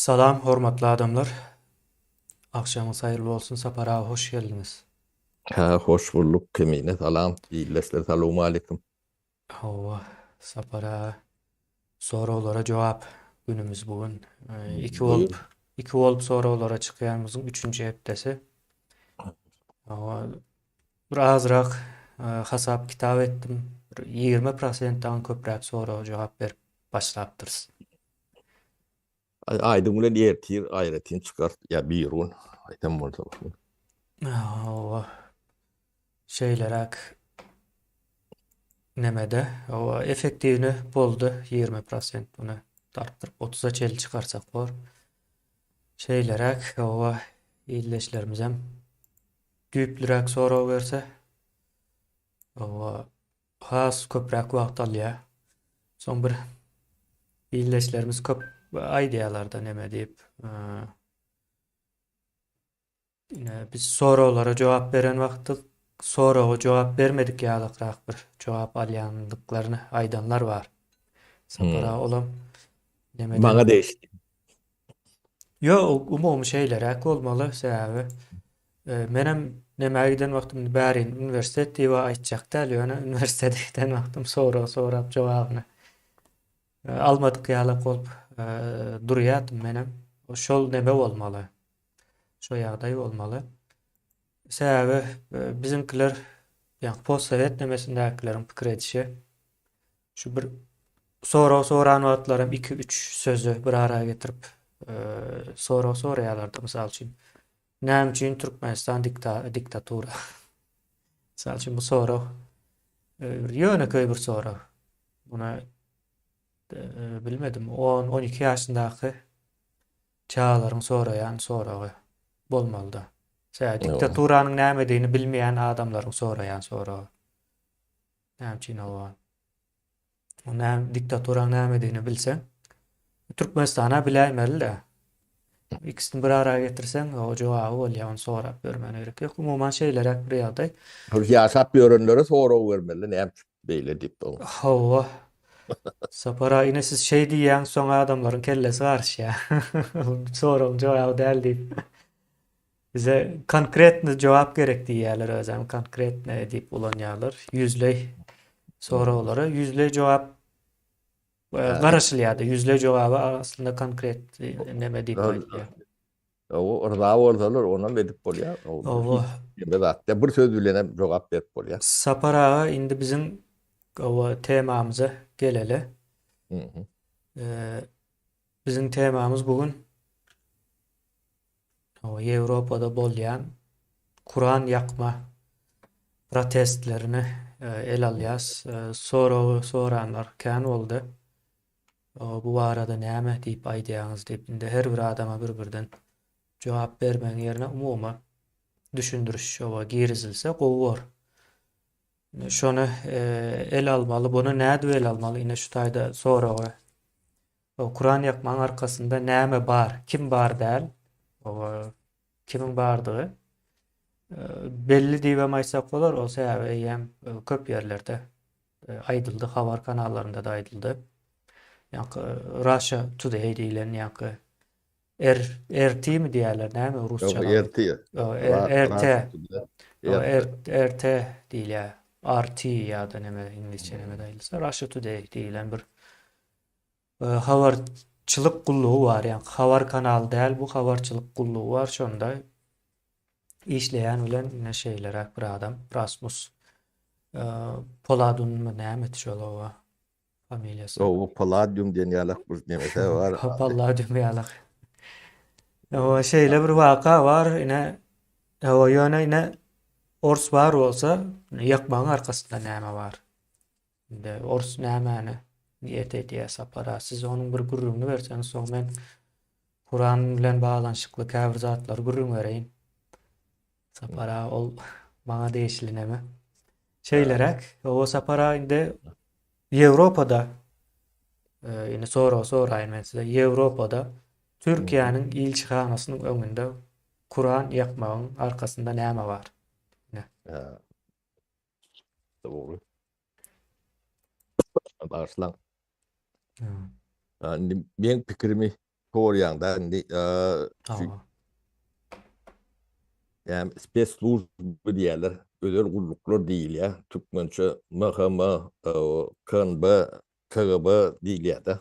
Salam hormatly adamlar. Agşamyňyz haýyrly bolsun Sapar aga hoş geldiňiz. Hä hoş bulduk Kemine salam ildeşler salowmaleýkim. Hawa Sapar aga soraglara jogap günümiz bu gün. Iki bolup iki bolup soraglara çykýanymyzyň üçünji hepdesi. Hawa bir azrak hasap kitap etdim. Bir 20 prosentdan köpräk soraga jogap berip başlapdyrys. Aýdyň bilen ertir aýratyn çykar ýa birigün aýtam bolsa. Hawa. Şeýleräk nemede hawa effektiwni boldy 20 prosent muny dartdyryp 30-a çenli çykarsak bor. Şeýleräk hawa ildeşlerimizem düýplüräk sorag berse hawa Has köpräk wagt alýar. Soň bir ildeşlerimiz köp aýdýarlar-da neme diýip. Ine biz soraglara jogap beren wagty soraga jogap bermedik ýalakrak bir jogap alýandyklaryny aýdanlar bar. Sapar aga olam nemeden Maňa degişli. Ýok, umumy şeýleräk bolmaly, sebäbi menem nämä giden wagtym indi bärin uniwersitet diýip aýtjak däl, ýöne uniwersitete giden wagtym sorag sorap jogabyny almadyk ýalak bolup durýardym menem. Şol neme bolmaly. Şo ýagdaý bolmaly. Sebäbi biziňkiler, ýagny postsowet nemesindäkileriň pikir edişi Şu bir sorag soran wagtlaram iki-üç sözi bir ara getirip sorag soraýarlardy. Mysal üçin, näme üçin Türkmenistan dikta diktatura? Mysal üçin bu sorag bir ýönekeý bir sorag. Muny bilmedim, 10-12 ýaşyndaky çagalaryň soraýan soragy bolmalyda. Sebäbi diktaturanyň nämedigini bilmeýän adamlaryň soraýan soragy. Näme üçin oba? O näme diktaturaň nämedigini bilseň, Türkmenistana biläýmeli-de. Ikisini bir ara getirseň, o jogaby bolýar, ony sorap ýörmäne gerek ýok. Umuman şeýleräk bir ýagdaý. Ýaşap ýörenlere sorag bermeli, näme üçin beýle diýip. Hawa. Sapar aga, ine siz şeý diýýäňiz, soň adamlaryň kellesi garyşýar. Soragyň jogaby däl diýip. Bize konkretny jogap gerek diýýärler özem konkretny diýip ulanýarlar. Ýüzleý soraglara ýüzleý jogap e, garaşylýardy. Ýüzleý jogaba aslynda konkret neme diýip aýdylýar. O yrza bolsalar onam edip bolýar. Owa. Neme zat. Bir söz bilen hem jogap berip bolýar. Sapar aga indi biziň owa temamyza geleli. Biziň temamyz bu gün Ýewropada bolýan Kuran ýakma protestlerini ele alýas. Soragy soranlar kän boldy. Bu barada näme diýip aýdýaňyz diýip, indi her bir adama bir-birden jogap bermegiň ýerine umumy düşündiriş şoba girizilse gowy bor. Şony ele almaly, buny nädip ele almaly? Ine şu taýda soragy Kuran ýakmagyň arkasynda näme bar, kim bar däl, kimiň bardygy belli diýibem aýtsak bolar, ol sebäbi eýýäm köp ýerlerde aýdyldy, habar kanallarynda-da aýdyldy. Ýaňky Russia Today diýlen ýaňky R RT mi diýýärler, näme rusça? RT. RT. RT diýilýär. RT ýa-da näme iňlisçe näme aýdylsa, Russia Today diýilen bir Habarçylyk gullugy bar, ýagny habar kanaly däl bu habarçylyk gullugy bar şonda işleýän bilen ine şeýleräk bir adam Rasmus Poladunmy nämedi şol oba familiýasy. Oba Palladium diýen ýalak bir nemesi bar. Palladium ýalak. Oba şeýle bir waka bar ine oba ýöne ine ors bar bolsa ýakmagyň arkasynda näme bar? Indi ors nämäni niýet edýär Sapar aga? Siz onuň bir gürrüňini berseňiz, soň men Kuran bilen baglanyşykly käbir zatlary gürrüň bereýin. Sapar aga ol maňa degişli neme. Şeýleräk, o Sapar aga indi Ýewropada e, indi sorag soraýyn men size. Ýewropada Türkiýäniň ilçihanasynyň öňünde Kuran ýakmagyň arkasynda näme bar? Ine. Dogry. Bagyşlaň. Indi meň pikirimi. Sorýaňda indi şu ýa spesslujba diýýärler, özel gulluklar diýilýär. Türkmençe MHM, KNB, KGB diýilýär-de.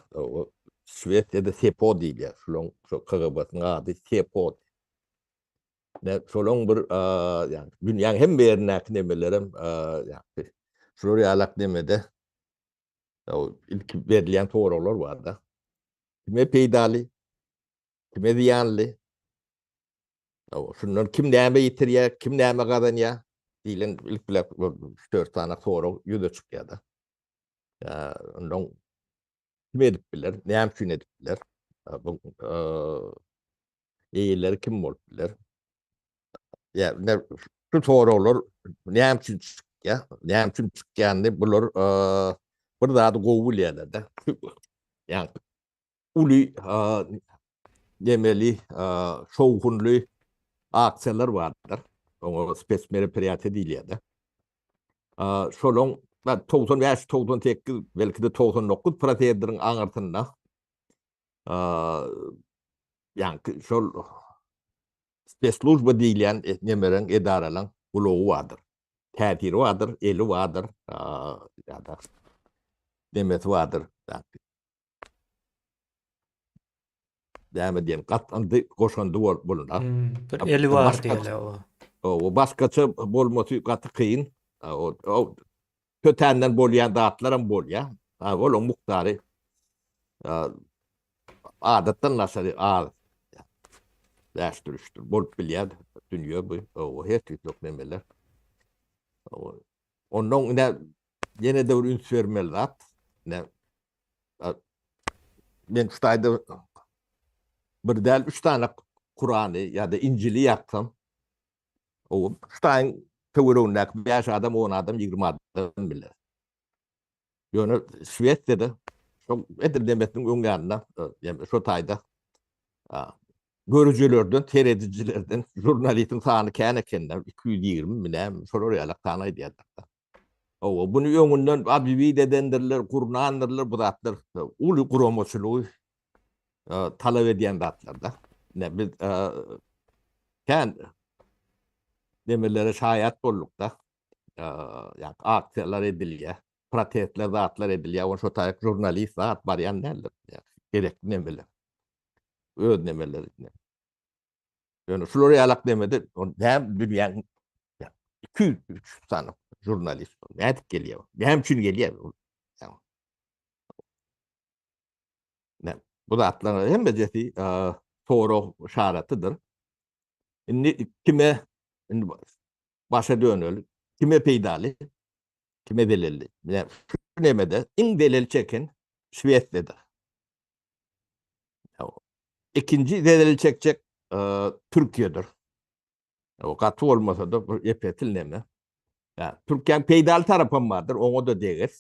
Şwesiýada SEPO diýilýär. Şularyň şu KGB-synyň ady SEPO. Ne şolaň bir ýa dünýäň hemme ýerindäki nemelerem ýa şular ýalak nemede ilki berilýän soraglar bar-da. Kime peýdaly? Kime zyýanly? Şundan kim näme ýitirýär, kim näme gazanýar diýlen ilk bilen 3-4 sany sorag ýüze çykýar-da. Ondan kim edip biler, näme üçin edip biler? Bu eýeleri kim bolup biler? Ýa şu soraglar näme üçin çykýar? Näme üçin çykýanyny bular bir zady gowy bilýärler-de. Ýa uly nemeli şowhunly aksiýalar bardyr. Oňa spes meropriýatiýa diýilýär-de. Şolaň 95, 98, belki-de 99 prosentiniň aňyrsynda ýaňky şol spesslujba diýilýän nemeleň edaralaň gulagy bardyr. Täsiri bardyr, eli bardyr, ýa-da nemesi bardyr. Näme diýen, gatlandy, goşandy bolunar. Hmm, bir eli bar diýeli o. O başgaça bolmasy gaty kyn. O tötänden bolýan zatlaram bolýar. Olaň mukdary adatdan daşary az. Bäşdir, üçdür bolup bilýär dünýe bu. O her tüýsli nemeler. Ondan ine ýene-de bir üns bermeli zat. Ine men şu taýda bir däl üç tane Kurany ýa-da Injili ýaksam, o şu taýyň töweregindäki 5 adam, 10 adam, 20 adam biler. Ýöne Şwesiýada şo edil demesiniň öň ýanynda, ýa şo taýda görüjilerden, seredijilerden žurnalistiň sany kän ekende, 220 mi näme, şolar ýaly san aýdýarlar. Hawa, buny öňünden obýewit edendirler, gurnandyrlar, bu zatlar uly guramaçylygy talap edýän zatlar-da. Ine biz kän nemelere şaýat bolduk-da. Ýa aksiýalar edilýär, protestler zatlar edilýär, ony şo taýak žurnalist zat barýan däldir. Gerekli nemeler. Öz nemeleri. Ýöne şular ýalak nemede näme dünýäň 200-300 sany žurnalist nädip gelýär? Näme üçin gelýär? Ne, bu zatlaryň hemmesi sorag yşaratydyr. Indi kime indi başa döneli. Kime peýdaly? Kime zelelli? Ine, şu nemede iň zelel çeken Şwesiýadyr. Ikinji zelel çekjek Türkiýedir. O gaty bolmasa-da bir epetil neme. Ýa, Türkiýäniň peýdaly tarapam bardyr, oňa-da deger.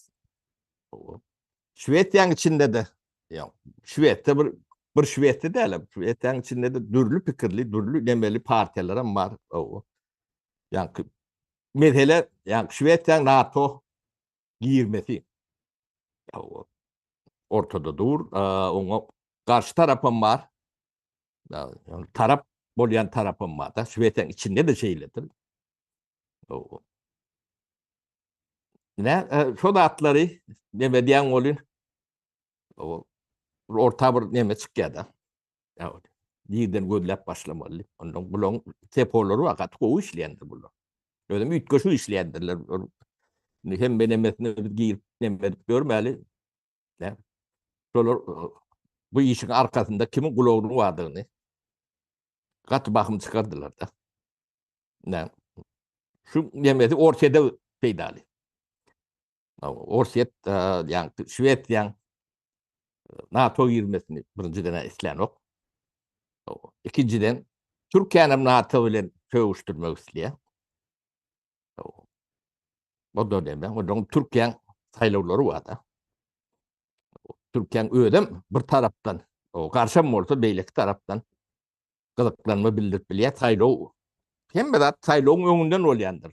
Şwesiýanyň içinde-de, ýa, Şwesiýa bir bir Şwesiýa däl, Şwesiýanyň içinde-de dürli pikirli, dürli nemeli partiýalar hem bar. Ýa, mesele, ýa, Şwesiýanyň NATO girmesi ortada dur. Oňa garşy tarapam bar. Tarap bolýan tarapam bar da. Şwesiýanyň içinde de şeýledir. Ne, şo zatlary neme diýen bolýan? Orta bir neme çykýar da. Nirden gözläp başlamaly? Ondan bulaň sepolary bar, gaty gowy işleýändir bular. Özem üýtgeşik işleýändirler. Indi hemme nemesine biz girip neme edip görmäli. Ne? Şolar bu işiň arkasynda kimiň gulagynyň bardygyny gaty bahym çykardylar da. Ne? Şu nemesi Orsýede peýdaly. Orsýet, ýa Şwesiýaň NATO girmesini birinjiden islänok. Ikinjiden Türkiýäni NATO bilen sögüşdirmek isleýär. O da näme? Onuň Türkiýäň saýlawlary bar-da. Türkiýäň özem bir tarapdan, o garşam bolsa beýleki tarapdan gyzyklanma bildirip bilýär. Saýlaw hemme zat saýlawyň öňünden bolýandyr.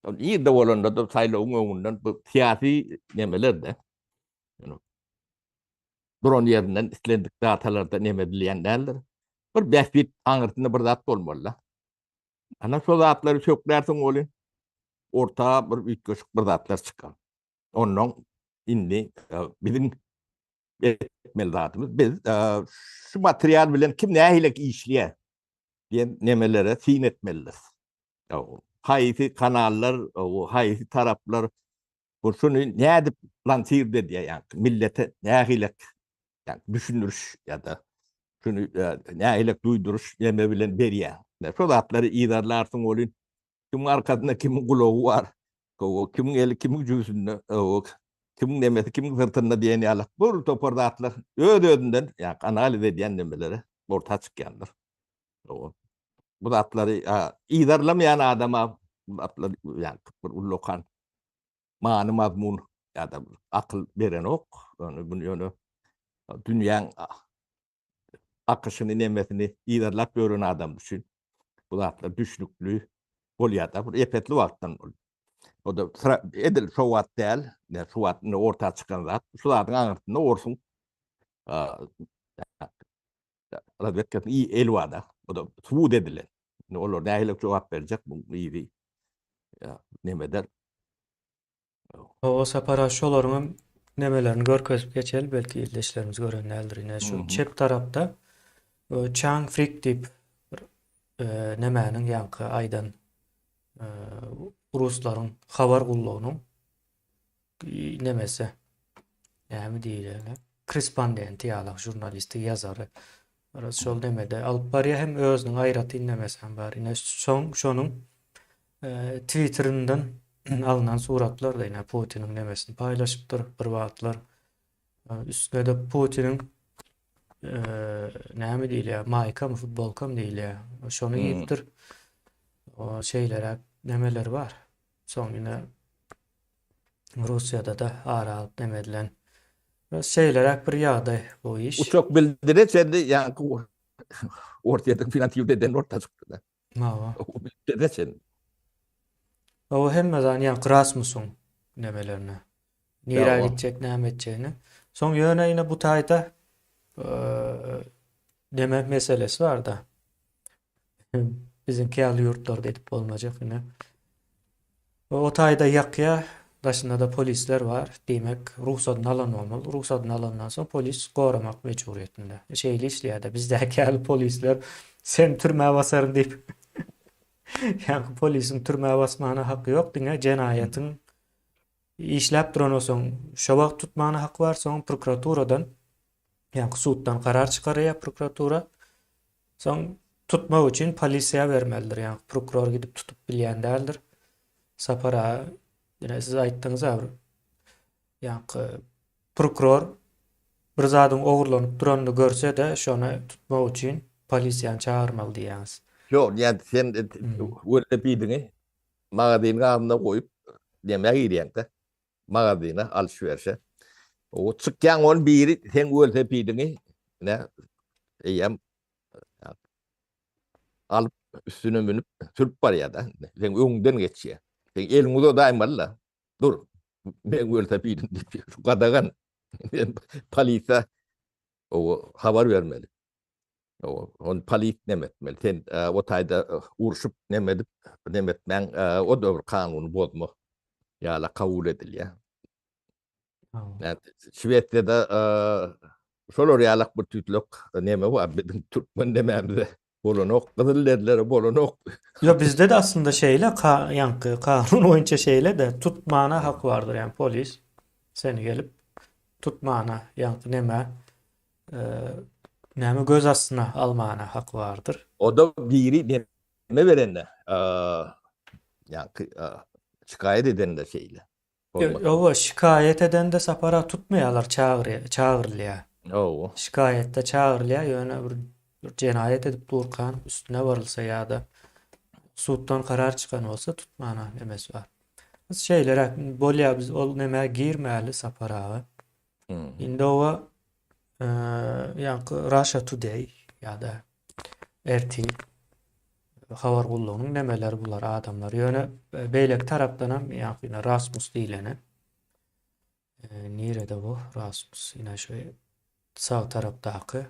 Nirde bolanda-da saýlawyň öňünden bu syýasy nemeler-de. Duran ýerinden islendik datalarda neme edilýän däldir. Bir bähbit aňyrsynda bir zat bolmaly-da. Ana şo zatlary söklärsiň welin, orta bir üýtgeşik bir zatlar çykar. Ondan indi e, biziň etmeli zadymyz biz e, şu material bilen kim nähili işleýär diýen nemelere syn etmelidir. Haýsy kanallar, haýsy taraplar bu şuny nädip lansir edýär, ýagny millete nähili ýagny düşündiriş ýa-da şuny nähili duýduryş neme bilen berýär. Şo zatlary yzarlarsyň welin kimiň arkasynda kimiň gulagy bar, kimiň eli kimiň jübüsinde, kimiň nemesi kimiň syrtynda diýen ýaly bir topar zatlar öz-özünden ýagny analiz edýän nemelere orta çykýandyr. Bu zatlary yzarlamaýan adama bu zatlar ýagny bir ullakan many mazmun ýa-da akyl berenok. Ýöne bunu ýöne dünýäň akyşyny nemesini yzarlap ýören adam üçin bu zatlar düşnükli bolýar-da. Bir epesli wagtdan bol. O da edil şo wagt däl, ne şu wagt indi orta çykan zat. Şu zadyň aňyrsynda orsuň razwedkasynyň eli bar-da. O da subut edilen. Indi olar nähili jogap berjek bu yzy nemeder. O sapara şolaryň hem nemelerini görkezip geçeli belki ildeşlerimiz gören däldir. Ine şu çep tarapda Chang Frik diýip bir nemäniň ýaňky aýdan ruslaryň habar gullugynyň nemesi näme diýilýär korrespondenti ýaly žurnalisti ýazary biraz şol nemede alyp barýar hem özüniň aýratyn nemesi hem bar ine şoň şonuň e, twitterinden alnan suratlar da ine Putiniň nemesini paýlaşypdyr bir wagtlar e, üstüne de Putiniň e, näme diýilýär maýkamy futbolkamy diýilýär şony hmm. giýipdir o şeýleräk nemeler bar soň ine Russiýada-da ara alyp neme edilen. Şeýleräk bir ýagdaý bu iş. Uçak bildire çenli ýaňky Orsýetiň finansiýa eden orta çykdy. Hawa. Bildire çenli. O hemme zat ýaňky Rasmusyň nemelerine. Nirä gitjek, näme etjegini. Soň ýöne ýene bu taýda neme meselesi bar-da. Biziňki ýaly ýurtlarda edip bolmajak ine. O taýda ýakýa, daşynda-da polisler bar. Diýmek, rugsadyny alan bolmaly. Rugsadyny alandan soň polis goramak mejburyýetinde. Şeýle işleýär-de, bizdäki ýaly polisler seni türmä basaryn diýip, ýaňky polisiň türmä basmana haky ýok, diňe jenaýatyň işläp duran bolsaň, şo wagt tutmana haky bar, soň prokuraturadan Ýaňky suddan karar çykarýar prokuratura. Soň tutmak üçin polisiýa bermelidir. Ýaňky prokuror gidip tutup bilýän däldir. Sapar aga, ýene siz aýtdyňyz-a bir ýaňky prokuror bir zadyň ogurlanyp duranyny görse-de, şony tutmak üçin polisiýany çagyrmaly diýýäňiz. Ýok, ýa sen welosipediňi magazynyň agzynda goýup nämä girýäň-de? Magazyna alyş-berşe. O çykýaň ol biri seň welosipediňi ne eýýäm alyp üstüne münüp sürüp barýar-da. Seň öňüňden geçýär. Sen eliňi uzadaýmaly-da. Dur. Meň welosipedim diýip şu gadagan. Men polisiýa o habar bermeli. O ony polis neme etmeli. Sen o taýda urşup neme edip neme etmäň o da bir kanuny bozma ýaly kabul edilýär. Şwesiýada şolar ýalak bir tüýtlek neme bar biziň türkmen nemämize bolanok, gyzyl derlere bolanok. Ýok bizde-de aslynda şeýle ka ýaňky kanun boýunça şeýle-de tutmana haky bardyr ýagny polis seni gelip tutmana ýaňky neme näme göz astyna almana haky bardyr. O-da biri neme berende, ýaňky şikaýat edende şeýle. Hawa, şikaýat edende sapara tutmaýarlar, çagyrylýar. Hawa. Şikaýatda çagyrylýar, ýöne bir jenaýat edip durkan üstüne barylsa ýa-da suddan karar çykan bolsa tutmana nemesi bar. Şeýleräk bolýar biz ol nemä girmäli Sapar aga. Indi oba ýaňky Russia Today ýa-da RT habar gullugynyň nemeleri bular adamlar. Ýöne beýleki tarapdan hem ýaňky ine Rasmus diýleni. Nirede bu Rasmus? Ine şu. Sag tarapdaky.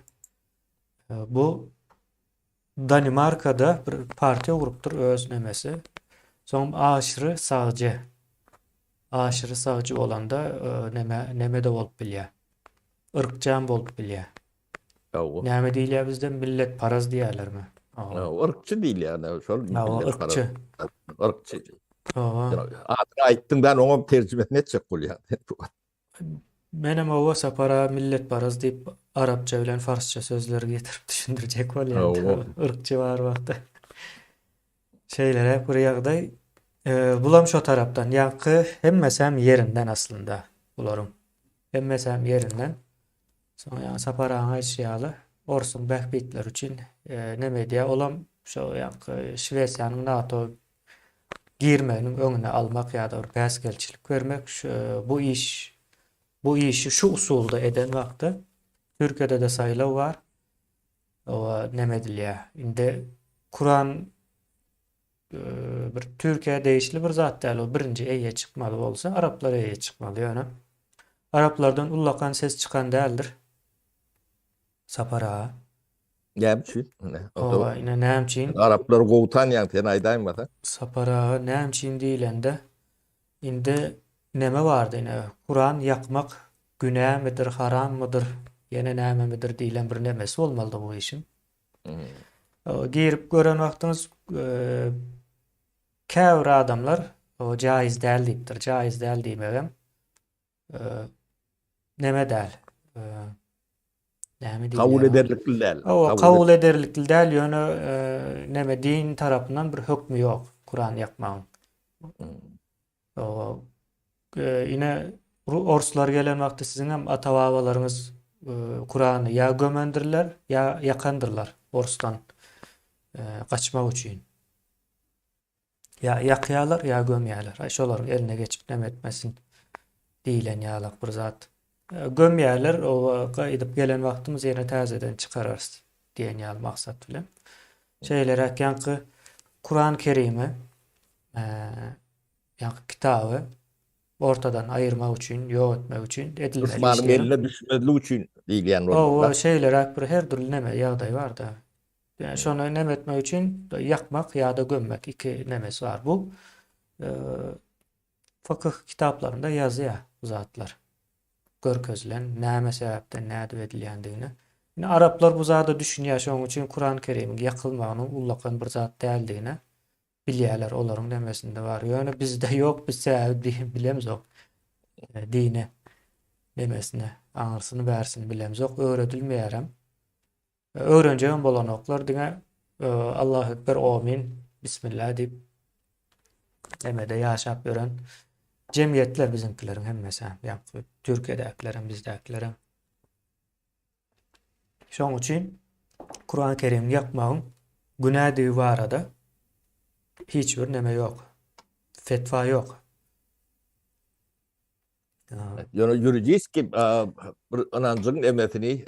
Bu Danimarkada bir partiýa gurupdyr öz nemesi. Soň aşyry sagjy. Aşyry sagjy bolanda neme neme-de bolup bilýär. Yrkçam bolup bilýär. Hawa. Näme diýilýär bizde milletparaz diýýärlermi? Hawa, yrkçy diýilýär şol milletparaz. Yrkçy. Yrkçy. Hawa. Adyny aýtdyň ben oňa terjimesini etjek bolýan. Menem oba Sapar aga milletparaz diýip arapça bilen farsça sözleri getirip düşündirjek bolýan. Yrkçy bar wagty. Şeýleräk bir ýagdaý. Bulam şo tarapdan. Ýaňky hemmesem ýerinden aslynda bularyň. Hemmesem ýerinden. Soň ýaňy Sapar agaň aýdyşy ýaly orsuň bähbitleri üçin neme edýär. Olam şo ýaňky Şwesiýanyň NATO girmeginiň öňüni almak ýa-da bir päsgelçilik bermek bu iş bu işi şu usulda eden wagty Türkiýede-de saýlaw bar. Oba neme edilýär. Indi Kuran bir Türkiýä degişli bir zat däl, ol birinji eýe çykmaly bolsa araplar eýe çykmaly ýöne araplardan ullakan ses çykan däldir. Sapar aga. Näme üçin? Oba, ine näme üçin? Araplary gowy tanýaň sen aýdaýmasa. Sapar aga näme üçin diýlende indi neme bardy ine Kuran ýakmak günämidir, harammydyr, ýene nämemidir diýlen bir nemesi bolmalydy bu işiň. Girip gören wagtyňyz käbir adamlar o jaýyz däl diýipdir. Jaýyz däl diýmegem neme däl. Näme diýilýär? Kabul ederlikli däl. Hawa, kabul ederlikli däl, ýöne neme din tarapyndan bir hökmi ýok Kuran ýakmagyň. Ine orslar gelen wagty siziň hem ata-babalaryňyz Kurany ýa gömendirler, ýa ýakandyrlar orsdan gaçmak üçin. Ýa ýakýarlar, ýa gömýärler. Aý şolaryň eline geçip neme etmesin diýlen ýalak bir zat. Gömýärler, oba gaýdyp gelen wagtymyz ýene täzeden çykararys diýen ýaly maksat bilen. Şeýleräk ýaňky Kuran Kerimi, ýaňky kitaby ortadan aýyrmak üçin, ýok etmek üçin edilmeli Duşmanyň eline düşmezlik üçin diýilýän bolmaly. Hawa, şeýleräk bir her dürli neme ýagdaý bar-da. Ýani şony neme etmek üçin ýakmak ýa-da gömmek iki nemesi bar. Bu fykyh kitaplarynda ýazýar bu zatlar. Görkezilen näme sebäpden nädip edilýändigini. Indi araplar bu zada düşünýär, şonuň üçin Kuran Kerimiň ýakylmagynyň ullakan bir zat däldigine bilýärler, olaryň nemesinde bar. Ýöne bizde ýok, biz sebäbi bilemzok. Dine nemesine, aňyrsyny bärsini bilemzok, öwredilmeýärem. Öwrenjegem bolanoklar diňe Allahu ekber omin bismillah diýip nemede ýaşap ýören jemgyýetler biziňkileriň hemmesi ýa Türkiýedäkilerem bizdäkilerem. Şoň üçin Kuran Kerimi ýakmagyň günädigi barada hiç bir neme ýok. Fetwa ýok. Ýöne ýuridiski bir ynanjyň nemesini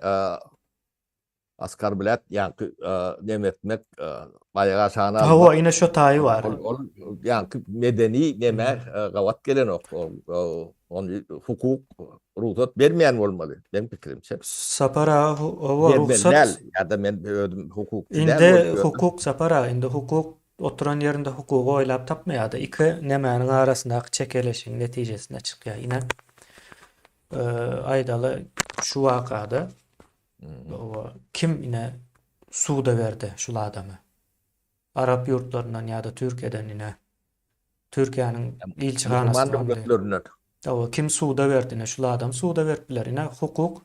oskarblat ýaňky neme etmek baýaga şana almak. Hawa, ine şo taýy bar. Ol ýaňky medeni neme gabat gelenok. Ony hukuk rugsat bermeýän bolmaly, meň pikirimçe. Sapar aga, hawa rugsat. Däl, ýa-da men özüm hukukçy däl. Indi hukuk Sapar aga, indi hukuk Oturan ýerinde hukugy oýlap tapmaýar-da, iki nemäniň arasyndaky çekeleşigiň netijesinde çykýar. Ine, aýdaly, şu wakada kim ine suda berdi şul adamy? Arap ýurtlaryndan ýa-da Türkiýeden ine, Türkiýäniň ilçihanasyndan. Musulman döwletlerinden. Hawa, kim suda berdi ine, şul adam suda berip biler. Ine, hukuk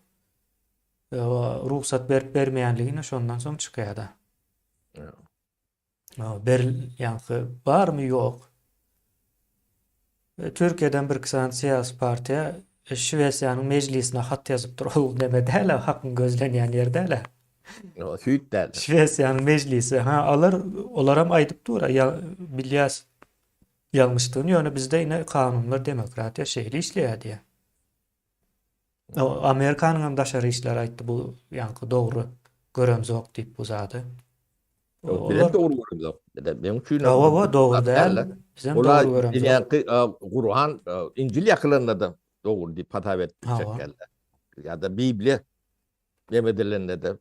rugsat berip bermeýänligi ine şondan soň çykýar-da. Beril ýaňky barmy ýok. Türkiýeden bir iki sany syýasy partiýa Şwesiýanyň mejlisine hat ýazypdyr. Ol neme däl-ä, hakyň gözlenýän ýeri däl-ä. Süýt däl. Şwesiýanyň mejlisi, ha, alar, olaram aýdyp dur, ýa bilýäs ýalňyşdygyny, ýöne bizde ine kanunlar, demokratiýa şeýle işleýär diýýär. Amerikanyň hem daşary işler aýtdy bu ýaňky dogry göremzok diýip bu zady. Ýok, bizem dogry göremzok. Meň üçin Hawa, hawa, dogry däl. Bizem dogry göremzok. Ýaňky Kur'an, Injil ýakylanda da dogry diýip hasap etjek geldi. Ýa-da Bibliýa. Neme edilende-de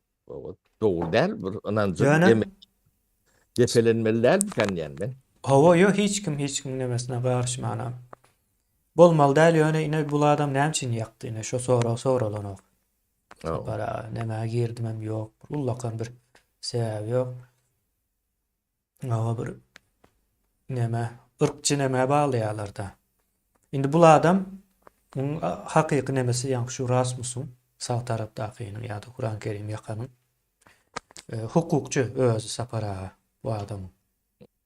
dogry däl bir ynanjy Ýöne depelenmeli dälmikä diýýän men. Hawa ýok hiç kim hiç kimiň nemesine garyşmanam. Bolmaly däl ýöne ine bul adam näme üçin ýakdy ine şo sorag soralanok. Sapar aga nämä girdimem ýok bir ullakan bir sebäbi ýok. Hawa bir neme yrkçy nämä baglaýarlarda. Indi bul adam hakyky nemesi ýaňky şu Rasmusyň sag tarapdakynyň ýa-da Kuran Kerim ýakanyň e, hukukçy özi Sapar aga bu adamyň.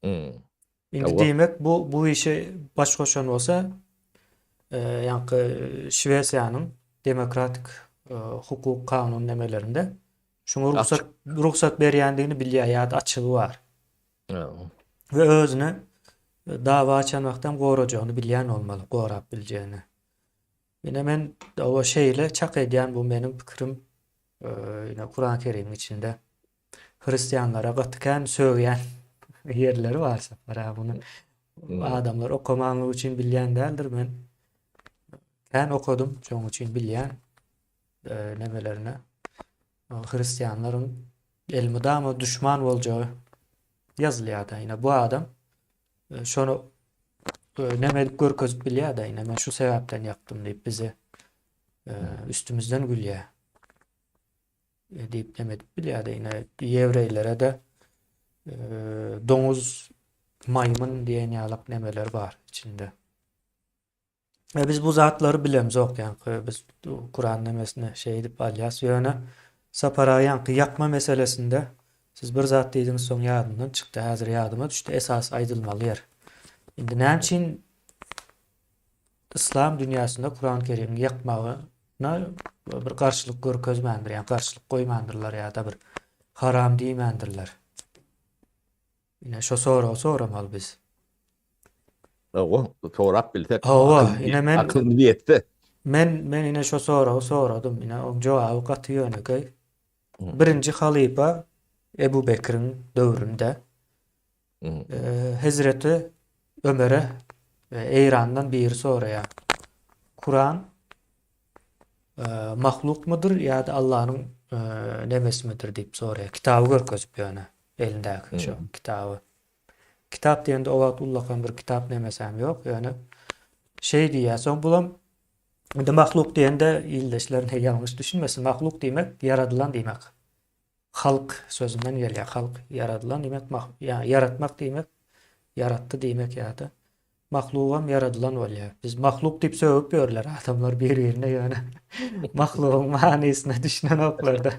Hmm. Indi diýmek bu bu işe baş goşan bolsa e, ýaňky Şwesiýanyň demokratik e, hukuk kanun nemelerinde Şuňa rugsat rugsat berýändigini bilýär ýa-da açygy bar. We özüne e, dawa açan wagtam gorajagyny bilýän bolmaly, gorap biljegini. Ine men o şeýle çak edýän bu meniň pikirim. E, ine Kuran Kerimiň içinde hristianlara gaty kän sögýän ýerleri bar Sapar bunu hmm. adamlar okamanlygy üçin bilýän däldir men. Kän okadym, şonuň üçin bilýän. nemelerine hristianlaryň elmydama düşman boljagy ýazylýar-da. Ine bu adam e, şony e, neme edip görkezip bilýär-de, ine men şu sebäpden ýakdym diýip bize e, üstümizden gülýär. diýip neme edip bilýär-de, ine ýewreýlere-de doňuz maýmyn diýen ýalak nemeler bar içinde. E biz bu zatlary bilemzok ýaňky biz Kuran nemesini şeý edip alýas ýöne Sapar aga ýaňky ýakma meselesinde siz bir zat diýdiňiz soň ýadymdan çykdy häzir ýadyma düşdi esasy aýdylmaly ýer. Indi näme üçin Yslam dünýäsinde Kuran Kerimiň ýakmagyna bir garşylyk görkezmändir ýa garşylyk goýmandyrlar ýa-da bir haram diýmändirler. Ine şo soragy soramaly biz. Hawa, sorap bilsek. Hawa, ine men akylymyz ýetse. Men men ine şo soragy soradym. Ine oň jogaby gaty ýönekeý. Birinji halypa Ebu Bekriň döwründe Hezreti Ömere Eýrandan biri soraýar. Kuran mahlukmydyr ýa-da Allanyň nemesimidir diýip soraýar. Kitaby görkezip ýöne. Elindäki şo kitaby. Kitap diýende o wagt ullakan bir kitap nemesäm ýok, ýöne şeý diýýär. Soň bulam indi mahluk diýende ildeşler ýalňyş düşünmesin. Mahluk diýmek ýaradylan diýmek. Halk sözünden gelýär. Halk ýaradylan diýmek, ýaratmak diýmek, ýaratdy diýmek ýa-da mahlugam ýaradylan bolýar. Biz mahluk diýip sögüp ýörler adamlar bir-birine ýöne mahlugyň manysyna düşünenoklar-da.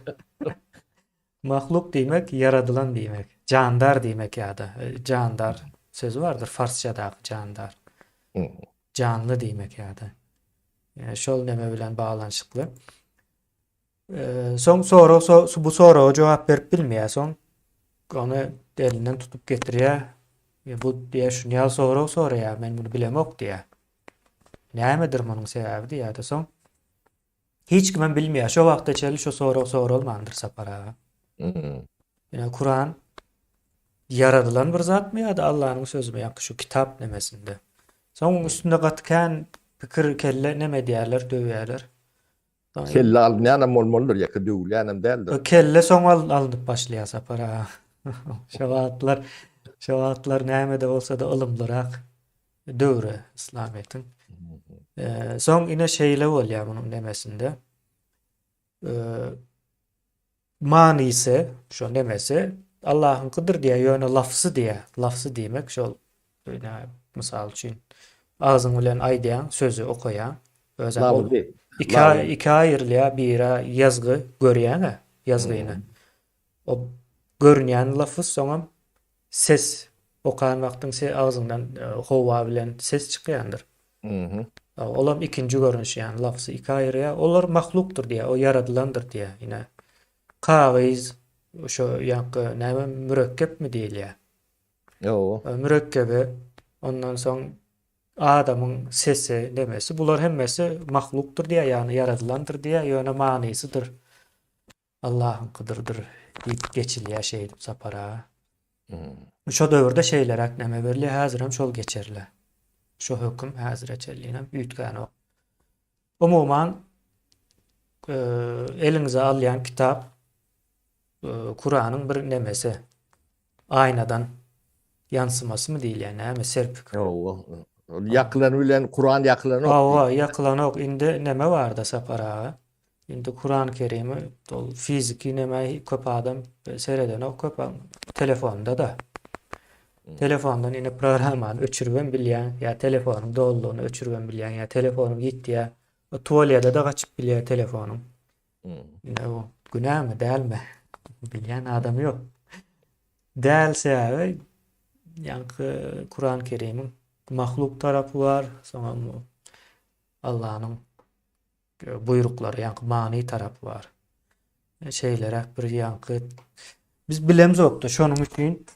Mahluk diýmek ýaradylan diýmek, jandar diýmek ýa-da jandar sözi bardyr farsçadaky jandar. Janly diýmek ýa-da. Şol neme bilen baglanyşykly. Soň sorag so, bu soraga jogap berip bilmeýär. Soň ony elinden tutup getirýär. Bu diýýär şuny ýaly sorag soraýar, men muny bilemok diýýär. Nämedir munuň sebäbi diýýär-de soň Hiç kimem bilmeýär. Şo wagta çenli şo sorag soralmandyr Sapar aga. Ýa Kuran ýaradylan bir zatmy ýa-da Allanyň sözümi ýa şu kitap nemesinde. Soň oň üstünde gaty kän pikir kelle neme edýärler, döwýärler. Kelle alynýanam bolmalydyr, ýeke döwülýänem däldir. Kelle soň alnyp başlaýar Sapar aga. Şo wagtlar, şo wagtlar näme-de bolsa-da ylymlyrak. döwri yslamyýetiň. Soň ine şeýle bolýar munuň nemesinde. Manysy, şo nemesi Allahyňkydyr diýýär, ýöne lafzy diýýär. Lafzy diýmek şol ine mysal üçin agzyň bilen aýdýaň, sözi okaýaň. Özem ol iki iki aýrylýar, biri ýazgy görýäň-ä, ýazgyny. O görünýän lafz soňam Ses okan wagtyň se agzyňdan howa bilen ses çykýandyr. Olam ikinji görnüş ýagny lafzy iki aýyrýar. Olar mahlukdyr diýýär, o ýaradylandyr diýýär. Ine kagyz şo ýaňky näme mürekkepmi diýilýär. Ýowa. Mürekkebi ondan soň adamyň sesi nemesi bular hemmesi mahlukdyr diýýär, ýagny ýaradylandyr diýýär, ýöne manysydyr. Allahyňkydyrdyr diýip geçilýär şeýdip Sapar aga. Şo döwürde şeýleräk neme berilýär, häzirem şol geçerli. Şo höküm häzire çenlinem üýtgänok. Umuman. eliňize alýan kitap Kuranyň bir nemesi. Aýnadan ýansymasymy diýilýär, näme serpik. Hawa. Ýakylan bilen Kuran ýakylanok. Hawa, ýakylanok. Indi neme barda Sapar aga? Indi Kuran Kerimi ol fiziki neme köp adam seredenok, köp telefonda-da. Telefondan indi programmany öçüribem bilýäň, ýa telefonyň dolulygyny öçüribem bilýäň, ýa telefonyň ýitýär. Tualete-de gaçyp bilýär telefonyň. Indi bu günämi, dälmi? Bilýän adam ýok. Däl sebäbi ýaňky Kuran Kerimiň mahluk tarapy bar, soňam Allanyň buýruklary, ýaňky many tarapy bar. Şeýleräk bir ýaňky biz bilemzokda şonuň üçin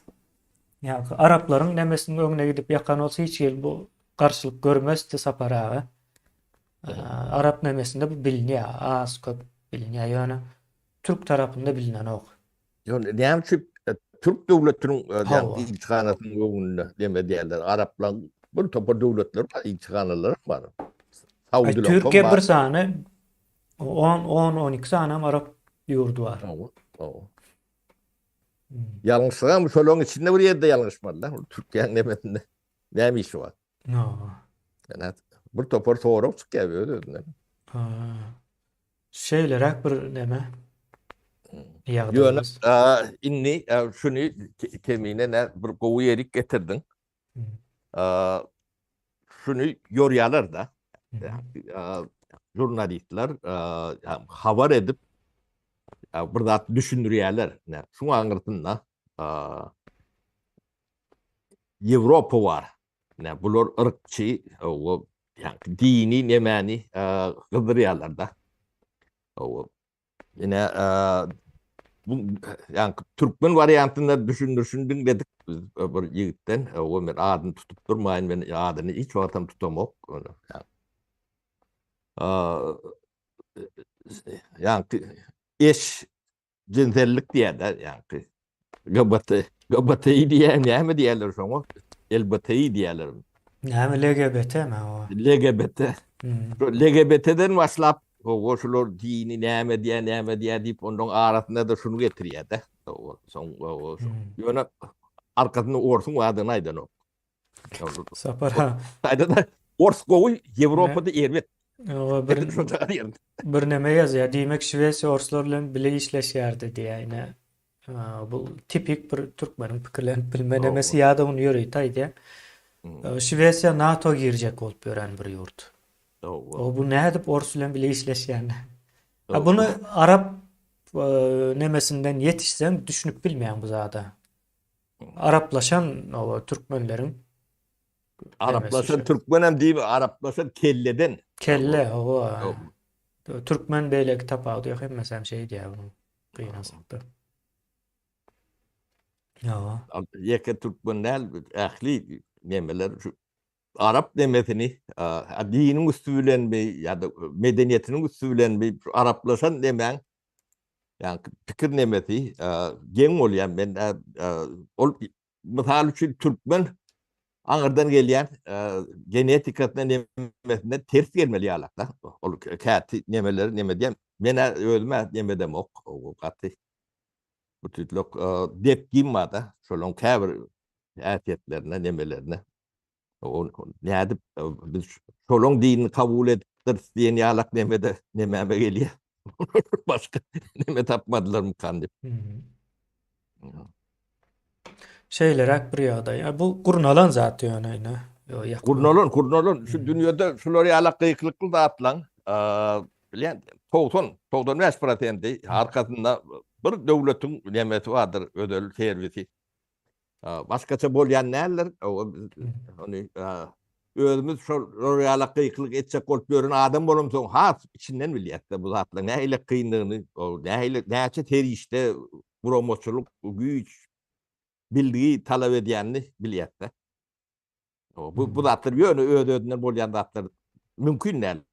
ýaňky araplaryň nemesiniň öňüne gidip ýakan bolsa hiç hili bu garşylyk görmezdi Sapar aga. Arap nemesinde bu bilinýär, az köp bilinýär, ýöne türk tarapynda bilinenok. Ýöne näme üçin türk döwletiniň ilçihanasynyň öňünde neme diýerler, araplaryň bir topar döwletleri bar, ilçihanalary bar. Saudylaryň Türkiýe bir sany 10 10 12 sany arap ýurdy bar. Hawa, hawa. Ýalňyşsagam şolaryň içinde bir ýerde ýalňyşmaly-da, Türkiýäniň nemesinde näme işi bar? Hawa. Ýa bir topar sorag çykýar öz-özünden. Şeýleräk bir neme Ýöne ýagdaýymyz. indi şuny kemine ne bir gowy ýerik getirdiň. Şuny ýorýarlar-da. Žurnalistler habar edip bir zat düşündirýärler. Şuň aňyrsynda Ýewropa bar. Ine, bular yrkçy, o ýa-ni dini nemäni gyzdyrýarlar-da. O ine bu ýa-ni türkmen wariantynda düşündirişini diňledik biz bir ýigitden. O men adyny tutup durmaýyn, men adyny hiç wagtam tutamok. Ýa-ni eş Cinsellik diýýärler ýaňky. LGBT, GBTI diýýär, näme diýýärler şoňa? LBTI diýýärler. Näme LGBT mi o? LGBT. Hmm. LGBT-den başlap, o şular dini näme diýýär, näme diýýär diýip, ondan arasynda da şuny getirýär-de. Soň o hmm. ýöne arkasynda orsuň bardygyny aýdanok. Sapar ha. Aýda-da ors gowy, Ýewropada erbet. Ýa bir bir neme ýazýar. Diýmek Şwesiýa orslar bilen bile işleşýärdi diýýär. Ine bu tipik bir türkmeniň pikirlenip bilme nemesi ýa-da ony ýörite aýdýar. Şwesiýa NATO girjek bolup ýören bir ýurt. O bu nädip ors bilen bile işleşýän? Ha buny arap nemesinden ýetişseň düşünip bilmeýäň bu zada. Araplaşan o türkmenleriň Araplaşan türkmenem diýip, araplaşan kelleden. Kelle, hawa. Türkmen beýleki tapawudy ýok, hemmesi hem şeý diýýär munuň gynansakda. Hawa. Ýeke türkmen däl, ähli nemeler şu arap nemesini diniň üsti bilenmi ýa-da medeniýetiniň üsti bilenmi araplaşan nemäň Ýa pikir nemesi geň bolýar. Men ol mysal üçin türkmen aňyrdan gelýän genetikasyna nemesine ters gelmeli ýalak-da. Ol käti nemeleri neme diýen. Men özüm-ä neme edemok. Gaty bu tüýtlük depgim bar-da. Şolaryň käbir häsiýetlerine, nemelerine. Ol nädip biz şolaň dinini kabul edipdiris diýen ýalak nemede nemäme gelýär. Başga neme tapmadylarmykan diýip. Şeýleräk bir ýagdaý. Bu gurnalan zat ýöne ine. Gurnalan, gurnalan. Şu dünýede şular ýalak gyýkylykly zatlaň, bilýän 90, 95 prosenti arkasynda bir döwletiň nemesi bardyr, özel serwisi. Başgaça bolýan däldir. Ony özümiz şol ýaly gykylyk etjek bolup ýören adam bolamsoň has içinden bilýäs-de bu zatlaryň nähili kyndygyny, nähili näçe serişde, guramaçylyk, güýç, bilgi talap edýänini bilýäs-de. Bu bu zatlar ýöne öz-özünden bolýan zatlar mümkin däldir.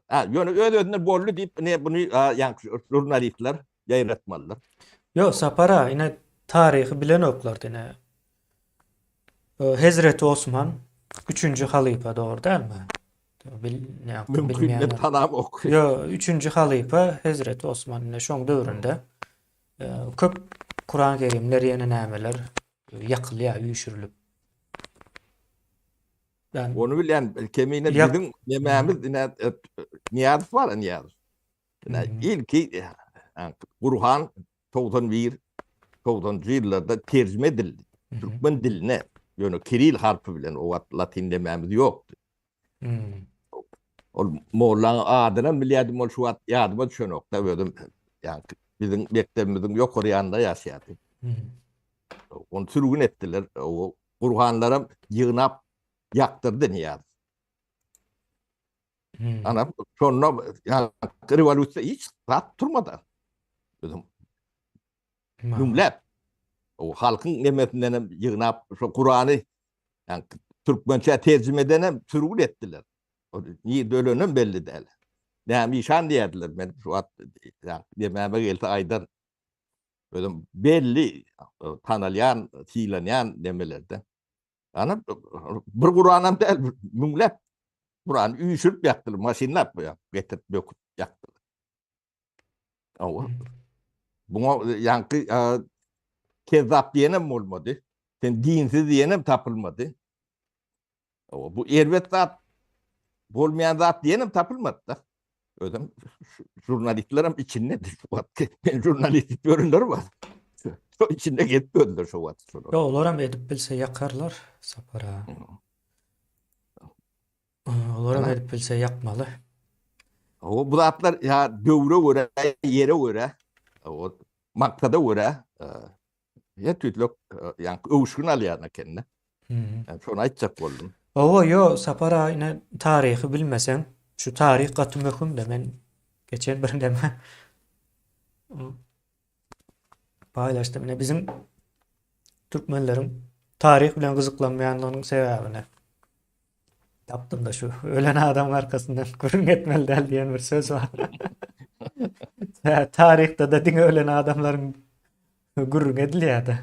Ha, ýöne öz-özünden boldy diýip, ine buny ýaňky žurnalistler ýaýratmalydyr. Ýok, Sapar aga, ine taryhy bilenoklar ine. Hezreti Osman üçünji halypa dogry dälmi? Bil, ne Mümkin men tanamok. Ýo, üçünji halypa Hezreti Osman ine şoň döwründe e, köp Kuran Kerimler ýene nämeler ýakylýar, üýşürilip. Yani, Onu bilýän kemine biziň nemämiz ine e, Nyýazow bar Nyýazow. Ine ilki e, Gurhan 91 90-njy ýyllarda terjime edildi. Türkmen diline ýöne kiril harpy bilen o wagt latyn nemämiz ýokdy. Ol mollaň adynam bilýärdim, ol şu wagt ýadyma düşenok-da özüm. Ýa biziň mekdebimiziň ýokary ýanynda ýaşaýardy. Ony sürgün etdiler. O Gurhanlaram ýygnap ýakdyrdy Nyýazow. Ana şonda ýa rewolýusiýa hiç zat turmady. Özüm müňläp o halkyň nemesinden hem ýygnap şo Kurany ýa türkmençä terjime eden hem sürgün etdiler. O nirde ölenem belli däl. Näme işan diýerdiler men şu wagt ýa nemäme gelse aýdar. Özüm belli tanalýan, sylanýan nemelerde. Ana bir Kuranam däl, müňläp Kurany üýşürip ýakdylar, maşynlap getirip döküp ýakdylar. Awa. Buňa ýaňky kezzap diýenem bolmady. Sen dinsiz diýenem tapylmady. Awa, bu erbet zat bolmaýan zat diýenem tapylmady-da. Özem žurnalistler hem içinde şu wagt. Men žurnalist diýip ýörenler bar. Şo içinde gezip ýördüler şo wagt. Ýok, olar hem edip bilse ýakarlar Sapar aga. Olar hem edip bilse ýakmaly. O bu zatlar ýa döwre görä, ýere görä, o maksada görä Her tüýtlük ýaňky öwüşgin alýan ekende. Men şony aýtjak boldum. Hawa, ýo, Sapar aga ine taryhy bilmeseň, şu taryh gaty möhüm-de men geçen bir neme paýlaşdym. Ine biziň türkmenleriň taryh bilen gyzyklanmaýanlygynyň sebäbini Tapdym-da şu ölen adamyň arkasyndan gürrüň etmeli däl diýen bir söz bar. Taryhda-da diňe ölen adamlaryň gürrüňi edilýär-de.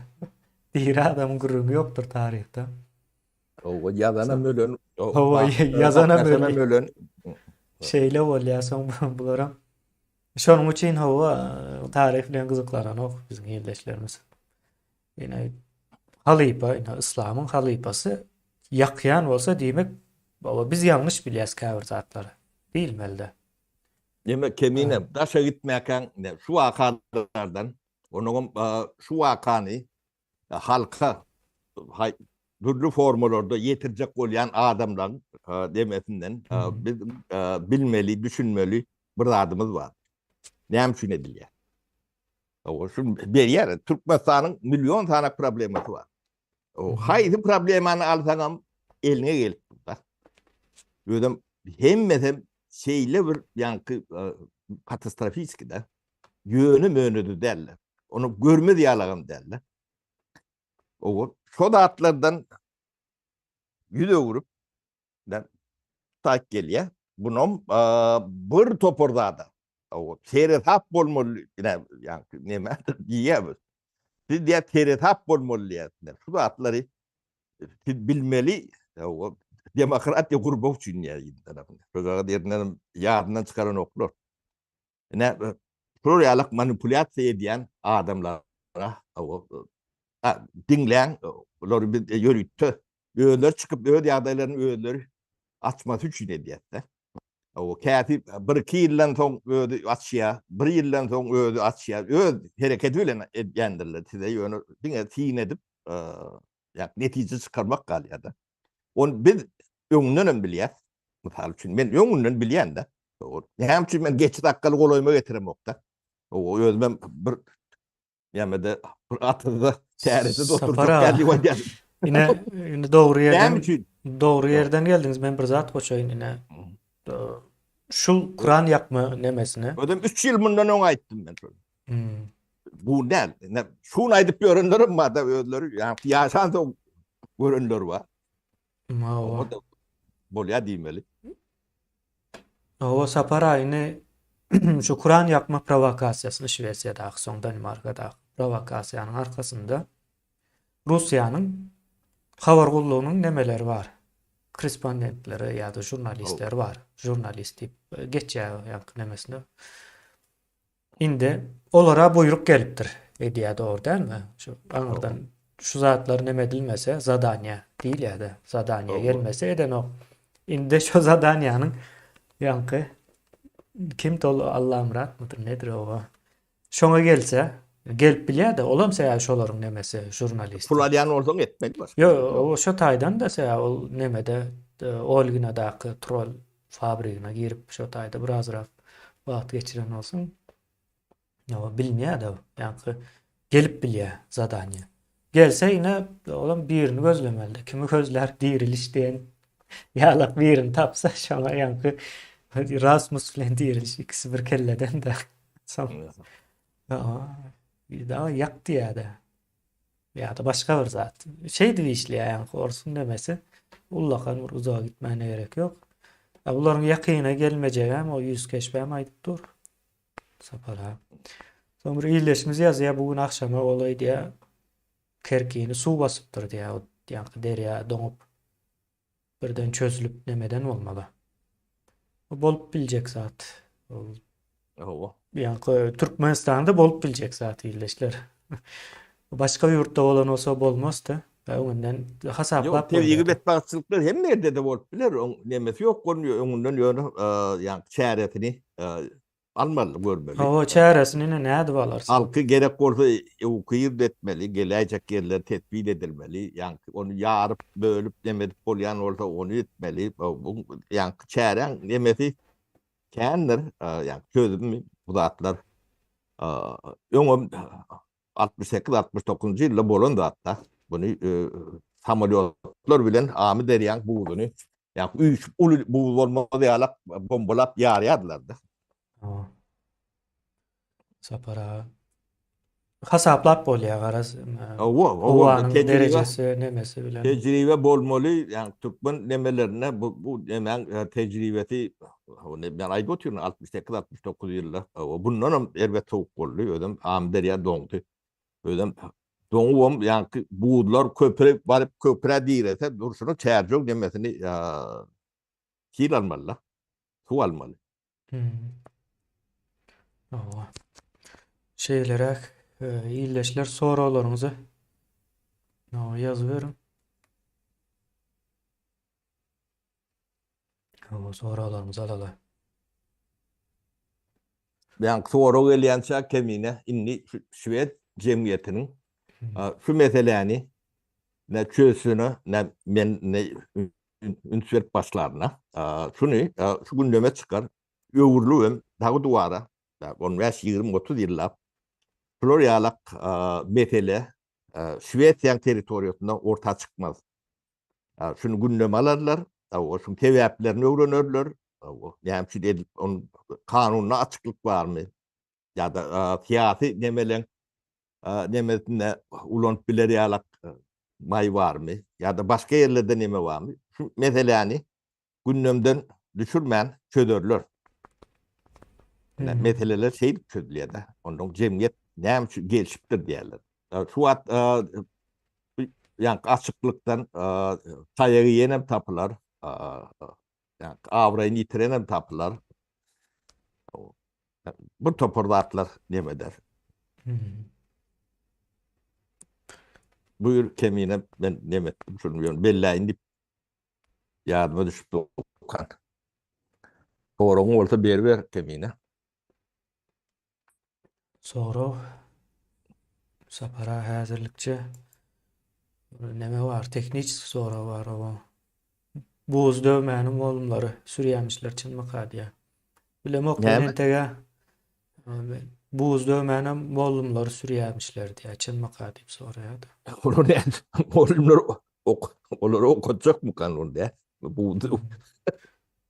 Diri adamyň gürrüňi ýokdur taryhda. Hawa, ýazanam ölen. Hawa, ýazanam ölen. Şeýle bolýar soň bularam. Şonuň üçin hawa, taryh bilen gyzyklananok biziň ildeşlerimiz. Ine halypa, ine yslamyň halypasy ýakýan bolsa diýmek, baba biz ýalňyş bilýäs käbir zatlary. Diýilmeli-de. Diýmek kemine daşa gitmäkäň ine şu wakalardan onuňam şu wakany halka dürli formalarda ýetirjek bolýan adamlaryň demesinden biz bilmeli, düşünmeli bir zadymyz bar. Näme üçin edilýär? O şu berýär. Türkmenistanyň million sany problemasy bar. O haýsy problemany alsaňam eliňe gelip dur. Özem hemmesem şeýle bir ýaňky e, katastrofiki da. Ýöne möne-de däl. Onu görmez ýalagam däl. O şo zatlardan ýüz öwrüp Ben taýt gelýär. Bunam bir topar zada. O seresap bolmaly, ine, ýa näme diýýär. Siz diýýär seresap bolmaly diýýär. Şu zatlary siz bilmeli. O demokratiýa gurmak üçin diýýär. Şojaga ýerinden ýadyndan çykaranoklar. Ine, şular ýaly manipulýasiýa edýän adamlara diňläň, bulary biz ýörite özleri çykyp öz ýagdaýlaryny özleri açmasy üçin edýäs-de. O käsi bir-iki ýyldan soň özi açýar, bir ýyldan soň özi açýar, öz hereketi bilen edýändirler size ýöne diňe syn edip, ýa netije çykarmak galýar-da. Ony biz öňünden hem bilýäs. Mysal üçin, men öňünden bilýän-de. Näme üçin men geçi sakgaly golaýyma getiremok-da? O özümem bir ýa-da bir atyzda täretde oturjak ýaly diýip aýdýar. Ine, indi dogry ýerden. Näme üçin? Dogry ýerden geldiňiz. Men bir zat goşaýyn ine. Şu Kuran ýakma nemesine. Özüm 3 ýyl mundan öň aýtdym men şony. Hmm. Bu däl. Ine, şuny aýdyp ýörenlerem bar-da özleri, ýa ýaşan soň görenler bar. Hawa. Bolýar diýmeli. Hawa, Sapar aga indi şu Kuran ýakma prowokasiýasyny Şwesiýadaky, soň Danimarkadaky prowokasiýanyň arkasynda Russiýanyň habar gullugynyň nemeleri bar. Korrespondentleri ýa-da žurnalistleri bar. Žurnalist diýip geçýär ýaňky nemesinde. Indi olara buýruk gelipdir. Edýär dogry dälmi? Şu aňyrdan şu zatlar neme edilmese, zadaniýa diýilýär-de, zadaniýa gelmese edenok. Indi şu zadaniýanyň ýaňky kim tol Allamyratmydyr, nedir o? Şoňa gelse, gelip bilýär-de, olam sebäbi şolaryň nemesi, žurnalisti. Pul alýan bolsaň etmeli başga. Ýok, o şo taýdan-da sebäbi ol nemede Olginadaky troll fabrigine girip şo taýda birazrak wagt geçiren bolsaň, ýa bilinýär-de, ýaňky gelip bilýär zadaniýa. Gelse ine olam birini gözlemeli-de. Kimi gözlär diriliş diýen ýalak birini tapsa şoňa ýaňky Rasmus bilen diriliş ikisi bir kelleden-de. Soň bir ýak diýýär-de. Ýa-da başga bir zat. Şeýdip işleýär ýaňky orsuň nemesi. Ullakan bir uzaga gitmäne gerek ýok. A bularyň ýakyna gelmejegem o ýüz keşbem aýdyp dur. Sapar aga. Soň bir ildeşimiz ýazýar, bu gün agşama golaý diýýär. Kerkini suw basypdyr diýýär. O ýaňky derýa doňup birden çözülip nemeden bolmaly. Bu bolup biljek zat. Ol Hawa. Ýaňky Türkmenistanda bolup biljek zat ildeşler. Başga ýurtda bolan bolsa bolmazdy. Öňünden hasaplap Ýok, tebigy betbagtçylyklar hemme ýerde-de bolup biler. Oň nemesi ýok, onuň öňünden ýöne ýaňky çäresini almaly, görmeli. Hawa, çäresini ine nädip alarsyň? Halky gerek bolsa ewakuird etmeli, geläýjek ýerler tesbit edilmeli, ýaňky ony ýaryp, bölüp neme edip bolýan bolsa ony etmeli. Bu ýaňky çäräň nemesi kändir, ýaňky çözümi bu zatlar öňem 68, 69-njy ýylda bolan zatda. Buny samolýotlar bilen Amyderýaň buzuny, ýa üýşüp uly buz bolmaz ýalak bombalap ýarýardylar-da. Sapar aga. Hasaplap bolýar garaz. Hawa, howanyň derejesi, nemesi bilen. Tejribe bolmaly, ýagny türkmen nemelerinde bu bu nemäň tejribesi, men aýdyp otyryn 68, 69 ýylda, bundan hem erbet sowuk boldy, özem Amyderýa doňdy. Özem doňubam ýaňky buzlar köpre baryp köprä direse durşuna çärjew nemesini sil almaly-da, suw almaly. Hawa. Şeýleräk ildeşler soraglaryňyzy ýazyberiň. Hawa, soraglaryňyzy alaly. Ýaňky sorag gelýänçä Kemine indi şu şwed jemgyýetiniň şu meseläni ne çözsüne ne men ne üns berip başlaryna. Şuny şu gündeme çykar, öwrülibem dagy-duwara on bäş, 20, 30 ýyllap şular ýalak mesele Şwesiýanyň territoriýasynda orta çykmaz. Şuny gündeme alarlar, şuň sebäplerini öwrenerler. Näme üçin edilip, onuň kanunda açyklyk barmy? Ýa-da syýasy nemeleň nemesinde ulanyp biler ýalak maý barmy ýa-da başga ýerlerde neme barmy? Şu meseläni gündemden düşürmän çözerler. Ine, meseleler şeýdip çözülýär-de. Ondan jemgyýet näme üçin gelşipdir diýerler. Şu wagt ýaňky açyklykdan taýagy iýenem tapylar, ýaňky abraýyny ýitirenem tapylar. Bir topar zatlar neme eder. Buyur Kemine men neme etdim şunu ýöne belläýin diýip ýadyma düşüp durkan. Soragyň bolsa beriber Kemine. Sorag Sapara häzirlikçe neme bar, tehniçeski sorag bar o. Buz döwmäni mugallymlary sürýämişler çynmyka diýýär. Bilemok men entegä buz döwmänem mugallymlary sürýämişler diýýär, çynmyka diýip soraýar-da. Olar näme? Mugallymlar ok olary okatjakmykan ol dä? Buz döw.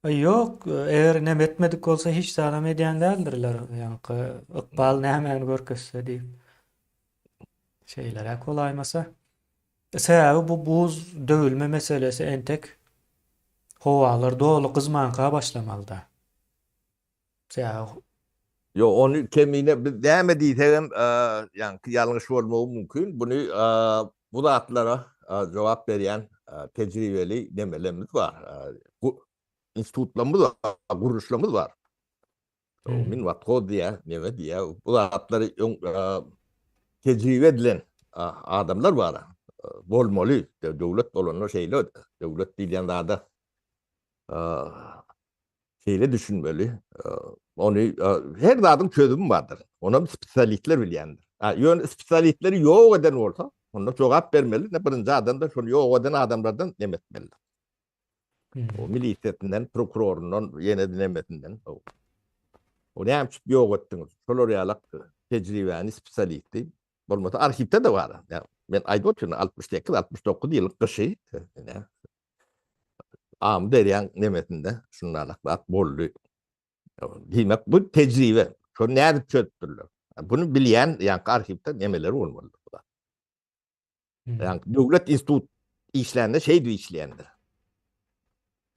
Ýok, eger neme etmedik bolsa hiç zadam edýän däldirler. Ýaňky ykbal nämäni görkezse diýip. Şeýleräk bolaýmasa. Sebäbi bu buz döwülme meselesi entek howalar doly gyzmanka başlamalyda. Sebäbi Ýok, ony kemine biz näme diýsegem, ýaňky ýalňyş bolmagy mümkin. Buny bu zatlara jogap berýän. Tejribeli nemelerimiz bar. Institutlarymyz bar, gurluşlarymyz bar. Minwathoz diýýär, neme diýýär. Bu zatlary öň tejribe edilen adamlar bar. Bolmaly. Döwlet bolanda şeýle, döwlet diýilýän zada şeýle düşünmeli. Ony her zadyň çözümi bardyr. Onam spesialistler bilýändir. Ýöne spesialistleri ýok eden bolsa, onda jogap bermeli. Birinji adam-da şony ýok eden adamlardan neme etmelidir. O milisiýasyndan, prokuroryndan, ýene nemesinden. O näme üçin ýok etdiňiz? Şolar ýalak tejribäni spesialisti bolmasa arhiwde-de bar. Men aýdyp otyryn, 68, 69 ýylyň gyşy. Amyderýaň nemesinde şundalyk zat boldy. Diýmek, bu tejribe. Şony nädip çözüpdirler? Bunu bilýän, ýaňky arhiwde nemeler bolmaly. Ýagny döwlet institut işlände şeýdip işleýändir.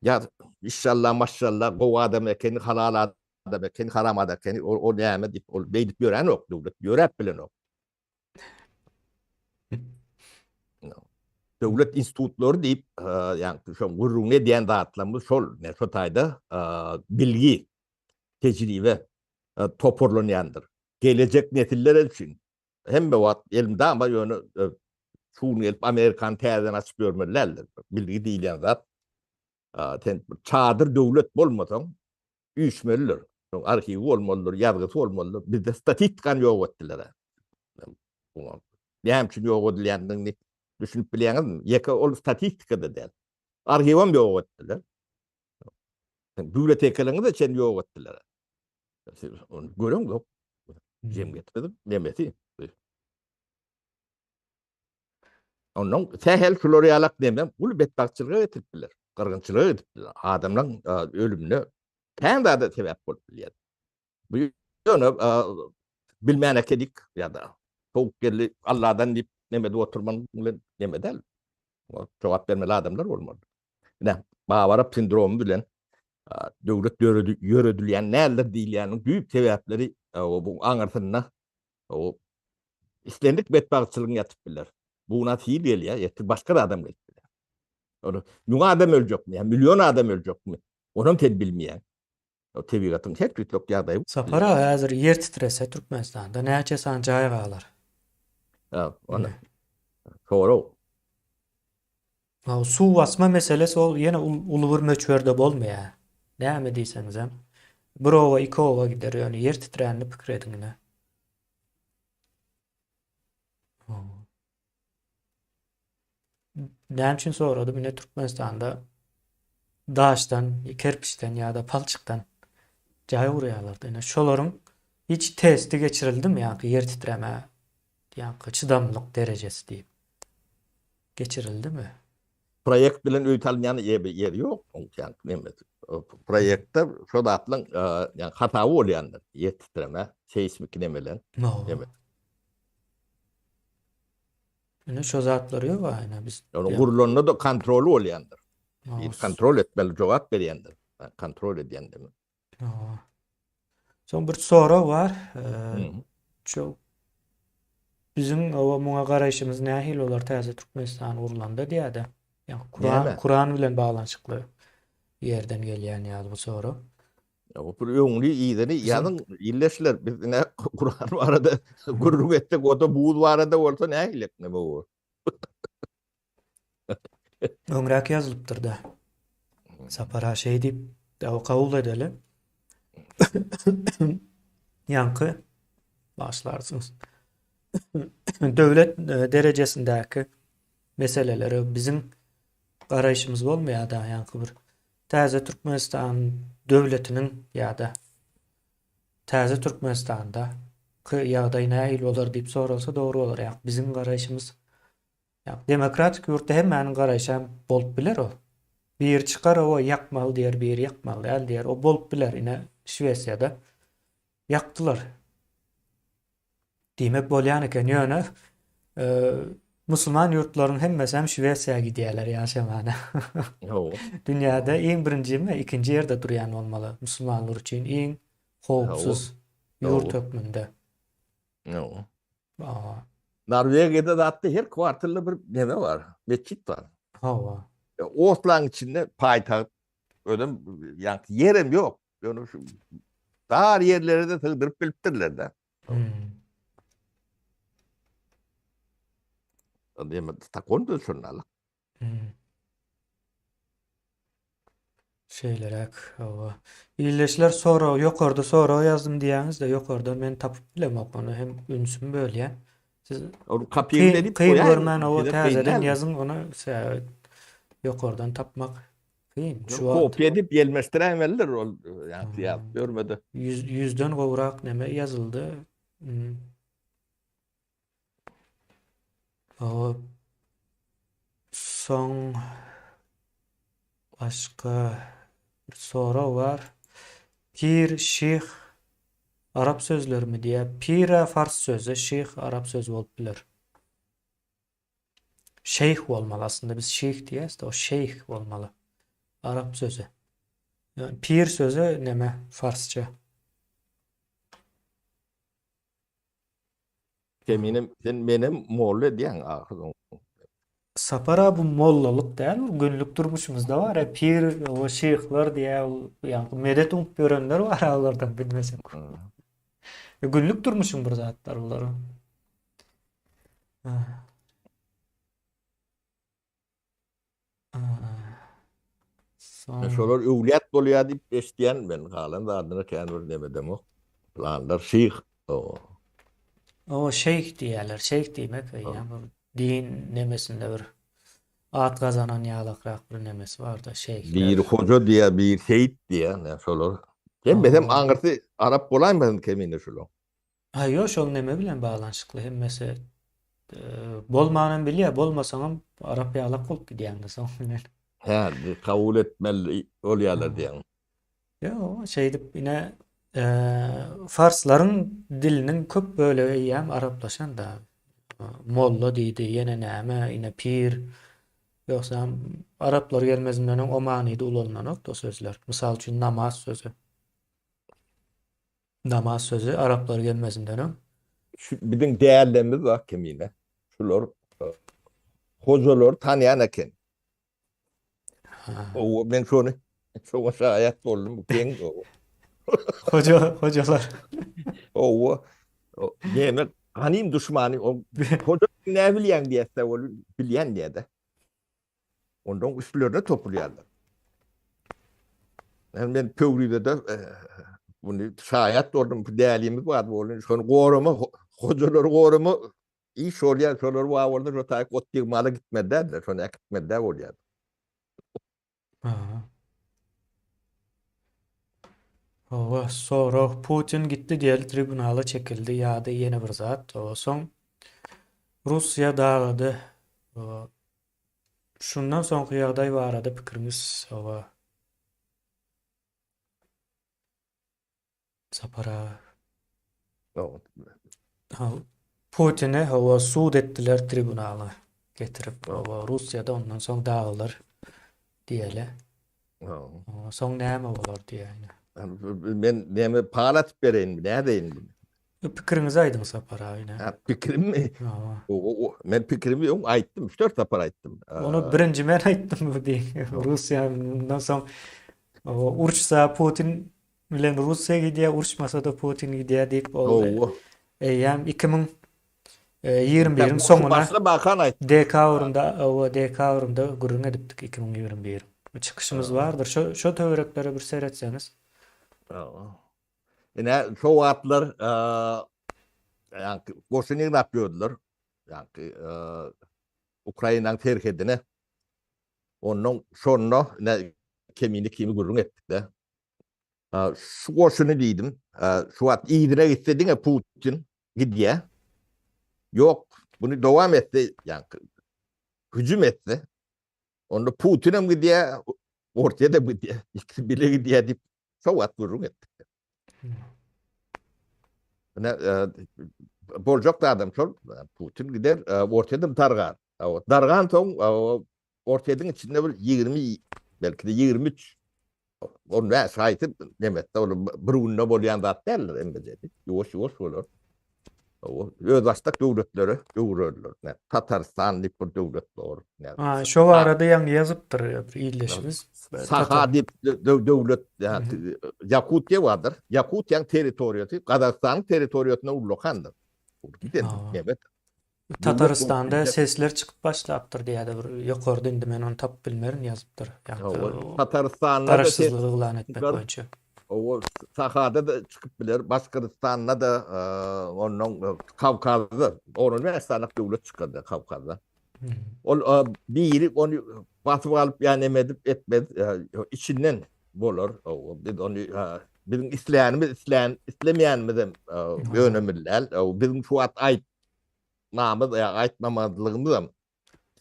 Ýa inşallah maşallah gowy adam ekeni, halal adam ekeni, haram adam ekeni, ol, ol näme diýip, ol beýdip ýörenok döwlet, ýöräp bilenok. Döwlet institutlary diýip, ýagny şo gürrüňini edýän zatlarymyz şol, ne şo taýda bilgi, tejribe toparlanýandyr. Gelejek nesiller üçin Hemme wagt elmydama ýöne şu gün gelip Amerikany täzeden açyp ýörmeli däldir. Bilgi diýilýän zat sen çadyr döwlet bolmasaň üýşmelidir. Şoň arhiwi bolmalydyr, ýazgysy bolmalydyr. Bizde statistikany ýok etdiler. Näme üçin ýok edilýändigini düşünip bilýäňizmi? Ýeke ol statistika-da däl. Arhiwem ýok etdiler. Bibliotekalaryňyzy çen ýok etdiler. Siz ony göreňzok. Jemgyýetimiziň nemesi. Ondan sähel şular ýalak neme uly betbagtçylyga getirip biler. Gyrgynçylyga getirip biler. Adamlaryň ölümine kän zada sebäp bolup bilýär. Bu ýöne bilmän ekedik ýa-da sowuk geldi Alladan diýip neme edip oturman bilen neme däl. Jogap bermeli adamlar bolmaly. Ine, Babarap sindromy bilen döwlet döredi ýöredilýän däldir diýilýäniň düýp sebäpleri bu aňyrsynda o islendik betbagtçylygyň ýatyp biler. Bu na sil gelýär, ertir başga adam gelip biler. Ony müň adam öljekmi, ýa million adam öljekmi? Onam sen bilmeýäň. O tebigatyň her tüýtlük ýagdaýy. Sapar aga häzir ýer titrese Türkmenistanda näçe sany jaý galar? Ha, ony sorag. Haw, suw basma meselesi ol ýene uly bir möçberde bolmaýar. Näme diýseňizem, bir oba, iki oba gider, ýöne ýer titränini pikir ediň ine. Näme üçin soradym, ine Türkmenistanda daşdan, kerpiçden ýa-da palçykdan jaý gurýarlar-da. Ine şolaryň hiç testi geçirildimi ýa-da ýer titremä ýa-da çydamlylyk derejesi diýip? Geçirildimi? Proýekt bilen öý salynýan ýeri ýok. Proýektde şo zatlaryň ýagny hasaby bolýandyr. Ýer titreme, seýsmiki nemeler. Ine şo zatlar ýok a ine biz. Ýagny gurlanda-da kontroly bolýandyr. Bir kontrol etmeli, jogap berýändir. Kontrol edýän demek. Soň bir sorag bar. Şu biziň oba muňa garaýşymyz nähili bolar täze Türkmenistan gurlanda diýýär-de. Ýa Kuran, Kuran bilen baglanyşykly ýerden gelýän ýaly bu sorag. Ýa bu bir öňüni yzyny ýazyň illeşler biz ine Kuran barada gürrüň etsek o-da buz barada bolsa nähili neme bu. Öňräk ýazylypdyr-da. Sapar aga şeý diýip, dagy kabul edeli. Ýaňky başlarsyňyz. Döwlet e, derejesindäki meselelere biziň garaýşymyz bolmaýar-da, ýaňky bir täze Türkmenistan döwletiniň ýa-da täze Türkmenistanda ýagdaý nähili bolar diýip soralsa dogry bolar. Ýa biziň garaýşymyz Ýa demokratik ýurtda hemmäniň garaýşam bolup biler ol. Biri çykar owa ýakmaly diýer, biri ýakmaly däl diýer. O bolup biler. Ine Şwesiýada ýakdylar. Diýmek bolýan eken. Ýöne e, musulman ýurtlaryň hemmesi hem Şwesiýa gidýärler ýaşamana. Hawa. Dünýäde iň birinjimi, ikinji ýerde durýan bolmaly musulmanlar üçin iň howpsuz ýurt hökmünde. Hawa. Hawa. Norwegiýada zatda her kwartalda bir neme bar, metjit bar. Hawa. Oslaň içinde paýtagt özem ýaňky ýerem ýok. Ýöne şu dar ýerlere-de sygdyryp bilipdirler-de. Hmm. Diýmek, Stokgolmda şonda. Hmm. Şeýleräk, hawa. Ildeşler sorag, ýokarda sorag ýazdym diýýäňiz-de, ýokardan men tapyp bilemok ony hem ünsüm bölýär. Siz Ol kapyr kyn, kyn görmän hawa täzeden ýazyň ony, sebäbi ýokardan tapmak kyn. Şu wagt Kopýa edip ýelmeşdiräýmelidir ol ýaňky ýazyp ýörmede. Ýüzden gowrak neme ýazyldy. Hmm. Hop. Soň başga bir sorag bar. Pir, şyh arap sözlerimi diýýär. Pir-ä fars sözi, şyh arap sözi bolup biler. Şeýh bolmaly aslynda biz şyh diýýäs-de, o şeýh bolmaly. Arap sözi. Ýöne pir sözi neme farsça. Sen menem sen menem molla edýäň ahyr. Sapar a bu mollalyk däl bu günlük durmuşymyzda bar a pir o şyhlar diýä ol ýaňky medet umup ýörenler bar a olardan bilmeseň. Günlük durmuşyň bir zatlar bular. Soň Şolar öwlýat bolýar diýip eşidýän men galan zadyna kän bir neme edemok. Planlar şyh. O şeýh diýýärler. Şeýh diýmek eýýäm bir din nemesinde bir at gazanan ýalakrak bir nemesi barda şeýhler. Biri hoja diýýär, biri seýit diýýär. Näme şolar. Hemmesem aňyrsy arap bolaýmasyn kemine şulaň. Ha ýok şol neme bilen baglanyşykly hemmesi bolmanam bilýär bolmasaňam arap ýalak bolup gidýäňdä soň bilen. Hä kabul etmeli bolýarlar diýýäň. Ýok şeýdip ine farslaryň diliniň köp bölegi eýýäm araplaşan-da. Molla diýdi ýene näme ine pir ýogsam araplar gelmezinden öň o manyda ulanylanokdy o sözler. Mysal üçin namaz sözi. Namaz sözi araplar gelmezinden öň. Şu biziň dälemiz bar kemine. Şular hojalary tanýan eken. Owa men şony şoňa şaýat boldum. Bu geň. Hoja hojalar. Owa. Näme ganym duşmany o hoja näme bilýäň diýse ol bilýän diýýär-de. Ondan üstlerine topulýarlar. Yani men Pöwrizede e, bunu şaýat boldum, bu dälimiz bar boldy. Şony gorama, hojalary gorama iş bolýar, şolar bar boldy, şo taýyk ot ýygmala gitmeli däldir, şony äkitmeli däl bolýar. Aha. Hawa, sorag Putin gitdi diýeli tribunala çekildi ýa-da ýene bir zat. Soň Russiýa dagady. Şundan soňky ýagdaý barada pikiriňiz hawa. Sapar aga. Putini hawa sud etdiler tribunala getirip hawa Russiýada ondan soň dagylar diýeli. Soň näme bolar diýýär. Men näme pal atyp bereýinmi, nädeýin? Pikiriňizi aýdyň Sapar aga ine. Ha, pikirimi? Men pikirimi öň aýtdym, 3-4 sapar aýtdym. Ony birinji men aýtdym bu diýip. Russiýa mundan soň uruşsa Putin bilen Russiýa gidýär, uruşmasa-da Putin gidýär diýip ol eýýäm 2021-iň soňuna dekabrynda, owa, dekabrynda gürrüň edipdik 2021-iň. Çykyşymyz bardyr. Şo şo töwereklere bir seretseňiz. Ine şo wagtlar ýaňky goşun ýygnap ýördüler. Ýaňky Ukrainanyň serhedine. Ondan şonda ine kemini kimi gürrüň etdik-de. Şu goşuny diýdim. Şu wagt yzyna gitse diňe Putin gidýär. Ýok, buny dowam etse, ýaňky hüjüm etse, onda Putin hem gidýär, Orsýet hem gidýär. Ikisi bile gidýär diýip Şo wagt gürrüň etdik. Ine, e, boljak zadam şol, Putin gider, e, Orsýetem dargar. Dargan soň Orsýetiň içinde bir 20, belki de 23, 15 haýsy nemesde ol bir günde bolýan zat däldir hemmejesi. Ýuwaş-ýuwaş bolar. Özbaşdak döwletlere öwrerler. Tatarystan diýip bir döwlet bor. Ha, şo barada ýaňy ýazypdyr bir ildeşimiz. Saha diýip döwlet, Ýakutiýa bardyr. Ýakutiýanyň territoriýasy Gazagystanyň territoriýasyndan ullakandyr. Giden nebet. Tatarystanda sesler çykyp başlapdyr diýýärdi bir ýokarda indi men ony tapyp bilmerin ýazypdyr. Tatarystanda garaşsyzlygy yglan etmek boýunça. Owo Sahada-da çykyp biler, Başgyrystanda-da ondan Kawkazda 15 sany döwlet çykardy Kawkazda. Ol biri ony basyp alyp ýa neme edip etmez, içinden bolar. Biz ony biziň islänimiz islän islemeýänimiz hem ýönemeli däl. Biziň şu wagt aýtmamyz ýa aýtmamazlygymyz hem.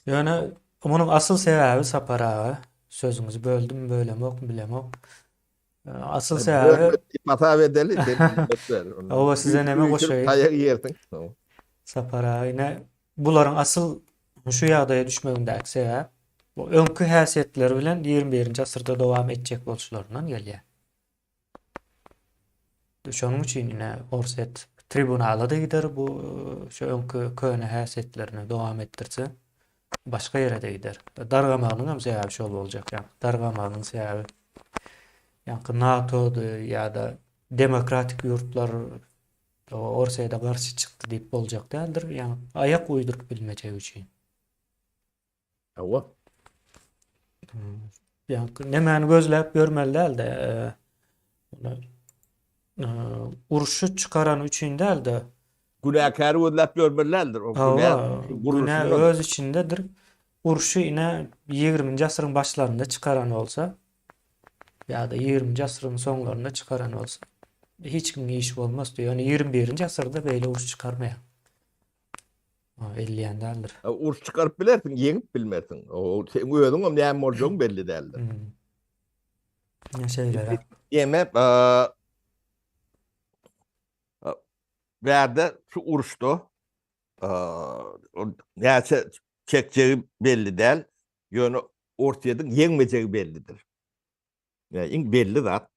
Ýöne munuň asyl sebäbi Sapar aga, sözüňizi böldüm, bölemokmy bilemok. Asyl sebäbi hasap edeli. Owa size neme goşaýyn? Taýak iýersiň. Sapar aga ine bularyň asyl şu ýagdaýa düşmegindäki sebäp bu öňki häsiýetleri bilen 21-nji asyrda dowam etjek boluşlaryndan gelýär. Şonuň üçin ine Orsýet tribunala-da gider bu şu öňki köne häsiýetlerini dowam etdirse başga ýere-de gider. Dargamagynyň hem sebäbi şol boljak ýa. Dargamagynyň sebäbi ýaňky NATO-dy ýa-da demokratik ýurtlar Orsýete garşy çykdy diýip boljak däldir. Ýa aýak uýduryp bilmejegi üçin. Hawa. Ýa nemäni gözläp ýörmeli dälde. Urşy çykaran üçin dälde. Günäkäri gözläp ýörmeli däldir. O günä öz içindedir. Urşy ine 20-nji asyryň başlarynda çykaran bolsa ýa-da 20-nji asyryň soňlarynda çykaran bolsa hiç kimiň işi bolmazdy. Ýöne 21-nji asyrda beýle uruş çykarmaýar. Edilýän däldir. Uruş çykaryp bilersiň, ýeňip bilmersiň. O seň özüň hem näme boljagyň belli däldir. Hmm. Şeýle. Ýeme bärde şu uruşda näçe çekjegi belli däl, ýöne Orsýetiň ýeňmejegi bellidir. Ýa iň belli zat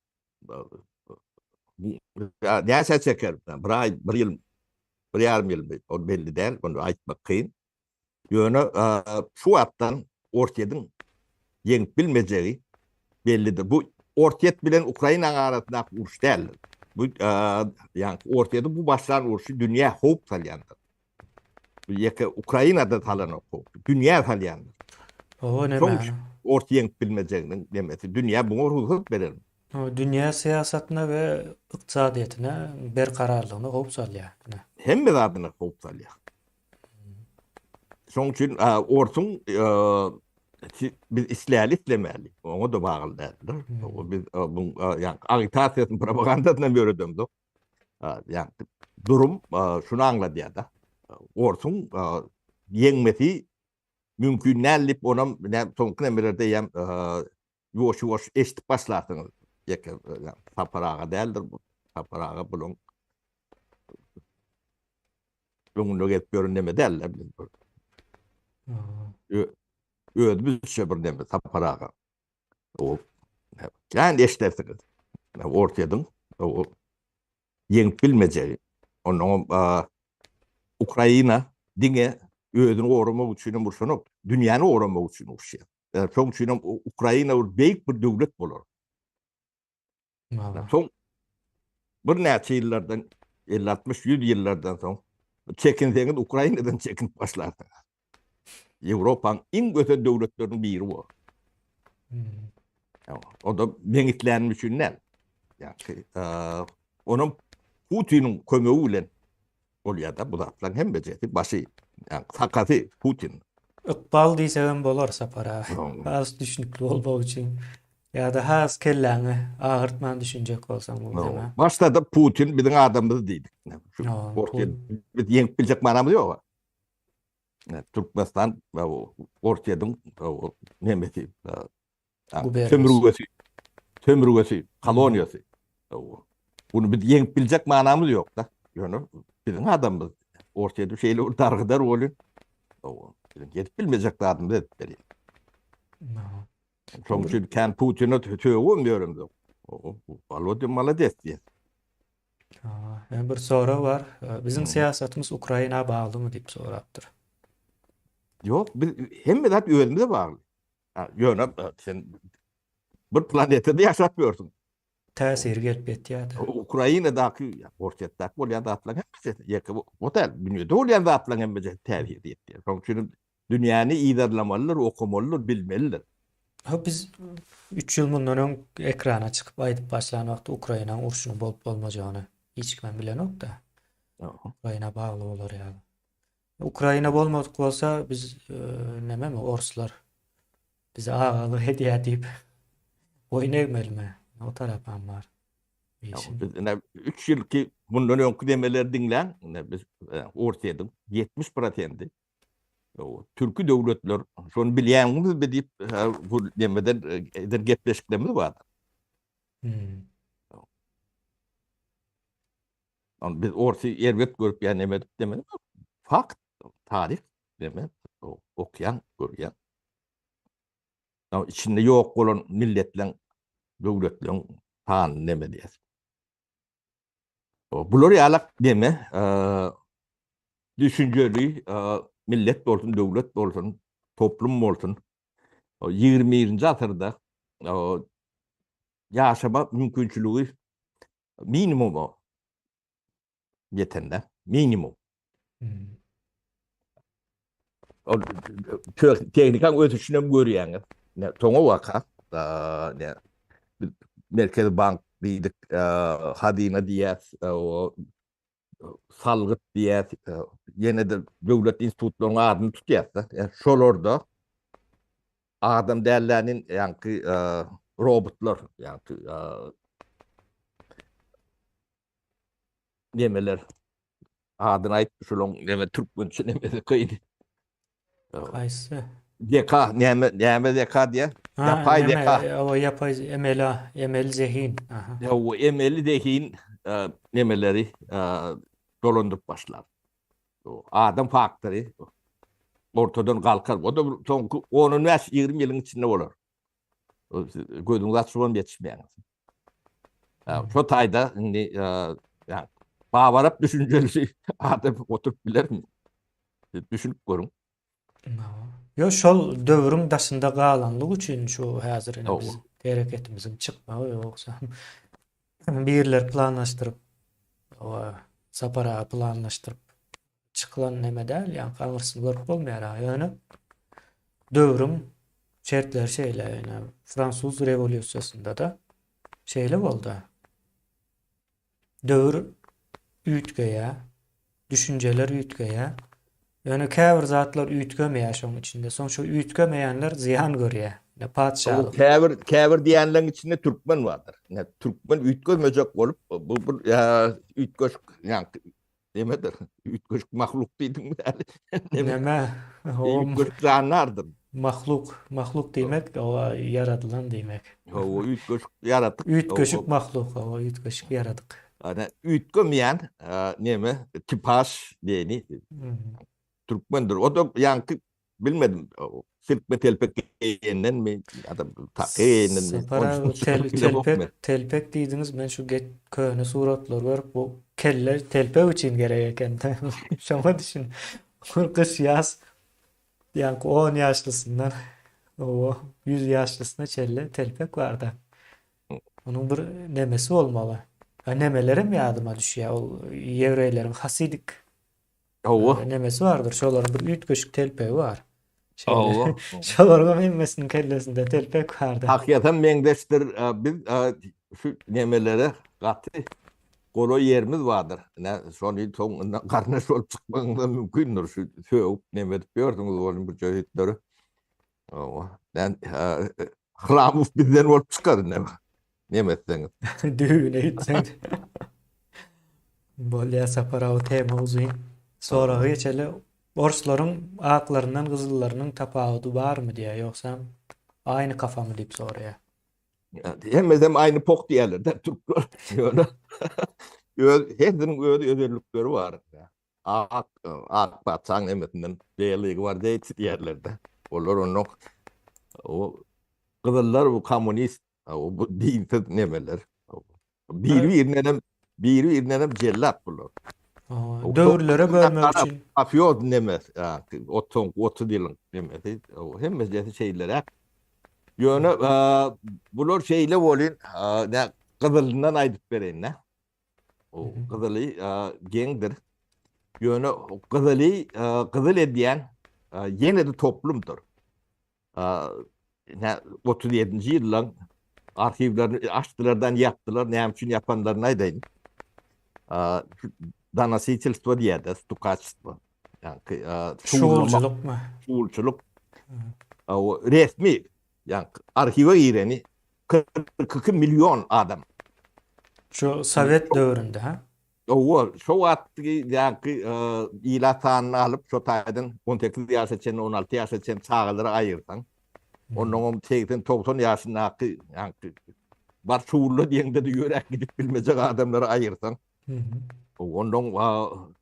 näçe çeker? Bir aý, bir ýyl, bir ýarym ýylmy? Ol belli däl, ony aýtmak kyn. Ýöne şu wagtdan Orsýetiň ýeňip bilmejegi bellidir. Bu Orsýet bilen Ukrainanyň arasyndaky uruş däldir. Bu ýa Orsýetiň bu başlan urşy dünýä howp salýandyr. Bu ýeke Ukrainada salanok howp. Dünýä salýandyr. Hawa näme? Ors ýeňip bilmejeginiň nemesi. Dünýä muňa rugsat berermi? Dünýä syýasatyna we ykdysadyýetine berkararlygyna howp salýar. Hemme zadyna howp salýar. Şonuň üçin orsuň biz isläli islemäli oňa-da bagly däldir. Biz bu ýa agitasiýasyny propagandasyny hem ýöredemzok. Ýa durum şuny aňladýar-da. Orsuň ýeňmesi mümkin däl diýip onam soňky nemelerde eýýäm ýuwaş-ýuwaş eşidip başlarsyňyz. Ýeke Sapar aga däldir bu. Sapar aga buluň öňünde gezip ýören neme däl-de biz. Özümizçe bir neme Sapar aga. O kän eşidersiňiz. Orsýetiň o ýeňip bilmejegi. Onnoňam Ukraina diňe özüni goramak üçin hem urşanok, dünýäni goramak üçin uruşýar. Şoň üçin hem Ukraina bir beýik bir döwlet bolar. Soň birnäçe ýyllardan, 50, 60, 100 ýyllardan soň çekinseňiz Ukrainadan çekinip başlarsyňyz. Ýewropanyň iň ösen döwletleriniň biri bu. Hmm. O da meň islänim üçin däl. Ýa-ki, onuň Putiniň kömegi bilen bolýar-da bu zatlaryň hemmejesi, başy, ýa sakasy Putin. Ykbal diýsegem bolar Sapar aga. Has düşnükli bolmak üçin. Ýa-da has kelläňi agyrtman düşünjek bolsaň bu tema. Başda-da Putin biziň adamymyz diýdik. Biz ýeňip biljek manamyz ýok. Türkmenistan Orsýetiň nemesi sömürgesi sömürgesi koloniýasy. Bunu biz ýeňip biljek manamyz ýok-da. Ýöne biziň adamymyz Orsýeti şeýle bir dargydar welin biziň ýetip bilmejek zadymyzy edip berýär. Şonuň üçin kän Putine sögübem ýöremzok. Wolodýa malades diýýär. Ýene bir sorag bar. Biziň syýasatymyz Ukraina baglymy diýip sorapdyr. Ýok, biz hemme zat özümize bagly. Ýöne sen bir planetada ýaşap ýörsüň. Täsiri gelip ýetýär-de. Ukrainadaky, Orsýetdäki bolýan zatlaryň hemmesi ýeke o däl, dünýede bolýan zatlaryň hemmesi täsiri ýetýär. Şonuň üçin dünýäni yzarlamalydyr, okamalydyr, bilmelidir. Ha biz 3 ýyl mundan öň ekrana çykyp aýdyp başlan wagty Ukrainanyň urşunyň bolup bolmajagyny hiç kimem bilenok-da. Ukraina bagly bolar ýaly. Ukraina bolmadyk bolsa biz nememi orslar bize agalyk edýär diýip boýun egmelimi? O tarapam bar. Biz ine 3 ýylky mundan öňki demeleri diňläň, ine biz Orsýetiň 70 prosendi türki döwletler şony bilýäňizmi diýip bu nemeden eden gepleşiklerimiz bardy. Hmm. Ony biz orsy erbet görüp ýa neme edip demedik. Fakt, taryh deme, okýaň, görýäň. Ýa içinde ýok bolan milletleň, döwletleň sanyny neme diýýär. Bular ýalak neme, düşünjeli millet bolsun, döwlet bolsun, toplum bolsun, 21-nji asyrda ýaşama mümkinçiligi minimuma ýetende, minimum. Hmm. Ol tehnikaň ösüşini hem görýäňiz. Ne soňa waka, ne Merkezi bank diýdik, hazyna diýýäs, o salgyt diýýäs, ýene-de döwlet institutlarynyň adyny tutýas-da. Şolarda Adam dällänin ýaňky robotlar, ýaňky nemeler adyny aýt şulaň neme türkmençe nemesi kyn. Haýsy? Zeka, näme näme zeka diýä? Ýapaý zeka. O ýapaý emeli, emeli zehin. Aha. Ýa emeli zehin nemeleri dolandyryp başlar. Adam faktory ortadan galkar. O da soňky 10-15-20 ýylyň içinde bolar. Gözüňizi açybam ýetişmeýäňiz. Şo taýda indi ýa babarap düşünjeli adam oturyp bilermi? Düşünip görüň. Ýo şol döwrüň daşynda galanlygy üçin şu häzir ine biz hereketimiziň çykmagy ýogsa birler planlaşdyryp Sapar aga planlaşdyryp çykylan neme däl, ýaňky aňyrsyny görüp bolmaýar aga. Ýöne döwrüň şertleri şeýle, ýöne fransuz rewolýusiýasynda-da şeýle boldy. Döwür üýtgeýär, düşünjeler üýtgeýär. Ýöne käbir zatlar üýtgemeýär şoň içinde. Soň şo üýtgemeýänler zyýan görýär. Ine patyşalyk. Käbir käbir diýenleň içinde türkmen bardyr. Ine türkmen üýtgemejek bolup bu bir üýtgeşik ýaňky nemedir? Üýtgeşik mahluk diýdiňmi häli? Neme? Üýtgeşik jandardyr. Mahluk, mahluk diýmek owa ýaradylan diýmek. Hawa, üýtgeşik ýaratyk. Üýtgeşik mahluk, hawa, üýtgeşik ýaradyk. Ana, üýtgemeýän neme, tipaž diýeni türkmendir. O-da ýaňky bilmedim, silkme telpek geýendenmi ýa-da takýa geýendenmi? Sapar aga, telpek, telpek diýdiňiz, men şu köne suratlary görüp, bu kelle telpek üçin gerek eken. Şoňa düşün. Gyş, ýaz Ýaňky on ýaşlysyndan oba ýüz ýaşlysyna çenli telpek barda. Onuň bir nemesi bolmaly. A nemelerem ýadyma düşýär. Ol ýewreýleriň hasidik Hawa. nemesi bardyr. Şolaryň bir üýtgeşik telpegi bar. Hawa. Şolaryň hemmesiniň kellesinde telpek bardy. Hakykatam meňzeşdir. Biz şu nemelere gaty golaý ýerimiz bardyr. Ine, şony soňundan garyndaş bolup çykmagyňyz mümkindir. Şu sögüp neme edip ýörsüňiz onuň bir jöhitleri. Hawa. Ben Hramow bizden bolup çykar ine. Neme etseňiz. Düýbüne gitseň. Bolýar Sapar aga tema uzyn. Soraga geçeli. Orslaryň aklaryndan gyzyllarynyň tapawudy barmy diýýär, ýogsam aýny kafamy diýip soraýar. Hemmesem aýny pok diýerler-de türkler. Ýöne öz hersiniň öz özellikleri bar. Ak ak patyşaň hemmesinden belygy bar diýip diýerler-de. Olar onnoň o gyzyllar bu kommunist, bu dinsiz nemeler. Biri-birinden hem. Biri-birinden hem jellat bular. Döwürlere bölmek üçin. Mafioz neme, o soňky 30 ýylyň nemesi, hemmesi şeýleräk. Ýöne bular şeýle bolyn, nä gyzylyndan aýdyp bereýin-dä. O gyzyly geňdir. Ýöne gyzyly gyzyl edýän ýene-de toplumdyr. Nä 37-nji ýyldan arhiwlerini açdylardan ýapdylar. Näme üçin ýapanlaryny aýdaýyn. Donositelstwo diýýärler, stukaçstwo. Ýagny şuwulçylykmy? Şuwulçylyk. O resmi, ýagny arhiwe gireni 42 million adam. Şu sowet döwründe, ha? Owa, şo wagtky ýaňky ilat sanyny alyp, şo taýdan 18 ýaşa çenli, 16 ýaşa çenli çagalary aýyrsaň, onnoňam 80-90 ýaşyndaky ýaňky bar şuwulla diýeňde-de ýöräp gidip bilmejek adamlary aýyrsaň, onnoň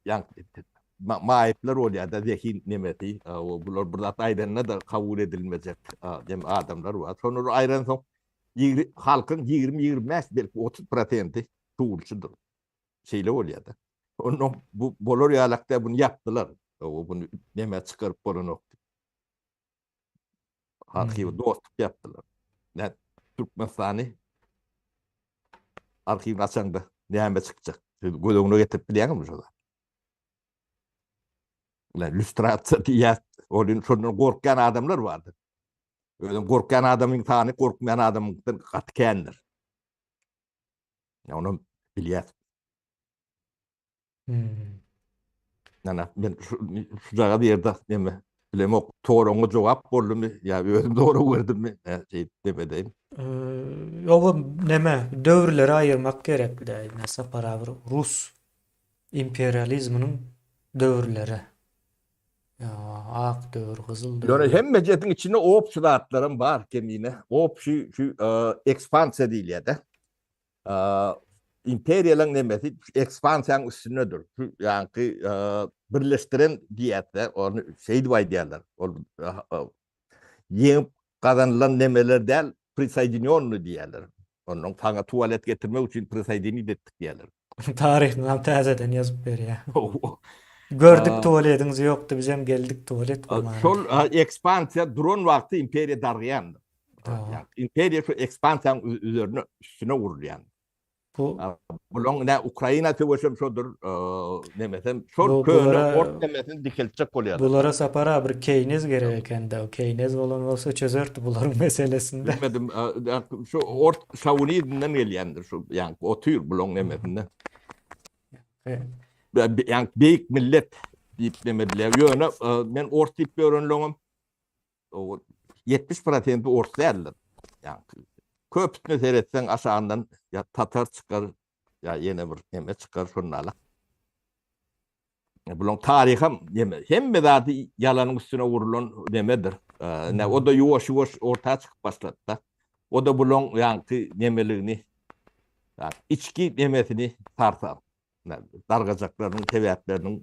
ýaňky maýyplar bolýar-da, zehin nemesi, bular bir zat aýdanda-da kabul edilmejek adamlar bar. Şonlary aýransoň, halkyň 20-25, belki 30 prosenti şuwulçydyr. Şeýle bolýar-da. Ondan bu bolar ýalak däl, bunu ýapdylar. O bunu näme çykaryp bolanok diýip. Arhiwe hmm. dostluk ýapdylar. Nä Türkmenistany arhiwini açaňda näme çykjak? Siz göz öňüne getirip bilýäňizmi şo zat? Ulan lüstrasiýa diýýär. Ol şondan gorkýan adamlar bardy. Özüm gorkýan adamyň sany gorkmaýan adamyňdan gaty kändir. Ya onu bilýär. Hmm. Ýa men şu şu jaga bir ýerde neme bilemok soragyňa jogap boldumy ýa özüm sorag berdimmi şeýdip demedeýin. Ýoga neme döwürleri aýyrmak gerek de ine Sapar abi rus imperializminiň döwürleri. Ýa ak döwür, gyzyl döwür. Ýöne hemmejesiň içinde obşi zatlaram bar kemine. Obşi şu ekspansiýa diýilýär-de. Imperiýalaryň nemesi ekspansiýanyň üstündedir. Şu ýaňky birleşdiren diýýärler, ony şeýdip aýdýarlar. Ol ýeňip gazanylan nemeler däl, prisoýedinýonnyý diýýärler. Ondan saňa tualet getirmek üçin prisoýedinit etdik diýýärler. Taryhyny hem täzeden ýazyp berýär. Gördük tualetiňiz ýokdy, bizem geldik tualet gurmaga. Şol ekspansiýa duran wagty imperiýa dargaýandyr. Imperiýa şu ekspansiýanyň üzerine üstüne gurulýan. Bu bulaň ne Ukraina söweşem şodur, nemesem şol köne ors nemesini dikeltjek bolýarlar. Bulara Sapar abi bir Keýnez gerek ekende. Keýnez bolan bolsa çözerdi bularyň meselesini. Bilmedim, şu ors şowinizmden gelýändir şu, ýa otyr bulaň nemesinde. Ýa beýik millet diýip neme edilýär. Ýöne men ors diýip ýörenleňem O 70 prosenti ors däldir. Ýa köpüsine seretseň aşagyndan ýa tatar çykar, ýa ýene bir neme çykar şondalyk. Bulaň taryham neme, hemme zady ýalanyň üstüne gurlan nemedir. Ne o da ýuwaş-ýuwaş orta çykyp başlady-da. O da bulaň ýaňky nemeligini, içki nemesini sarsar. Dargajaklarynyň sebäpleriniň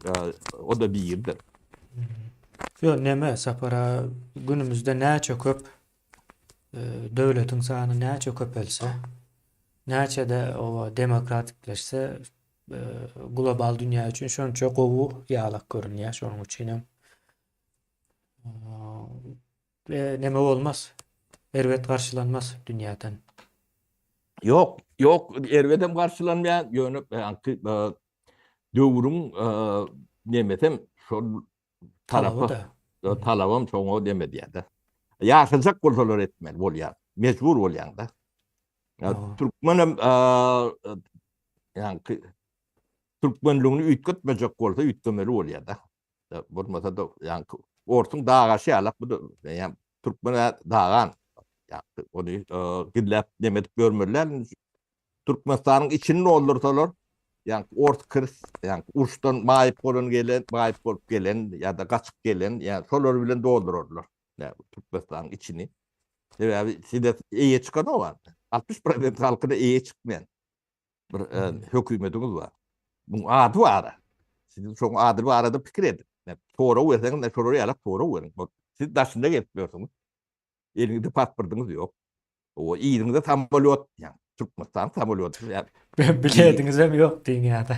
o da biridir. Ýok, neme Sapar aga, günümizde näçe köp döwletiň sany näçe köpelse, näçe-de oba demokratikleşse, global dünýä üçin şonça gowy ýalak görünýär. Şonuň üçin hem neme bolmaz, erbet garşylanmaz dünýäden. Ýok, ýok, erbedem garşylanmaýar, ýöne ýaňky döwrüň nemesem şol tarapa talabam şoňa neme diýýär-de. Ýaşajak bolsalar etmeli bolýar. Mejbur bolýaň-da. Türkmenem ýaňky türkmenligini üýtgetmejek bolsa üýtgemeli bolýar-da. Bolmasa-da ýaňky orsuň dagaşy ýalak bu ýa türkmen dagan. Ýaňky ony gizläp neme edip ýörmeli däl. Türkmenistanyň içini doldursalar, ýaňky ors kirs, ýaňky uruşdan maýyp bolan gelen, maýyp bolup gelen ýa-da gaçyp gelen, ýa şolar bilen doldurarlar. Ýa Türkmenistanyň içini. Sebäbi size eýe çykanok. 60% halkyna eýe çykmaýan. bir hökümetiňiz bar. Muň ady bar. Siz şoň ady barada pikir ediň. Sorag berseňiz, şolar ýalak sorag beriň. Siz daşynda gezip ýörsüňiz. Eliňizde pasportyňyz ýok. O yzyňyzda samolýot, ýa. Türkmenistan samolýoty. Bilediňiz hem ýok diýiň ýa-da.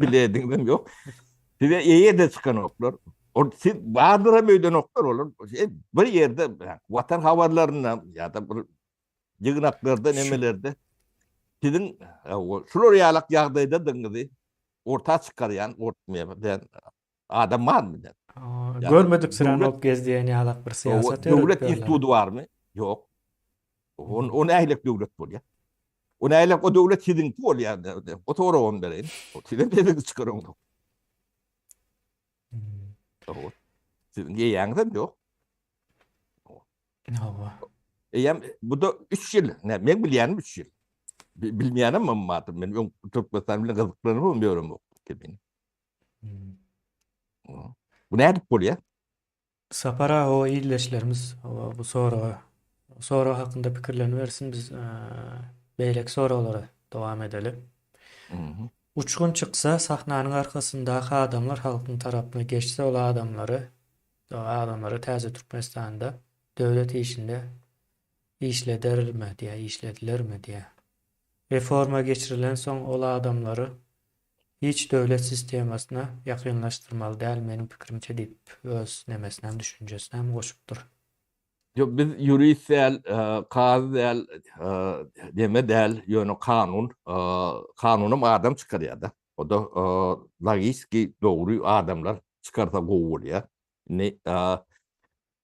Bilediňiz hem ýok. Size eýe-de çykanoklar. Ol siz bardyr hem öýdenoklar olar. Bir ýerde watan habarlarynda ýa-da bir ýygnaklarda nemelerde siziň şular ýalak ýagdaýdadygyňyzy orta çykarýan adam barmy? Görmedik syran bolup gez diýen ýalak bir syýasat ýöredip. Döwlet instituty barmy? Ýok. O o nähilek döwlet bolýar? O nähilek o döwlet siziňki bolýar? O soragam bereýin. O siziň sesiňizi çykaryň. Hmm. Siziň eýäňiz hem ýok. Hawa. Eýäm bu da 3 ýyl. Ne, men bilýänim 3 ýyl. Bilmeýänim hem bardyr. Men öň Türkmenistan bilen gyzyklanyp hem ýöremok. Hmm. Bu nädip bolýar? Sapar aga o ildeşlerimiz bu soraga sorag hakynda pikirlenibersin biz beýleki soraglara dowam edeli. Uçgun çyksa sahnanyň arkasyndaky adamlar halkyň tarapyna geçse ol adamlary adamlary täze Türkmenistanda döwlet işinde işledermi diýä işledilermi diýä. Reforma geçirilensoň ol adamlary Hiç döwlet sistemasyna ýakynlaşdyrmaly däl meniň pikirimçe diýip öz nemesinem düşünjesinem goşupdyr. Ýok biz ýurist däl, kazy däl, neme däl, ýöne kanun, kanunam adam çykarýada. O-da logiski dogry adamlar çykarsa gowy bolýar. Indi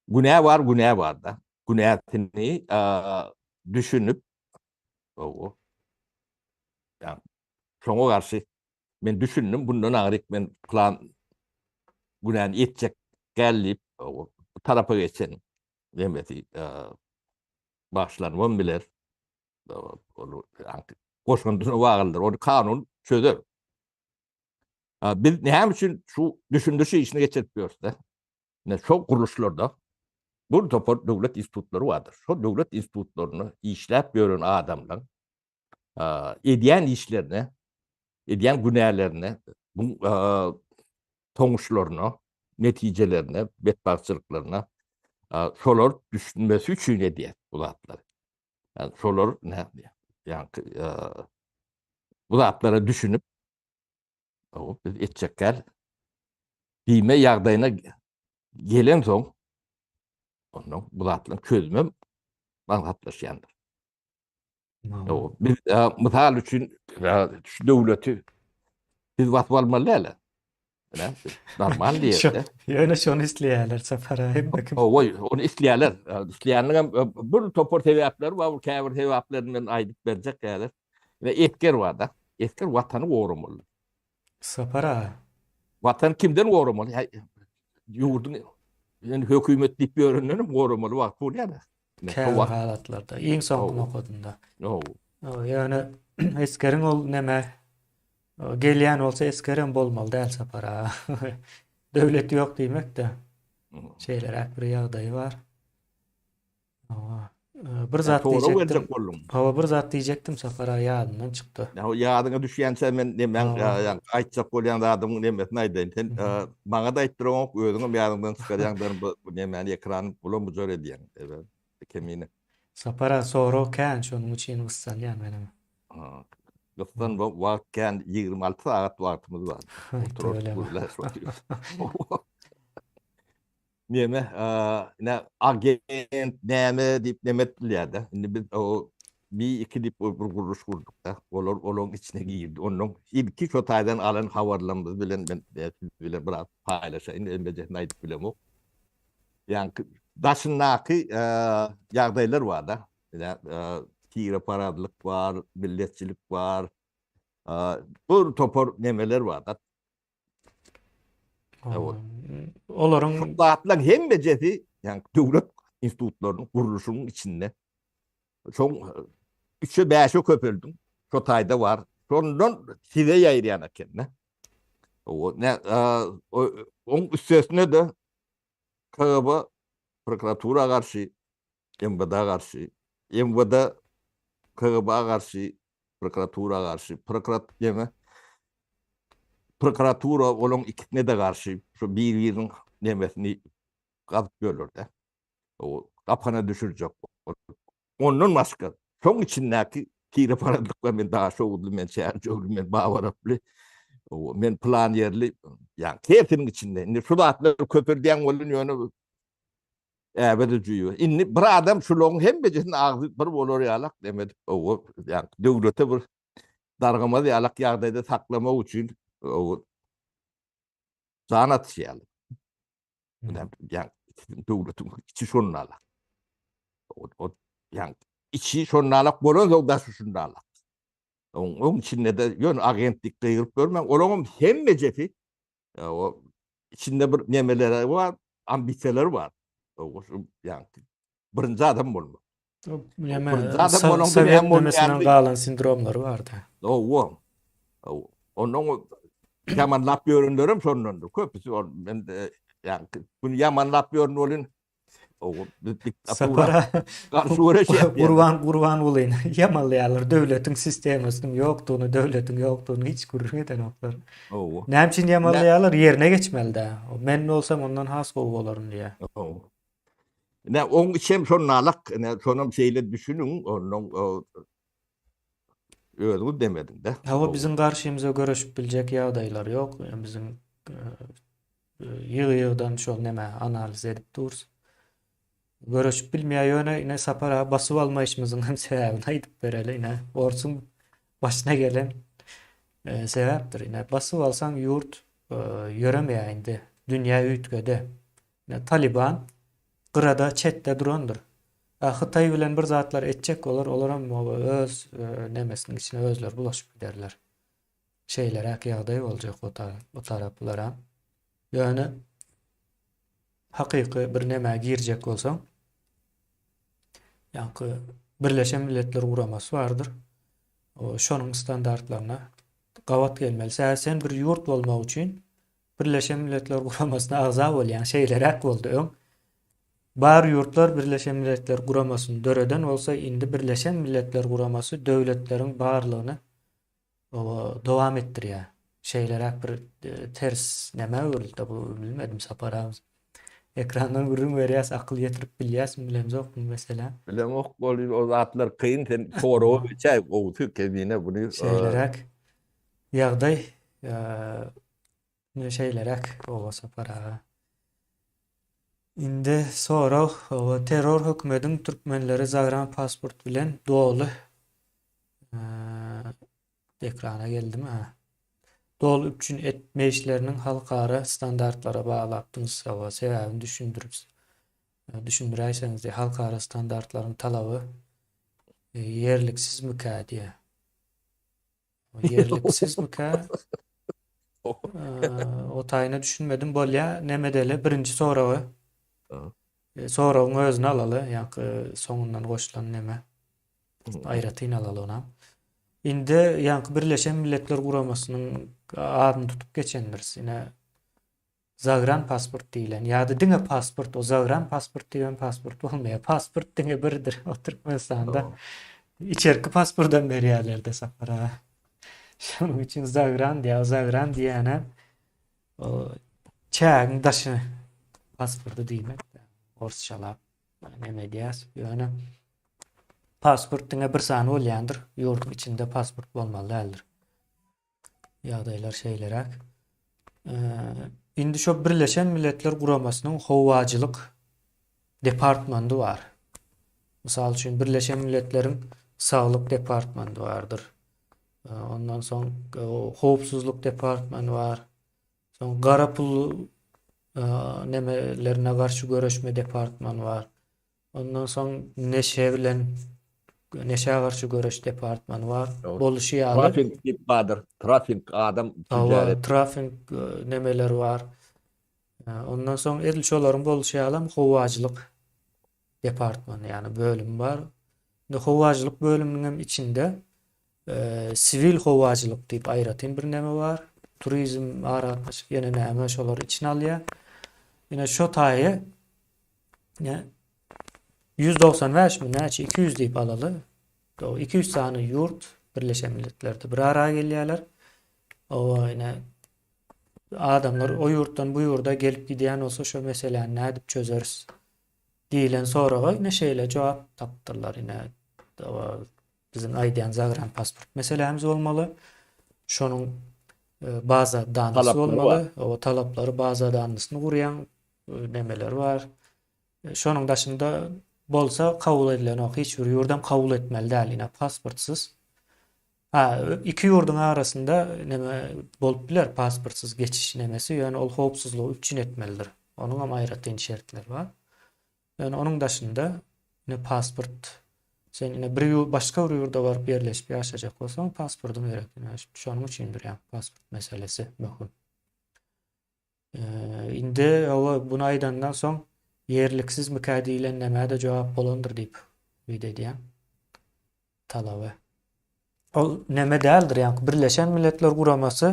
günä bar, günä barda. Günäsini düşünip, Şoňa garşy men düşündim, bundan aňryk men plan günäni etjek däl diýip, bu tarapa geçen nemesi bagyşlanybam biler. Goşundyna baglydyr. Ony kanun çözer. Biz näme üçin şu düşündiriş işini geçirip ýörüs-de? Ine şo gurluşlarda bir topar döwlet institutlary bardyr. Şo döwlet institutlarynda işläp ýören adamlaryň edýän işlerine, edýän günälerine, bu soňuşlaryna, netijelerine, betbagtçylyklaryna şolar düşünmesi üçin edýär bu zatlary. Yani şolar ne yani bu zatlara düşünip biz etjekler diýme ýagdaýyna gelen soň ondan bu zatlaryň çözümem aňsatlaşýandyr. Biz mysal üçin şu döwleti biz basyp almaly däl. Normal diýýär. Ýöne şony isleýärler Sapar aga hemme kim. Oý, ony isleýärler. Isleýänligem bir topar sebäpleri bar, käbir sebäplerini men aýdyp berjek häzir. Ine esger bar-da. Esger watany goramaly. Sapar aga. Watany kimden goramaly? Ýurduň ýöne hökümet diýip ýörenden hem goramaly wagt bolýar. Käbir halatlarda, iň soňky nokadynda. Ýöne esgeriň ol neme gelýän bolsa esgerem bolmaly däl Sapar aga. Döwlet ýok diýmek-de. Şeýleräk bir ýagdaýy bar. Bir zat diýjekdim. Hawa, bir zat diýjekdim Sapar aga ýadymdan çykdy. Ýadyňa düşýänçä men nemäň aýtjak bolýan zadymyň nemesini aýdaýyn. Sen maňa-da aýtdyraňok, özüňem ýadyňdan çykarýaň bu nemäni ekrany bulam-bujar edýäň. Kemine. Sapar aga sorag kän şonuň üçin gyssanýan menem. Gyssanma wagt kän 26 sagat wagtymyz bar. Oturyp gürläşip otyrys. Neme, ne agent näme diýip neme etdiler-de. Indi biz o Mi-2 diýip bir gurluş gurduk-da. Olar olaryň içine girdi. Ondan ilki şo taýdan alan habarlarymyz bilen men siz bilen biraz paýlaşaýyn, hemmejesini aýdyp bilemok. Ýaňky daşyndaky ýagdaýlar bar-da. Ine, tireparazlyk bar, milletçilik bar. Bir topar nemeler bar-da. Olaryň şu zatlaryň hemmejesi, ýagny döwlet institutlarynyň gurluşynyň içinde. Şoň üçe bäşe köpeldiň. Şo taýda bar. Şondan size ýaýraýan eken-de. O ne oň üstesine-de KGB prokuratura garşy, MWD garşy, MWD KGB garşy, prokuratura garşy, prokurat ýene prokuratura olaň ikisine-de garşy şu bir-biriniň nemesini gazyp ýörler-de. O gapana düşürjek. Ondan başga şoň içindäki. Tireparazlyk bar, men daşoguzly, men çärjewli, men babaraply, men pylan ýerli, ýa hersiniň içinde. Indi şu zatlary köpeldýän bolun ýöne äbede jüýe. Indi bir adam şularyň hemmejesini agzy bir bolar ýalak demedip, owa, ýa döwlete bir dargamaz ýalak ýagdaýda saklamak üçin owa jan atyşýarlar. Ýa döwletiň içi şonda. O, o ýa içi şondalak bolansoň daşy şundalak. Oň, oň içinde-de ýöne agentlik gygyryp görmäň, olaryň hemmejesi o içinde bir nemeleri bar, ambisiýalary bar. O şu ýa birinji adam bolmak. Näme, Sowet nemesinden galan sindromlary bardy. Owa. Ondan ýamanlap ýörenlerem şondandyr. Köpüsi ol men ýa bunu ýamanlap ýörün bolun Sapara garşy göreş Gurban Gurbangulyny ýamanlaýarlar. Döwletiň sistemasynyň ýokdugyny, döwletiň ýokdugyny hiç gürrüň edenoklar. Owa. Näme üçin ýamanlaýarlar? Ýerine geçmeli-dä. Men bolsam ondan has gowy bolaryn diýýär. Owa. Ine, oň içem şonalak, ine, şonam şeýle düşüniň, onnoň özüňiz demediň-de. Hawa, biziň garşymyza göreşip biljek ýagdaýlar ýok. Biziň ýygy-ýygydan şol neme analiz edip durus. Göreşip bilmeýär ýöne ine Sapar aga basyp almaýşymyzyň hem sebäbini aýdyp bereli ine orsuň başyna gelen e, sebäpdir ine basyp alsaň ýurt e, ýöremeýär indi dünýä üýtgedi. Ine Taliban gyrada çetde durandyr. A Hytaý bilen bir zatlar etjek bolar olaram öz e, nemesiniň içine özleri bulaşyp giderler. Şeýleräk ýagdaý boljak o taraplara. Ýöne hakyky bir nämä girjek bolsaň, ýaňky Birleşen Milletler Guramasy bardyr. O şonuň standartlaryna gabat gelmeli. Sebäbi sen bir ýurt bolmak üçin Birleşen Milletler Guramasyna agza bolýaň. Şeýleräk boldy öň. Bar ýurtlar Birleşen Milletler Guramasyny döreden bolsa, indi Birleşen Milletler Guramasy döwletleriň barlygyny dowam etdirýär. Şeýleräk bir e, ters nämä öwrüldi bu bilmedim Sapar aga. Ekrandan gürrüň berýäs, akyl ýetirip bilýäsmi bilemzok bu meselä. Bilemok ol o zatlar kyn sen soraga geçäý gowusy kemine buny. Şeýleräk ýagdaý e, şeýleräk oba Sapar aga. Indi sorag, terror hökümediň türkmenleri zagran pasport bilen doly Ekrana geldimi ha. Doly üpjün etmeýişleriniň halkara standartlara baglapdyňyz hawa sebäbini düşündirip düşündiräýseňiz diýýär. Halkara standartlaryň talaby ýerliksizmikä diýýär. Ýerliksizmikä? O taýyna düşünmedim. Bolýa, neme edeli? Birinji soragy. Soragyň özüni alaly, ýaňky soňundan goşulan neme. Aýratyn alaly onam. Indi ýaňky Birleşen Milletler Guramasynyň adyny tutup geçendiris. Ine zagran pasport diýlen ýa-da diňe pasport, o zagran pasport diýen pasport bolmaýar. Pasport diňe birdir o Türkmenistanda. Içerki pasportam berýärler-de Sapar aga. Şonuň üçin zagran diýýär. O zagran diýýänem o çägiň daşy pasporty diýmek. Orsçalap. Näme edýäs? Ýöne pasport diňe bir sany bolýandyr. Ýurduň içinde pasport bolmaly däldir. Ýagdaýlar şeýleräk. Indi şo Birleşen Milletler Guramasynyň howajylyk departmandy bar. Mysal üçin Birleşen Milletleriň saglyk departmandy bardyr. Ondan soň howpsuzlyk departmany bar. Soň gara pul nemelerine garşy göreşme departmany bar. Ondan soň neşe bilen neşä garşy göreş departmany bar. Boluşy ýaly. Trafing diýip bardyr. Trafing adam tijaret. Trafing nemeleri bar. Ondan soň edil şolaryň boluşy ýalam howajylyk departmany, ýagny bölümi bar. Indi howajylyk bölüminiň hem içinde Siwil howajylyk diýip aýratyn bir neme bar. Turizm, aragatnaşyk ýene näme şolary içine alýar. Ine şo taýy ne 195 mi näçe 200 diýip alaly. O 200 sany ýurt Birleşen Milletlerде bir ara gelýärler. O ine adamlar o ýurtdan bu ýurda gelip gidýän bolsa şo meseläni nädip çözeris diýlen soraga ine şeýle jogap tapdylar. Ine. biziň aýdýan zagran pasport meselämiz bolmaly. Şonuň e, baza danysy bolmaly. O talaplary baza danysyny gurýan e, nemeler bar. E, şonuň daşynda bolsa kabul edilenok. Hiç bir ýurdam kabul etmeli däl ine pasportsyz. Ha, iki ýurduň arasynda neme bolup biler pasportsyz geçiş nemesi, ýöne ol howpsuzlygy üpjün etmelidir. Onuň hem aýratyn şertleri bar. Ýöne onuň daşynda ine pasport sen ine bir ýur başga bir ýurda baryp ýerleşip ýaşajak bolsaň pasportyň gerek. Ine şonuň üçindir ýa pasport meselesi möhüm. Indi hawa bunu aýdandan soň ýerliksizmikä diýlen nämä-de jogap bolandyr diýip umyt edýän. Talaby. Ol neme däldir, ýaňky Birleşen Milletler Guramasy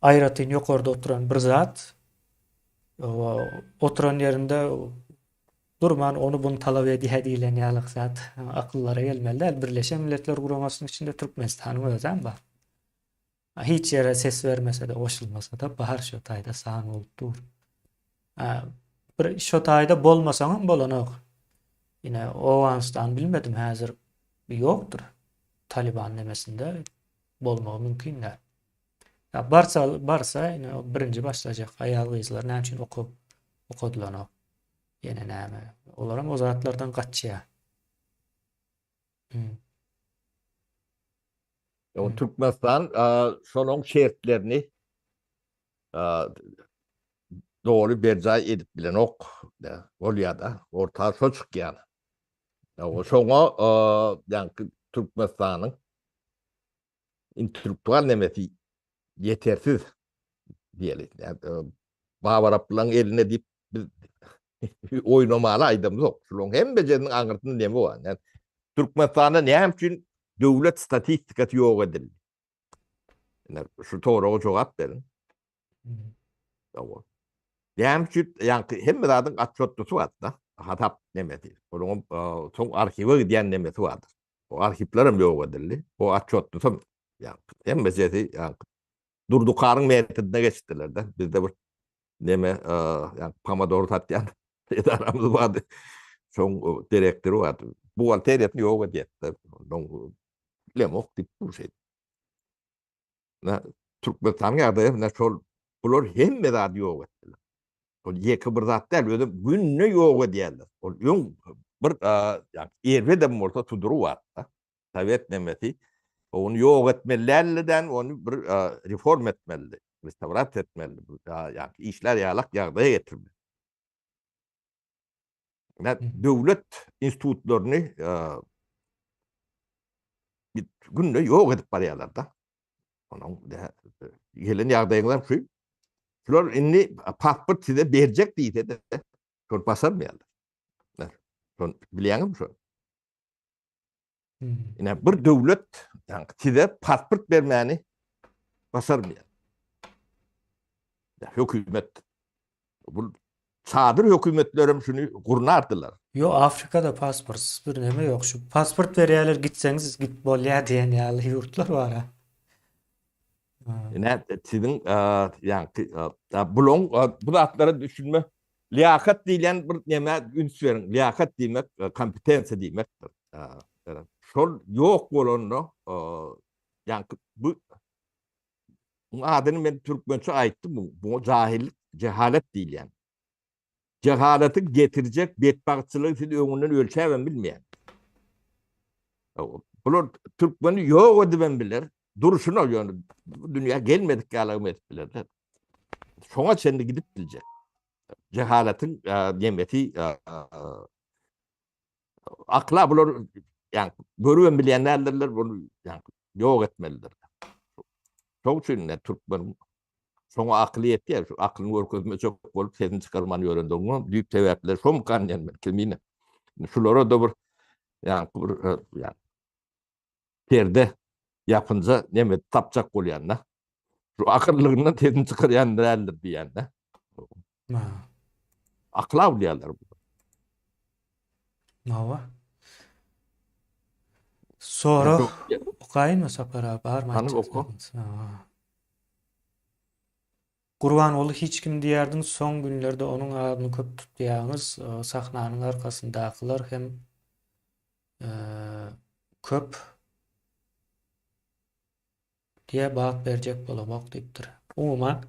aýratyn ýokarda oturan bir zat. Oturan ýerinde durman ony buny talap edýär diýlen ýaly zat akyllara gelmeli däl. Birleşen Milletler Guramasynyň içinde Türkmenistanyň özem bar. Hiç ýere ses bermese-de, goşulmasa-da bar şo taýda san bolup dur. Bir şo taýda bolmasaňam bolanok. Ine Owganystan bilmedim häzir ýokdur. Taliban nemesinde bolmagy mümkin däl. Ya barsa barsa ine birinji başlajak aýal gyzlar näme üçin okup okadylanok. Ýene näme? Olaram o zatlardan gaçýar. Hmm. O Türkmenistan şonuň şertlerini doly berjaý edip bilenok bolýar-da. Orta şo çykýar. O şoňa ýaňky Türkmenistanyň intellektual nemesi ýetersiz diýeli. Babaraplaryň eline diýip biz oýnamaly aýdamzok. Şularyň hemmejesiniň aňyrsynda neme bar? Yani, Türkmenistanda näme üçin döwlet statistikasy ýok edildi? Ine, şu soraga jogap beriň. Hawa. Näme üçin ýaňky hemme zadyň otçotdysy bar-da, hasap nemesi. Onuň soň arhiwe gidýän nemesi bardyr. O arhiwler hem ýok edildi. O otçotdysam ýaňky hemmejesi ýaňky Durdukaryň metodyna geçdiler-de. Bizde bir neme ýaňky pomidor satýan edaramyz bardy. Şoň direktory bardy. Buhgalteriýasyny ýok edýärdi. Onuň bilemok diýip dur şeýdip. Na Türkmenistanyň ýagdaýy ine şol bular hemme zady ýok etdiler. Ol ýeke bir zat däl, özem günde ýok edýärler. Ol öň bir ýa erbedem bolsa sudury bar-da. Sowet nemesi ony ýok etmeli däldi-de, ony bir reform etmelidi, restawrasiýa etmelidi, ýa işlär ýalak ýagdaýa getirmeli. Ine döwlet institutlaryny günde ýok edip barýarlar-da. Onuň gelen ýagdaýyňyzam şu. Şular indi pasport size berjek diýse-de, şol başarmaýarlar. Şony bilýäňizmi şony? Ine bir döwlet ýagny size pasport bermäni başarmaýar. Hökümet bu çadyr hökümetlerem şuny gurnardylar. Ýok Afrikada pasportsyz bir neme ýok şu pasport berýärler gitseňiz git bolýar diýen ýaly ýurtlar bar. Ine siziň ýaňky bulaň bu zatlara düşünme liýakat diýlen bir nämä üns beriň. Liýakat diýmek kompetensiýa diýmekdir. Şol ýok bolanda ýaňky bu Muň adyny men türkmençe aýtdym, muňa jahillik, jehalet diýilýän. Jehaletiň getirjek betbagtçylygy siz öňünden ölçäbem bilmeýäňiz. Bular türkmeni ýok edibem biler, durşuna ýöne bu dünýä gelmedik ýalagam edip bilerler. Şoňa çenli gidip biljek. Jehaletiň nemesi Akla bular ýa görübem bilýän däldirler, bunu ýa ýok etmelidir. Şoň üçin ne türkmen şoňa akyly ýetýär, şu akylyny görkezmejek bolup sesini çykarman ýörendiginiň düýp sebäpleri şomykan diýen men kimine. Şulara da bir ýa bir ýa perde ýapynja neme tapjak bolýan-da. Şu akyllygyndan sesini çykarýan däldir diýýän-de. Akyl awlaýarlar bu. Hawa. Sorag okaýynmy Sapar abi barmy Hany oka. Gurbanguly hiç kim diýerdiň soň günlerde onuň adyny köp tutýaňyz sahnanyň arkasyndakylar hem. Köp diýe bat berjek bolamok diýipdir. Umuman,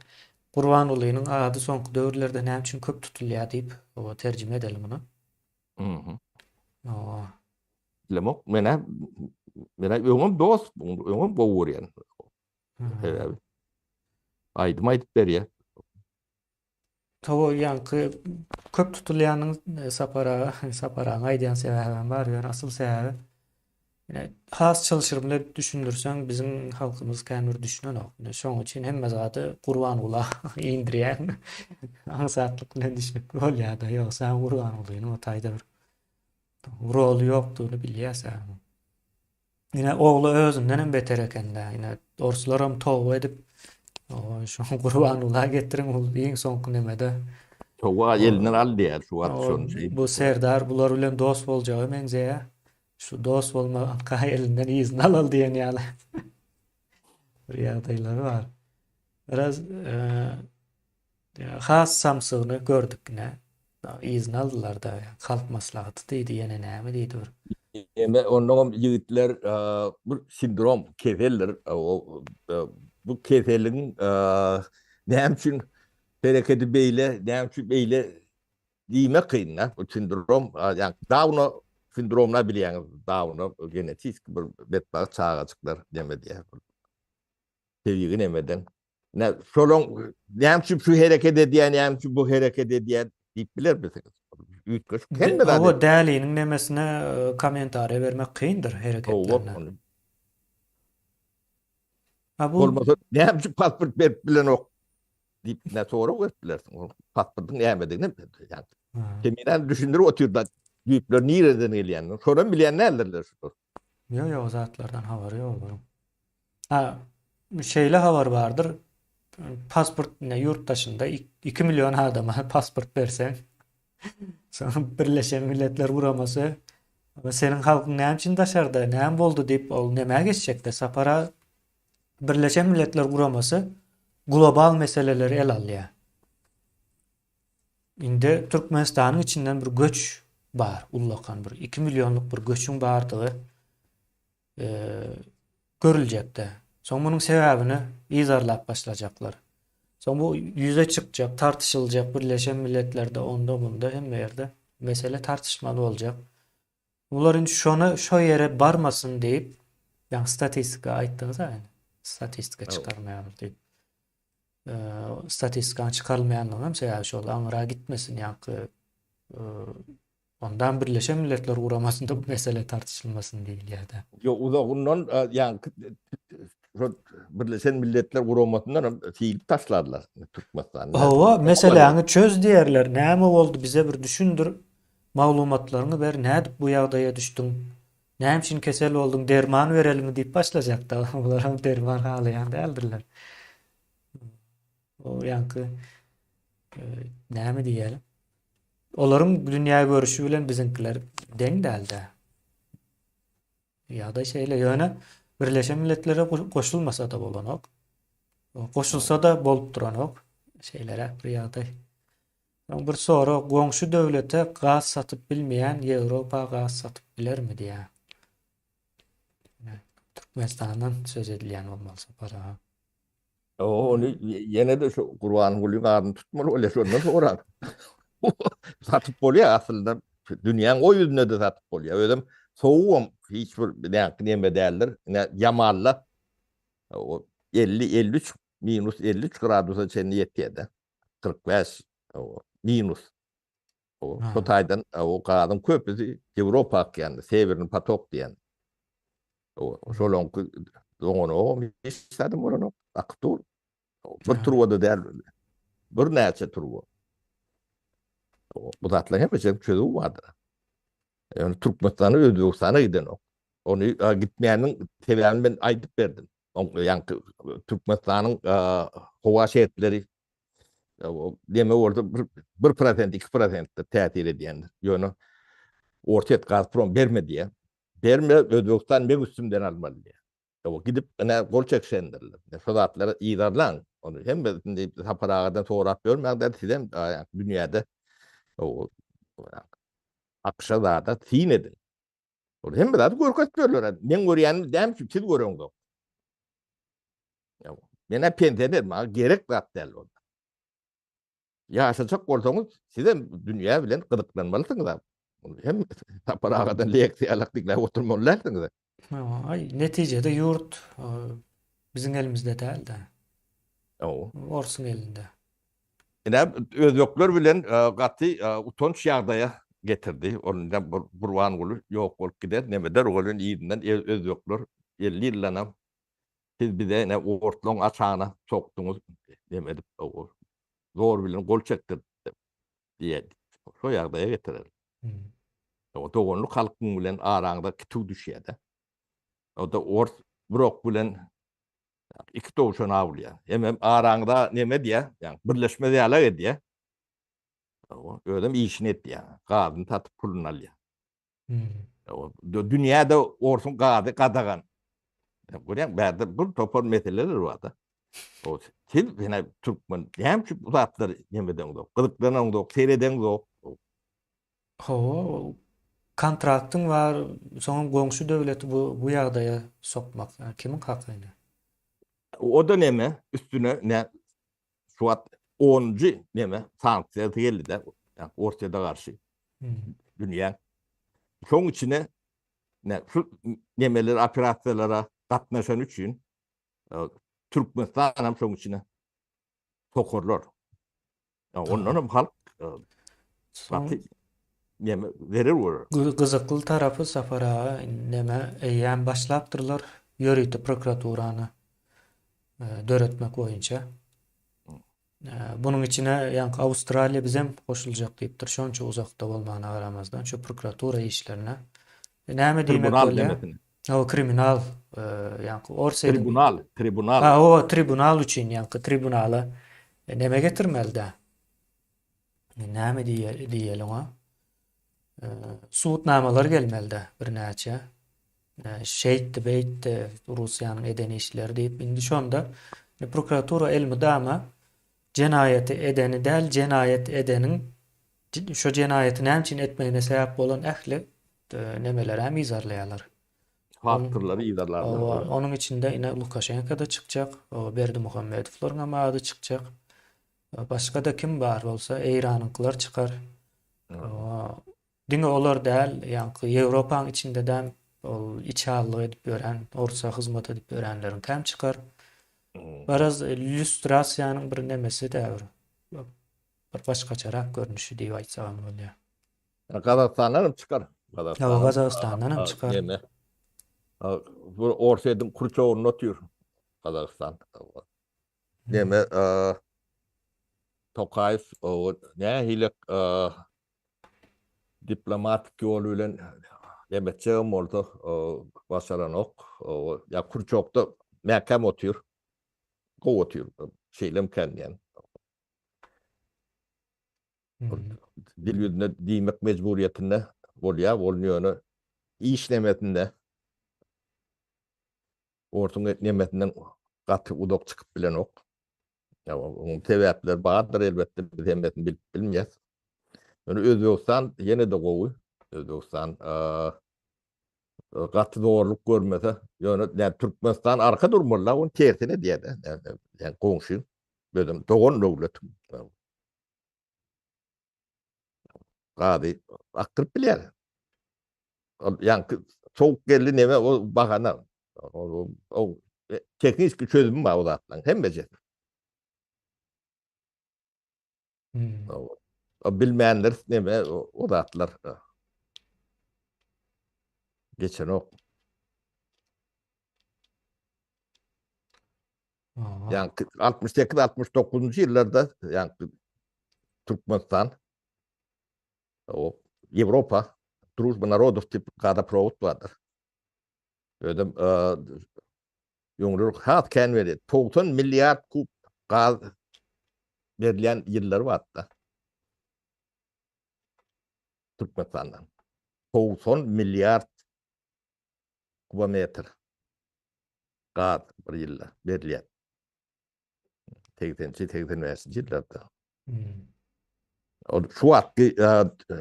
Gurbangulynyň ady soňky döwürlerde näme üçin köp tutulýar diýip, oba terjime edeli muny. Mhm. Oba. Bilemok, menä menä öňem dost, öňem gowy görýän. Sebäbi aýdym aýdyp berýär. Hawa, ýaňky köp tutulýanyň e, Sapar aga, Sapar agaň aýdýan sebäbem bar, ýöne asyl sebäbi ine, has çylşyrymly edip düşündirseň biziň halkymyz kän bir düşünenok. Ine, şoň üçin hemme zady Gurbangula indirýän. Aňsatlyk bilen düşnükli bolýar-da, ýogsa Gurbangulynyň o taýda bir roly ýokdugyny bilýäs. Ine ogly özündenem beter ekende. Ine orslaram toba edip şu Gurbangula getiriň ol iň soňky nemede. Toba elinden al diýär şu wagt şony şeýdip. Bu serdar bular bilen dost boljaga meňzeýär. Şu dost bolmaka elinden yzyny alaly diýen ýaly. Bir ýagdaýlary bar. Biraz Has samsygyny gördük ine. Yzyny aldylar-da, halk maslahaty diýdi, ýene näme diýdi bir. Eme onnoňam ýigitler bir sindrom keseldir. Bu keseliň näme üçin hereketi beýle, näme üçin beýle diýmek kyn-da. Bu sindrom, ýagny Dawna sindromyna bilýäňiz, Dawna genetiki bir betbagt çagajyklar neme diýýär. Tebigy nemeden. Ne, şolaň näme üçin şu hereket edýär, näme üçin bu hereket edýär diýip bilermisiňiz? Üýtgeşik hemme zat. Hawa, däliniň nemesine e, kommentariýa bermek kyndyr hereketlerine. Hawa, Ha bu Bolmasa näme üçin pasport berip bilenok diýip ne sorag berip bilersiň. Ol pasportyň nämedigini ýa Keminen düşündirip otyr da düýpler nireden gelýänini. Şonam bilýän däldirler şular. Ýok, ýok, o zatlardan habary ýok olaryň. Ha, şeýle habar bardyr. Pasport ne ýurt daşynda 2 million adama pasport berseň, soň Birleşen Milletler Guramasy seniň halkyň näme üçin daşarda, näme boldy diýip ol nämä geçjekde? Sapara Birleşen Milletler Guramasy global meseleleri el alýar. Indi Türkmenistanyň içinden bir göç bar, ullakan bir 2 millionlyk bir göçüň bardygy e, görüljekde. Soň munuň sebäbini yzarlap başlajaklar. Soň bu ýüze çykjak, tartyşyljak Birleşen Milletlerde, onda munda hemme ýerde mesele tartyşmaly boljak. Bular indi şony şo ýere barmasyn diýip, ýaňy statistika aýtdyňyz-a indi. Statistika çykarmaýarlar diýip. Statistikanyň çykarylmaýanlygynyň hem sebäbi şol, aňyra gitmesin ýaňky ondan Birleşen Milletler Guramasynda bu mesele tartyşylmasyn diýilýär-de. Ýok, uzagyndan ýaňky şol Birleşen Milletler Guramasyndan hem silip taşladylar Türkmenistany. Hawa, meseläňi çöz diýerler. Näme boldy bize bir düşündir. Maglumatlaryňy ber, nädip bu ýagdaýa düşdüň? Näme üçin kesel bolduň, derman berelimi diýip başlajakda. Olaram derman halaýan däldirler. O ýaňky e, näme diýeli? Olaryň dünýä görüşi bilen biziňkiler deň dälde. Ýagdaý şeýle, ýöne Birleşen Milletlere goşulmasa-da bolanok. Goşulsa-da bolup duranok. Şeýleräk bir ýagdaý. Soň bir sorag, goňşy döwlete gaz satyp bilmeýän Ýewropa gaz satyp bilermi diýýär. Türkmenistandan söz edilýän bolmaly Sapar aga. Ony ýene-de şu Gurbangulyň adyny tutmaly bolýar, şondan soran. Satyp bolýar aslynda dünýäň o ýüzünde-de satyp bolýar. Özem sowugam hiç bir näki neme däldir. Ine Ýamalda o 50 53 minus 53 gradusa çenli ýetýär-de. 45 minus. Şo taýdan o gazyň köpüsi Ýewropa akýan, Sewerny potok diýen. Şolaňky doňanogam hiç zadam bolanok, akyp dur. Bir turbada däl. Birnäçe turba. Bu zatlaryň hemmesiniň çözüwi bardyr. Ýöne Türkmenistana, Özbegistana gidenok. Ony gitmeýäniň sebäbini men aýdyp berdim. Ýaňky Türkmenistanyň howa şertleri deme bolsa 1%, 2% täsir edýändir. Ýöne Orsýet Gazprom berme diýýär. Berme, Özbegistan meň üstümden almaly diýýär. O gidip ine gol çekişendirler. Şo zatlary yzarlaň. Ony hemmesini Sapar agadan sorap ýörmäň-de, sizem dünýäde akşa zada syn ediň. Ol hemme zady görkezip berler. Men görýänim däl üçin siz göreňzok. Men-ä pensioner, maňa gerek zat däl ol. Ýaşajak bolsaňyz, sizem dünýä bilen gyzyklanmalysyňyz. Hem Sapar agadan leksiýa alak diňläp oturmaly dälsiňiz. Aý, netijede ýurt biziň elimizde däl-de. Orsuň elinde. Ine, özbekler bilen gaty utanç ýagdaýa getirdi. Ol indi Gurbanguly ýok bolup gider, nemeder, ol yzyndan özbekler 50 ýyldanam siz bize ine ortlaň açagyna sokduňyz, neme edip, zor bilen gol çekdirdik diýer. Şo ýagdaýa getirer. O doganlyk halkyň bilen araňda kitüw düşýär-de. O-da ors bir ok bilen iki towşan awlaýar. Hemem araňda neme edýär, ýagny birleşmez ýalak edýär. Özem işini edýär. Gazyny satyp puluny alýar. Dünýäde orsuň gazy gadagan. Görýäň, bärde bir topar meseleler bar-da. O siz ýene türkmen näme üçin bu zatlary neme edeňzok, gyzyklanaňzok, seredeňzok. Hawa, kontraktyň bar, soňam goňşy döwleti bu bu ýagdaýa sokmak kimiň haky ine? O-da neme, üstüne ne şu wagt onunjy neme sanksiýasy geldi-de, Orsýete garşy. Dünýäň. Şoň içine ne şu nemeler operasiýalara gatnaşany üçin Türkmenistan hem şoň içine sokarlar. Ondan hem halk gaty neme zerer görer. Gyzykly tarapy Sapar aga neme eýýäm başlapdyrlar ýörite prokuraturany döretmek boýunça. Bunuň içine ýaňky Awstraliýa bizem goşuljak diýipdir. Şonça uzakda bolmagyna garamazdan şu prokuratura işlerine. Näme diýmek bolýar? Hawa, kriminal, ýaňky Orsýetiň Tribunal, tribunal. Hawa, tribunal üçin ýaňky tribunala neme getirmeli-dä? Näme diýeli oňa? Subutnamalar gelmeli-dä birnäçe. Şeýtdi, beýtdi, Russiýanyň eden işleri diýip. Indi şonda prokuratura elmydama jenaýaty edeni däl, jenaýat edeniň şo jenaýaty näme üçin etmegine sebäp bolan ähli nemeleri hem yzarlaýarlar. Faktorlary yzarlarlar. Onuň içinde ine Lukaşenko-da çykjak, Berdimuhamedowlaryň hem ady çykjak. Başga-da kim bar bolsa, Eýranyňkylar çykar. Diňe olar däl, ýaňky Ýewropaň içindedem ol içalylyk edip ýören, orsa hyzmat edip ýörenleriňkäm çykar. Garaz, lýustrasiýanyň bir nemesi-dä bir. Bir başgaçarak görnüşi diýip aýtsagam bolýar. Gazagystandan hem çykar. Hawa, Gazagystandan hem çykar. Neme? Bu Orsýetiň kurçagynda otyr Gazagystan. Neme, Tokaýew nähili diplomatik ýol bilen neme etjegem bolsa başaranok. Ýa kurçakda mäkäm otyr. Gowy otyr. Şeýlemkän diýen. Dil ýüzüne diýmek mejburyýetinde bolýar, ol ýöne iş nemesinde orsuň nemesinden gaty uzak çykyp bilenok. Ýa onuň sebäpleri bardyr elbetde, biz hemmesini bilip bilmeýäs. Ýöne Özbegistan ýene-de gowy. Özbegistan gaty zorluk görmese, ýöne näme Türkmenistan arka durmaly-da, onuň tersine diýýär-de. Ýa goňşy, özem dogan döwlet. Gazy akdyryp bilýär. Ol ýaňky sowuk geldi neme o bahana. O, o tehniki çözümi bar o zatlaryň hemmesi. Hmm. O, o bilmänler neme o, o zatlar. Geçenok. Ýaňky 68-69-njy ýyllarda ýaňky Türkmenistan o Ýewropa Družba narodow diýip gazaprowod bardyr. Özem öňler has kän berýär. 90 milliard kub gaz berilýän ýyllar bardy. Türkmenistandan. 90 milliard kubometr gaz bir ýylda berilýär. 80-nji, 85-nji ýyllarda. Hmm. Ol şu wagtky e, e,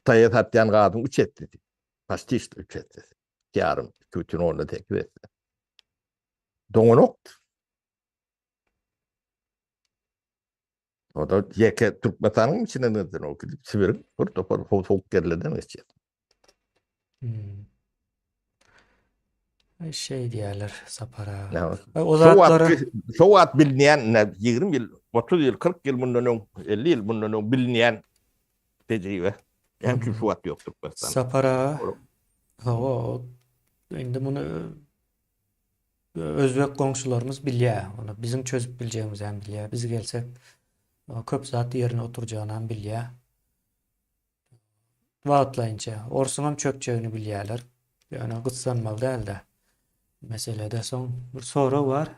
Hytaýa satýan gazyň üç essesi. Paçti şto üç essesi. Ýarym, 2,8 esse. Doňanok. O da ýeke Türkmenistanyň içinden geçen o gidip Sibiriň bir topar sowuk ýerlerden geçýär. Hmm. Şey diýerler Sapar aga. Ya, O Şu wagt zatlary şu wagt bilinýän ne 20 ýyl, 30 ýyl, 40 ýyl mundan öň, 50 ýyl mundan öň bilinýän tejribe. Näme üçin şu wagt ýok Türkmenistanda? Sapar aga hawa indi muny Özbek goňşularymyz bilýär, ony biziň çözüp biljegimizi hem bilýär. Biz gelsek köp zat ýerine oturjagyny hem bilýär. Wagtlaýynça orsuň hem çökjegini bilýärler. Ýöne gyssanmaly däl-de. Meselede soň bir sorag bar.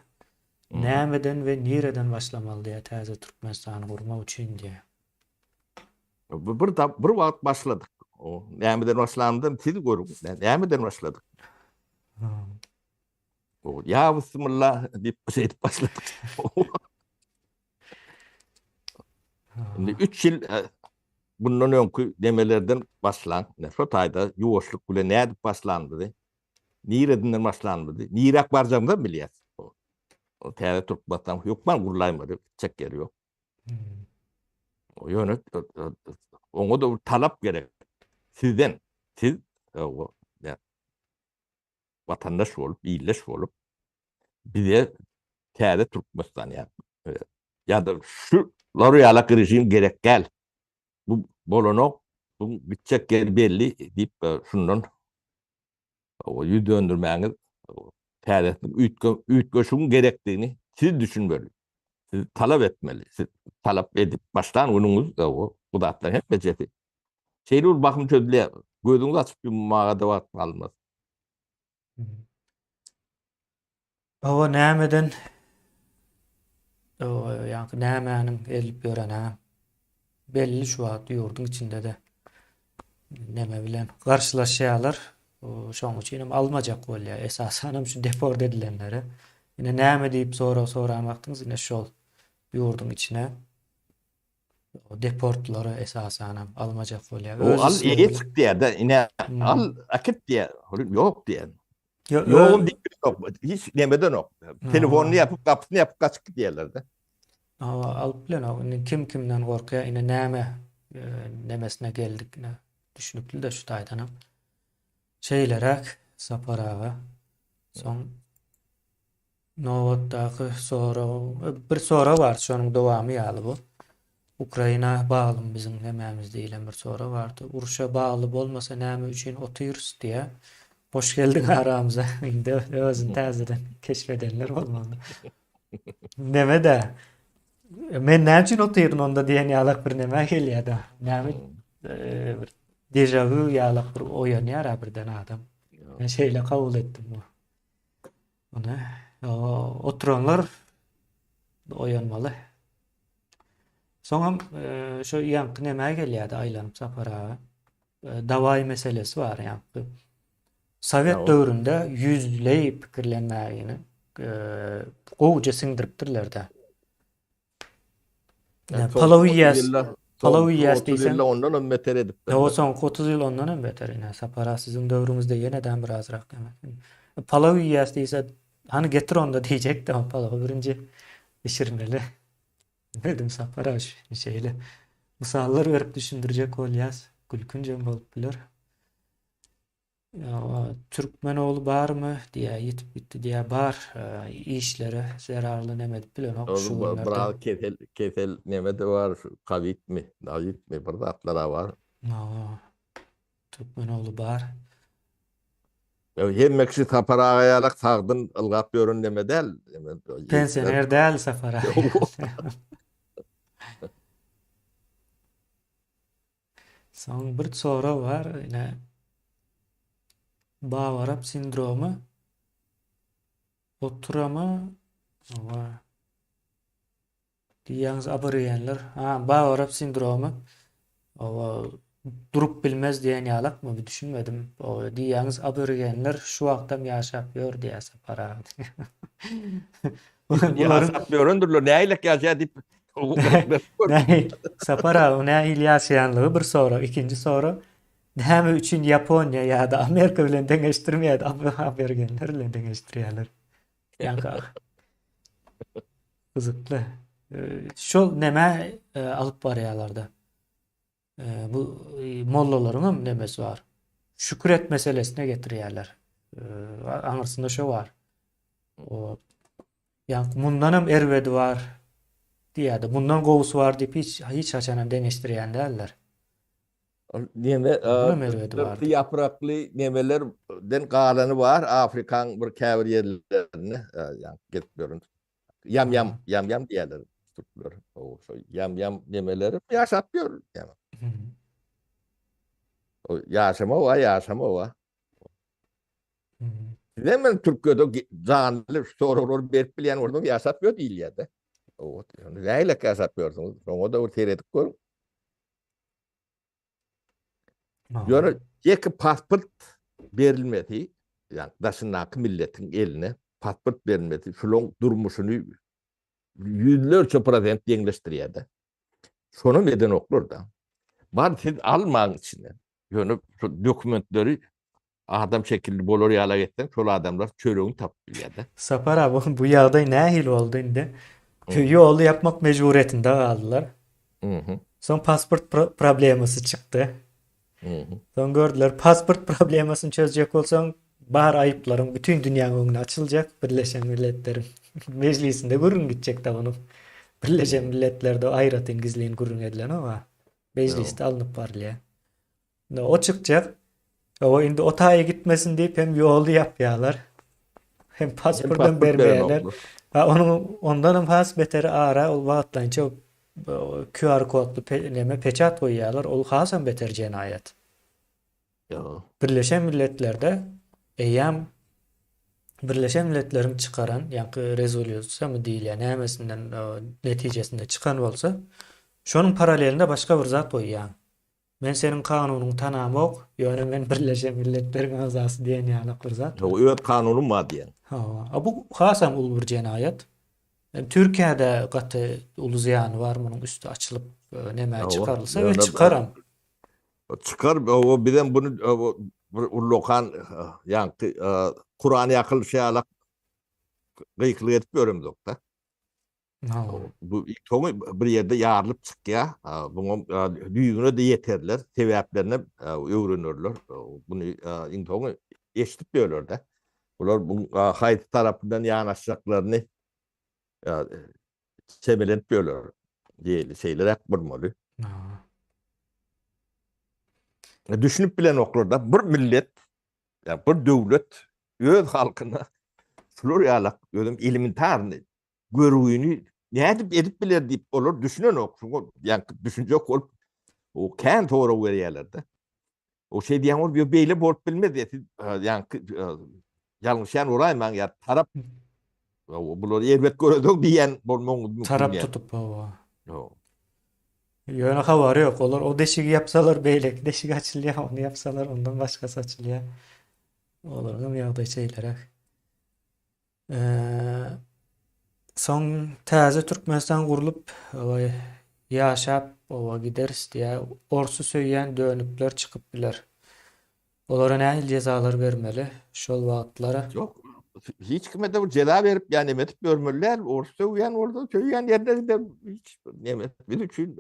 Nämeden we nireden başlamaly diýýär täze Türkmenistany gurmak üçin diýýär. Bir, bir wagt başladyk. O nämeden başlandy siz görüň. Nämeden başladyk? O ya bismillah diýip şeýdip başladyk. Indi 3 ýyl e, bundan öňki demelerden başlan, ne şo taýda ýuwaşlyk bilen nädip başlandy? Niredinden başlandy? Niräk barjagymyzy bilýäs. O täze Türkmenistan hökman gurlaýmaly, gitjek ýeri ýok. Ýöne oňa da bir talap gerek. Sizden, siz watandaş bolup, ildeş bolup bize täze Türkmenistan ýa ýa-da şu ýalak režim gerek däl. Bu bolanok, bu gitjek ýeri belli diýip şundan ýüz döndürmäňiz täzesiniň üýtge üýtgeşigiň gerekdigini siz düşünmeli. Siz talap etmeli. Siz talap edip başlan günüňiz bu zatlaryň hemmejesi şeýle bir bahym çözülýär. Gözüňizi açyp ýummaga-da wagt galmaz. Hawa nämeden ýaňky nämäniň edilip ýöreni belli şu wagt ýurduň içinde-de neme bilen garşylaşýarlar. Şonuň üçin hem almajak bolýar. Esasan hem şu deport edilenleri. Ine näme diýip sorag soran wagtyňyz ine şol ýurduň içine deportlary esasanam almajak bolýar. O al eýe çyk diýär-de, ine hmm. al äkit diýär. Ýok diýär. Ýogum diýip ýok. Hiç nemeden ýok. Telefonyny ýapyp, gapysyny ýapyp gaçyp gidýärler-de. Hawa, alyp bilenok. Indi kim kimden gorkýar, ine näme e, nemesine geldik, ine düşnükli-de şu taýdanam. Şeýleräk Sapar aga. Soň Nobatdaky sorag, bir sorag bar, şonuň dowamy ýaly bu. Ukraina baglymy biziň nemämiz diýlen bir sorag bardy. Urşa bagly bolmasa näme üçin otyrys diýä. Hoş geldiň aramyza. Indi özüni täzeden keşf edenler bolmaly. Neme-de? Men näme üçin otyryn onda diýen ýalak bir neme gelýär-de. Näme e, bir dejavu ýalak bir oýanýar birden adam. Men şeýle kabul etdim bu. Ony oturanlar oýanmaly. Soňam e, şu ýaňky nämä gelýärdi aýlanyp Sapar aga. E, dawaý meselesi bar ýaňky. Sowet döwründe ýüzleý pikirlenmägini e, gowuja siňdiripdirler-de. Palaw iýýäs. Palaw iýýäs diýseň. Ýylda ondan hem beter edipdir. Ýa soňky 30 ýyl ondan hem beter ine. Sapar aga siziň döwrüňizde ýenedem birazrak eme. Palaw iýýäs diýse, hany getir onda diýjekdi o palawy birinji bişirmeli. Bilmedim Sapar aga şeýle mysallar berip düşündirjek bolýas. Gülkünjem bolup biler. Türkmen ogly barmy diýä ýitip gitdi diýä bar işleri zerarly neme edip bilenok şu günlerde. Biraz kesel kesel neme de bar şu kowidmi nawidmi bir zatlara bar. Hawa Türkmen ogly bar. Hemme kişi Sapar aga ýalak sagdyn ylgap ýören neme däl. Pensioner däl Sapar aga. Soň bir sorag bar, ine Babarap sindromy oturama owa diýýäňiz aborigenler. Ha, Babarap sindromy owa durup bilmez diýen ýalakmy bir düşünmedim. Owa diýýäňiz aborigenler şu wagtam ýaşap ýör diýýär Sapar aga. Ýaşap ýörendirler, nähilek ýaşaýar diýip Sapar aga, nähili ýaşaýanlygy bir sorag. Ikinji sorag. Näme üçin Ýaponiýa ýa-da Amerika bilen deňeşdirmeýär, aborigenler bilen deňeşdirýärler. Ýaňky gyzykly. Şol näme alyp barýarlar-da. Bu mollalaryň hem nemesi bar. Şükür et meselesine getirýärler. Aňyrsynda şo bar. O ýaňky mundan hem erbedi bar diýýärdi. Mundan gowusy bar diýip hiç hiç haçan hem deňeşdirýän däldir. Neme, syrty ýaprakly nemelerden galany bar Afrikaň bir käbir ýerlerinde, ýaňky gezip ýörün. Ýam-ýam, ýam-ýam diýýärler türkler. O şo ýam-ýam nemeleri ýaşap ýör. O ýaşama wa, ýaşama wa. Size men Türkiýede janly soraglary berip bilýän bolsaň ýaşap ýör diýilýär-de. O, nähili ýaşap ýörsüňiz? Şoňa da bir seredip görüň. Ýöne ýeke pasport berilmesi, ýagny daşyndaky milletiň eline pasport berilmesi şulaň durmuşyny ýüzlerçe prosent ýeňleşdirýär-de. Şonam edenoklar-da. Bar siz almaň içine. Ýöne şu dokumentleri adam şekilli bolar ýala etseň şol adamlar çöregini tapyp bilýär-de. Sapar abi bu ýagdaý nähili boldy indi? Ýoly ýapmak mejburyýetinde galdylar. Soň pasport problemasy çykdy. Soň gördüler pasport problemasyny çözjek bolsaň bar aýyplaryň bütin dünýäň öňüne açyljak Birleşen Milletleriň mejlisinde gürrüň gitjek-de munuň. Birleşen Milletlerde aýratyn gizlin gürrüň edilenok-a. Mejlisde alnyp barylýar. Indi o çykjak. Hawa indi o taýa gitmesin diýip hem ýoly ýapýarlar. Hem pasportam bermeýärler. Ha onuň ondan hem has beteri ara ol wagtlaýynça QR kodly pe, neme peçat goýýarlar. Ol hasam beter jenaýat. Birleşen Milletlerde eýýäm Birleşen Milletleriň çykaran, ýaňky rezolýusiýamy diýilýär, nämesinden netijesinde çykan bolsa, şonuň paralelinde başga bir zat goýýaň. Men seniň kanunyňy tanamok, ýöne men Birleşen Milletleriň agzasy diýen ýalak bir zat. Hawa, öz kanunym bar diýen. Hawa. A bu hasam uly bir jenaýat. Hem Türkiýede gaty uly zyýany bar munuň üsti açylyp nämä çykarylsa we çykaram. Çykar, hawa bizem buny bir ullakan ýaňky Kuran ýakylyşy ýalak gykylyk edip ýöremzok-da. Bu soňy bir ýerde ýarylyp çykýar. Buňa düýbüne-de ýeterler, sebäplerini öwrenerler. Buny iň soňy eşidip ýörler-de. Bular bu haýsy tarapyndan ýanaşjaklaryny çemelenip ýörler. Diýeli, şeýleräk bolmaly. Düşünip bilenoklar-da, bir millet, bir döwlet öz halkyna şular ýalak özem elementarny görgüni nädip edip biler diýip olar düşünenok. Şuňa ýaňky düşünjek bolup o kän sorag berýärler-de. O şey diýen bolup, ýok beýle bolup bilmez diýip, siz ýaňky ýalňyşýan bolaýmaň ýa tarap bular erbet görezok diýen bolmagyňyz mümkin. Tarap tutup hawa. Ýöne habary ýok. Olar o deşigi ýapsalar beýleki deşik açylýar, ony ýapsalar ondan başgasy açylýar. Olaryň hem ýagdaýy şeýleräk. Soň täze Türkmenistan gurlup, ýaşap oba gideris diýýär. Orsy söýýän dönükler çykyp biler. Olara nähili jezalar bermeli şol wagtlara? Ýok, hiç kime-de bir jeza berip ýa neme edip ýörmeli däl. Ors sögýän bolsa sögýän ýerine gider. Hiç neme biz üçin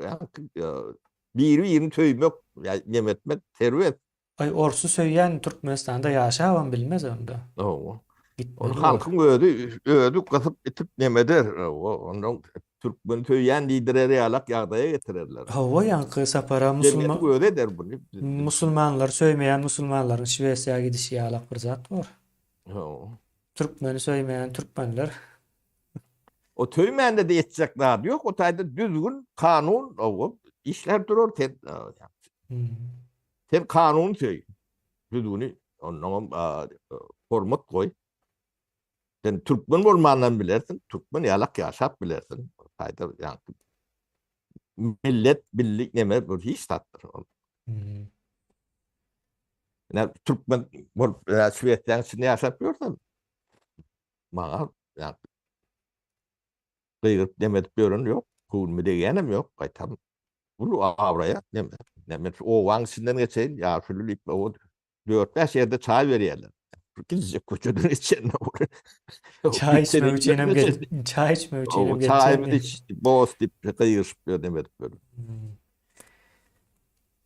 biri-birini söýmek ýa neme etmek erbet. Aý orsy söýýän Türkmenistanda ýaşabam bilmez onda. Hawa. Ony halkyň özi özi gysyp itip neme eder. Hawa, ondan türkmeni söýýän diýdirer ýalak ýagdaýa getirerler. Hawa ýaňky sapara musulman Jemgyýetiň özi eder buny. Musulmanlary söýmeýän musulmanlaryň Şwesiýa gidişi ýalak bir zat bor. Hawa. Türkmeni söýmeýän türkmenler. O söýmände-de etjek zady ýok. O taýda düzgün, kanun, hawa, işläp durar sen. Sen kanuny söý, düzgüni onnoňam hormat goý. Sen türkmen bolmandan bilersiň, türkmen ýalak ýaşap bilersiň. Taýda ýaňky millet, milli neme bu hiç zatdyr. Ine türkmen bolup Şwesiýanyň içinde ýaşap ýörsem, maňa ýaňky gygyryp neme edip ýören ýok, göwnüme degýänem ýok, gaýtam uly abraýa neme. Men şu obaň içinden geçeýin, ýaşuly diýip, o dört-bäş ýerde çaý berýärler. Gidecek köçeden geçende Çaý içmek üçin hem gelip, çaý içmek üçin hem geçýän. Çaýymyzy iç, bos diýip gygyryşyp ýör, neme edip ýör. Hmm.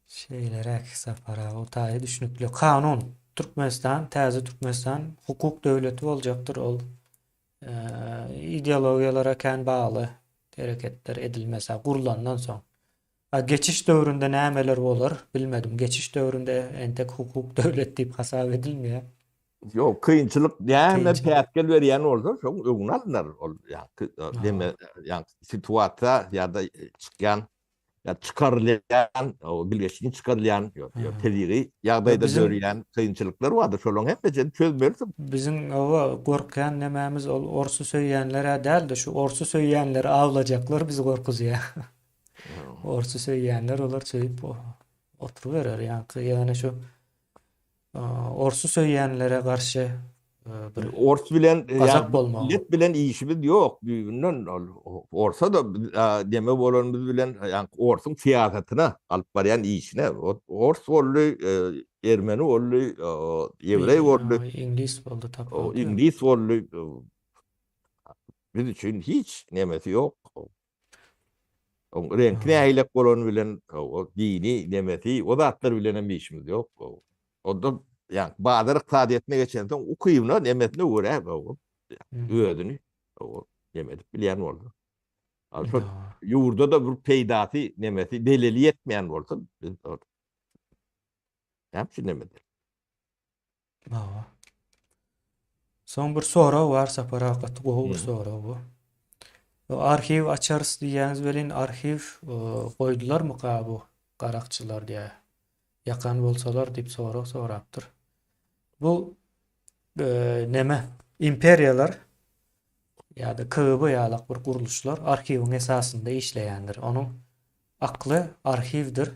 Şeýleräk Sapar aga, o taýy düşnükli. Kanun, Türkmenistan, täze Türkmenistan hukuk döwleti boljakdyr ol. Ideologiýalara kän bagly hereketler edilmese gurlandan soň. A geçiş döwründe nämeler bolar bilmedim. Geçiş döwründe entek hukuk döwlet diýip hasap edilmeýär. Ýok, kynçylyk näme päsgel berýän bolsa, şoň öňüni alnar ol ýaňky deme ýaňky situasiýa ýa-da çykýan ýa çykarylýan, bilgeşlin çykarylýan, ýa tebigy ýagdaýda dörýän kynçylyklar bardyr, şolaryň hemmesini çözmelisiň. Biziň oba gorkýan nemämiz ol orsy söýýänler-ä däl-de, şu orsy söýýänleri awlajaklar bizi gorkuzýar. Orsy söýýänler olar söýüp oturyberer ýaňky ýöne şu orsy söýýänlere garşy bir ors bilen gazap bolmagy. Millet bilen işimiz ýok düýbünden ol orsa da deme bolanymyz bilen ýaňky orsuň syýasatyna alyp barýan işine ors boldy ermeni boldy ýewreý boldy iňlis boldy tapawudy iňlis boldy biz üçin hiç nemesi ýok Oň reňki nähilek bolany bilen, o dini nemesi, o zatlar bilen hem işimiz ýok. Onda ýa bazar ykdysadyýetine geçensoň ukybyna, nemesine görä özüni neme edip bilýän bolsa. Şol ýurda-da bir peýdasy, nemesi, zeleli ýetmeýän bolsa, biz näme üçin neme edeli? Hawa. Soň bir sorag bar Sapar aga gaty gowy bir sorag bu. Bu arhiw açarys diýýäňiz welin arhiw e, goýdularmyka bu garakçylar diýä. Ýakan bolsalar diýip sorag sorapdyr. Bu e, neme? Imperiýalar ýa-da KGB ýalak bir gurluşlar arhiwiň esasynda işleýändir. Onuň akly arhiwdir.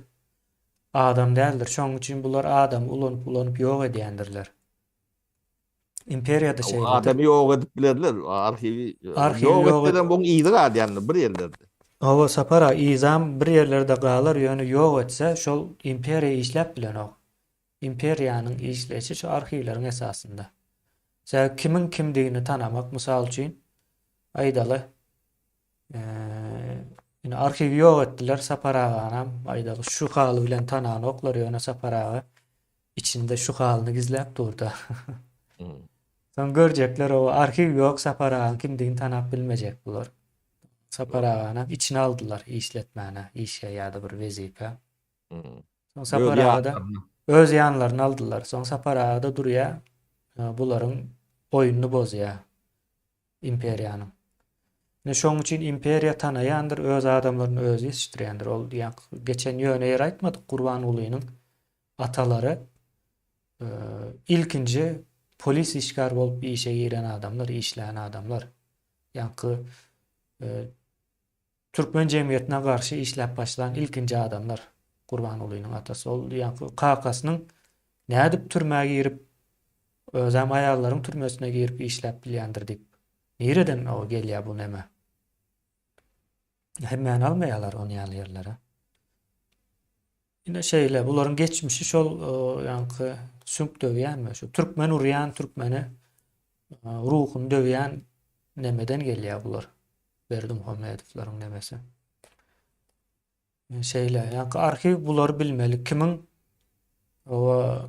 Adam däldir. Şonuň üçin bular adamy ulanyp ulanyp ýok edýändirler. Imperiýada şeýledir. Adamy ýok edip bilerler. Arhiwi ýok etseler muň yzy galýandyr bir ýerlerde. Hawa Sapar aga yzam bir ýerlerde galar ýöne ýok etse şol imperiýa işläp bilenok. Imperiýanyň işleýşi şu arhiwleriň esasynda. Sebäbi kimiň kimdigini tanamak mysal üçin aýdaly Indi arhiwi ýok etdiler Sapar aganam aýdaly şu haly bilen tananoklar ýöne Sapar aga içinde şu halyny gizläp durda. Hmm. Soň görjekler o arhiw ýok Sapar agaň kimdigini tanap bilmejek bular. Sapar aganam içine aldylar işletmäne, işe ýa-da bir wezipä. Hmm. Soň Sapar aga-da öz ýanlaryny aldylar. Soň Sapar aga-da durýar, bularyň oýnuny bozýar. Imperiýanyň. Ine şoň üçin imperiýa tanaýandyr, öz adamlaryny özi ýetişdirýändir. Ol ýaňky geçen ýöne ýere aýtmadyk Gurbangulynyň atalary ilkinji polis işgär bolup işe giren adamlar, işlän adamlar. Ýaňky türkmen jemgyýetine garşy işläp başlan ilkinji adamlar Gurbangulynyň atasy. Ol ýaňky kakasynyň nädip türmä girip Özem aýallaryň türmesine girip işläp bilýändir diýip. Nireden o gelýär bu neme? Hemmäni almaýarlar on ýaly ýerlere. Ine şeýle, bularyň geçmişi şol ýaňky süňk döwýänmi, şu türkmen urýan türkmeni ruhuny döwýän nemeden gelýär bular. Berdimuhamedowlaryň nemesi. Şeýle, ýaňky arhiw bulary bilmeli, kimiň oba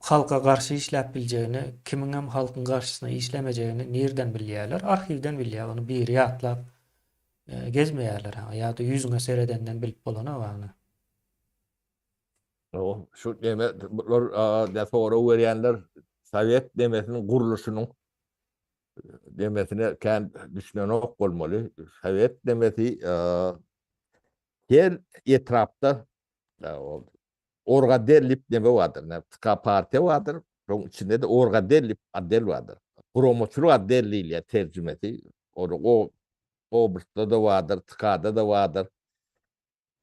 halka garşy işläp biljegini, kimiňem halkyň garşysyna işlemejegini nirden bilýärler? Arhiwden bilýär, ony biri ýatlap e, gezmeýärler, ýa-da ýüzüňe seredenden bilip bolanok ony. O, şu neme, bular ne sorag berýänler sowet nemesiniň gurluşynyň demesine kän düşünenok bolmaly. Sowet demesi her etrapda orgadel diýip neme bardyr. TK partiýa bardyr. Şoň içinde de orgadel diýip otdel bardyr. Guramaçylyk otdel diýilýär terjimesi. Ol o oblastda-da bardyr, TK-da-da bardyr.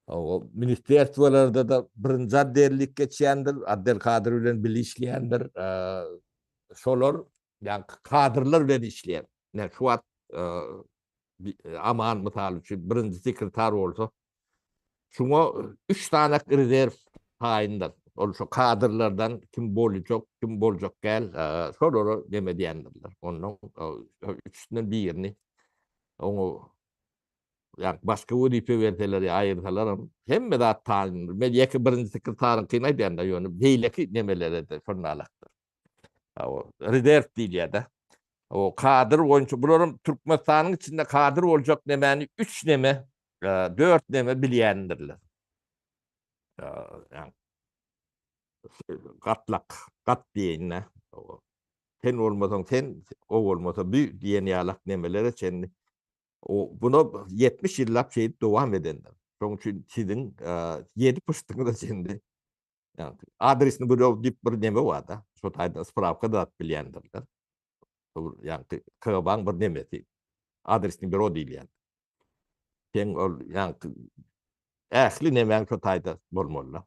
O ministerstwolarda-da birinji otdellik geçýändir, otdel kadr bilen bile işleýändir. Şolar ýa kadrlar bilen işleýär. Ine şu wagt Aman mysal üçin birinji sekretar bolsa. Şuňa üç sany rezerw taýyndyr. Ol şu kadrlardan kim boljak, kim boljak däl, şolara neme diýendirler. Ondan üçüsinden birini oňa ýa başga wezipe berseler ýa aýyrsalaram hemme zat taýyndyr. Men ýeke birinji sekretaryňkyny aýdýan-da, ýöne beýleki nemelere-de şonalakdyr. Rezerw diýilýär-de. O kadr boýunça bularam Türkmenistanyň içinde kadr boljak nemäni üç neme, dört neme bilýändirler. Gatlak, gat diýeýin-dä. Sen bolmasaň sen, o bolmasa bü diýen ýalak nemelere çenli. O buna 70 ýyllap şeýdip dowam edendir. Şonuň üçin siziň ýedi puştuňyza çenli Adresini büro diýip bir neme bar-da. Şo taýdan sprawka da alyp bilýändirler. Ýagny KGB-nyň bir nemesi. Adresini büro diýilýän. Sen ol ýagny ähli nemäň şo taýda bolmaly.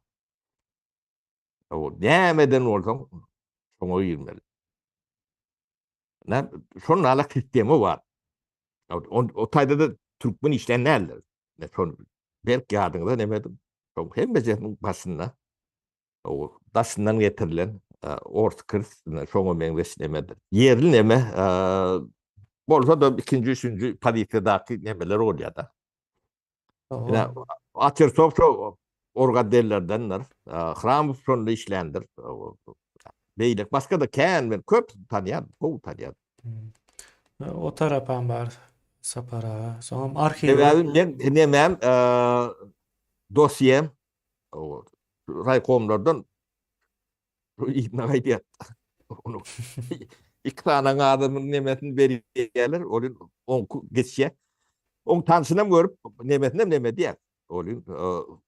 O nämeden bolsaň şoňa girmeli. Näme şonuň alak sistema bar. O, o taýda da türkmen işlän däldir. Ne şony berk ýadyňyza neme ediň. Şoň hemmejesiniň başynda o daşyndan getirilen e, ors krs şoňa meňzeş nemedir. Ýerli neme e, bolsa da ikinji, üçünji pozisiýadaky nemeler bolýar da. Ine, Atersow şo orgadellerdendir. Hramow şonda işländir. Beýleki başga-da kän men köp tanýan, gowy tanýan. O tarapam bar Sapar aga. Soňam arhiw. Sebäbi men nemem dosýem raýkomlardan yzyna gaýdýar. Onu iki sany adamyň nemesini berýärler, ol oňky geçýär. Oň tanşynam görüp, nemesinem neme diýýär. Ol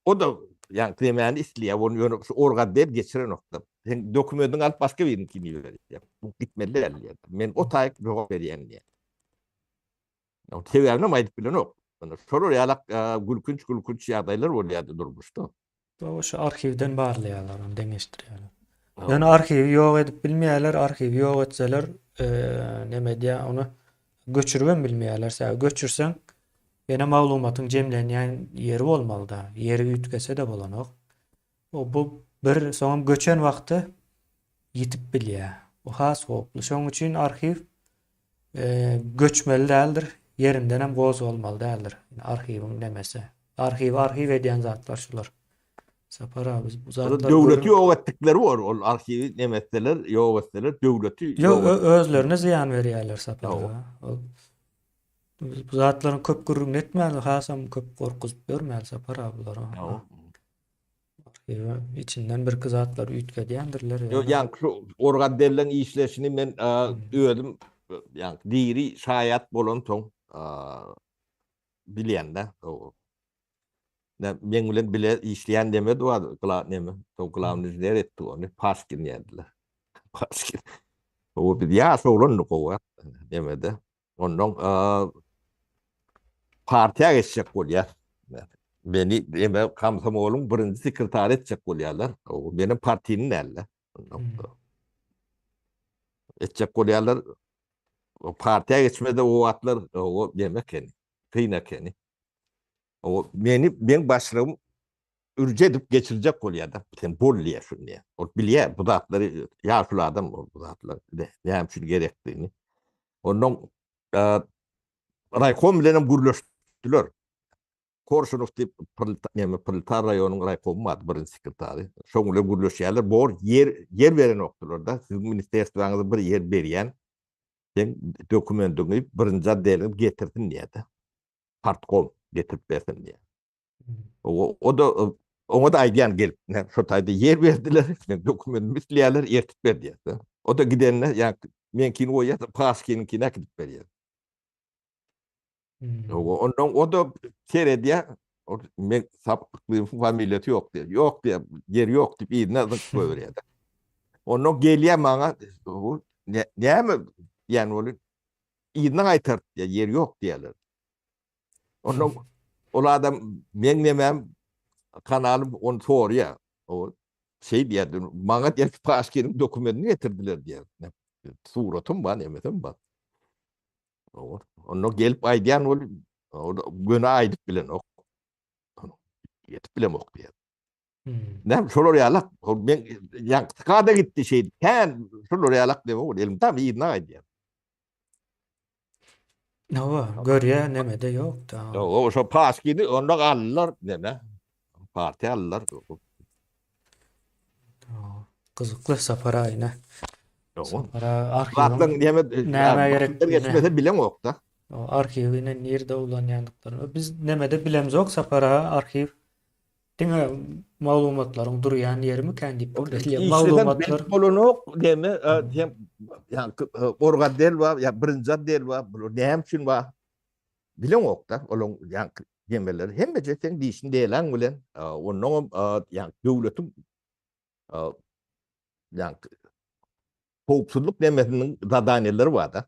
o da ýa nemäni isleýär, ony ýöne şu organ del geçirenokda. Sen dokumentiňi alyp başga biriniňkini berýär. Bu gitmeli däl diýýär. Men o taýyk jogap berýän diýýär. Sebäbini hem aýdyp bilenok. Şolar ýalak gülkünç-gülkünç ýagdaýlar bolýardy durmuşda. Dogry şu arhiwden barlaýarlar ony deňeşdirýärler. Ýöne arhiwi ýok edip bilmeýärler, arhiwi ýok etseler neme edýär ony göçüribem bilmeýärler. Sebäbi göçürseň ýene maglumatyň jemlenýän ýeri bolmalyda. Ýeri üýtgese-de bolanok. O bu bir soňam göçen wagty ýitip bilýär. Bu has howply. Şonuň üçin arhiw Göçmeli däldir, ýerindenem gozgalmaly däldir. Arhiwiň nemesi. Arhiwi arhiw edýän zatlar şular. Sapar abi bu zatlar döwleti ýok etdikleri bor. Ol arhiwi neme etseler, ýok etseler döwleti ýok özlerine zyýan berýärler Sapar aga. Ol bu zatlaryň köp gürrüňini etmäli, hasam köp gorkuzyp ýörmäli Sapar abi bulara. Içinden birki zatlar üýtgedýändirler. Ýok, ýaňky şu organdelleň işleşini men özüm ýaňky diri şaýat bolansoň bilýän-de. Ne meň bilen bile işleýän neme bar, gla neme, soň glawnyý inžener etdi ony, Paşkin diýerdiler. Paşkin. O biz ýaş oglandyk o wagt nemede. Ondan partiýa geçjek bolýar. Meni eme komsomolyň birinji sekretary etjek bolýarlar. O menem partiyny dälde. Etjek bolýarlar. O partiýa geçmede o wagtlar o neme ekeni, kyn ekeni. O meni meň başlygym ürje edip geçirjek bolýar-da. Sen bol diýýär şuny diýýär. Ol bilýär bu zatlary ýaşuly adam ol bu zatlar näme üçin gerekdigini. Ondan raýkom bilen hem gürleşdiler. Korşunow diýip näme Proletar raýonyň raýkomy bardy birinji sekretary. Şoň bilen gürleşýärler. Bor ýer ýer berenokdylar-da. Siziň ministerstwaňyza bir ýer berýän. Sen dokumendiňi birinji otdeliňi getirsin diýýär-de. Partkom getirip bersin diýýär. O, o da oňa da aýdýan gelip, şo taýda ýer berdiler, men dokumentimi isleýärler, ertip ber diýýär. O da gidende, ýa meňkini goýýar, Paşkiniňkini äkidip berýär. Hmm. O ondan o da seredýär, o men sapyklyň familiýasy ýok diýýär. Ýok diýýär, ýer ýok diýip yzyna zyňyp goýberýär. Ondan gelýär maňa, bu näme diýen bolup, yzyna gaýtaryp diýýär, ýer ýok diýýärler. Ondan ol adam meň nemem kanalym ony sorýar. O şey diýýär, maňa diýýär, Paşkiniň dokumentini getirdiler diýýär. Suratym bar, nemesem bar. Onda gelip aýdýan bol, o göni aýdyp bilenok. Ýetip bilemok diýýär. Näme şolar ýalak, men ýaňky kada gitdi şeýdip, kän şolar ýalak diýip, ol elim tam yzyna gaýdýar. Hawa, görýä nemede ýok-da. Ýok, şo paskini onda galdylar, neme? Partiýa aldylar. Gyzykly Sapar aýna. Sapar arhiwiň näme näme gerek geçmese bileňok-da. Arhiwi nirde ulanýandyklaryny. Biz nemede bilemzok Sapar arhiw Diňe maglumatlaryň durýan ýerimikän diýip pikir edýän. Maglumatlar bolanok deme, hem ýa orgatdel bar, ýa birinji otdel bar, bular näme üçin bar? Bileňok-da, olaň ýa demeleri hemmeje seň dişin delaň bilen, onnoňam ýa döwletiň ýa howpsuzlyk demesiniň zadaniýaleri bar-da.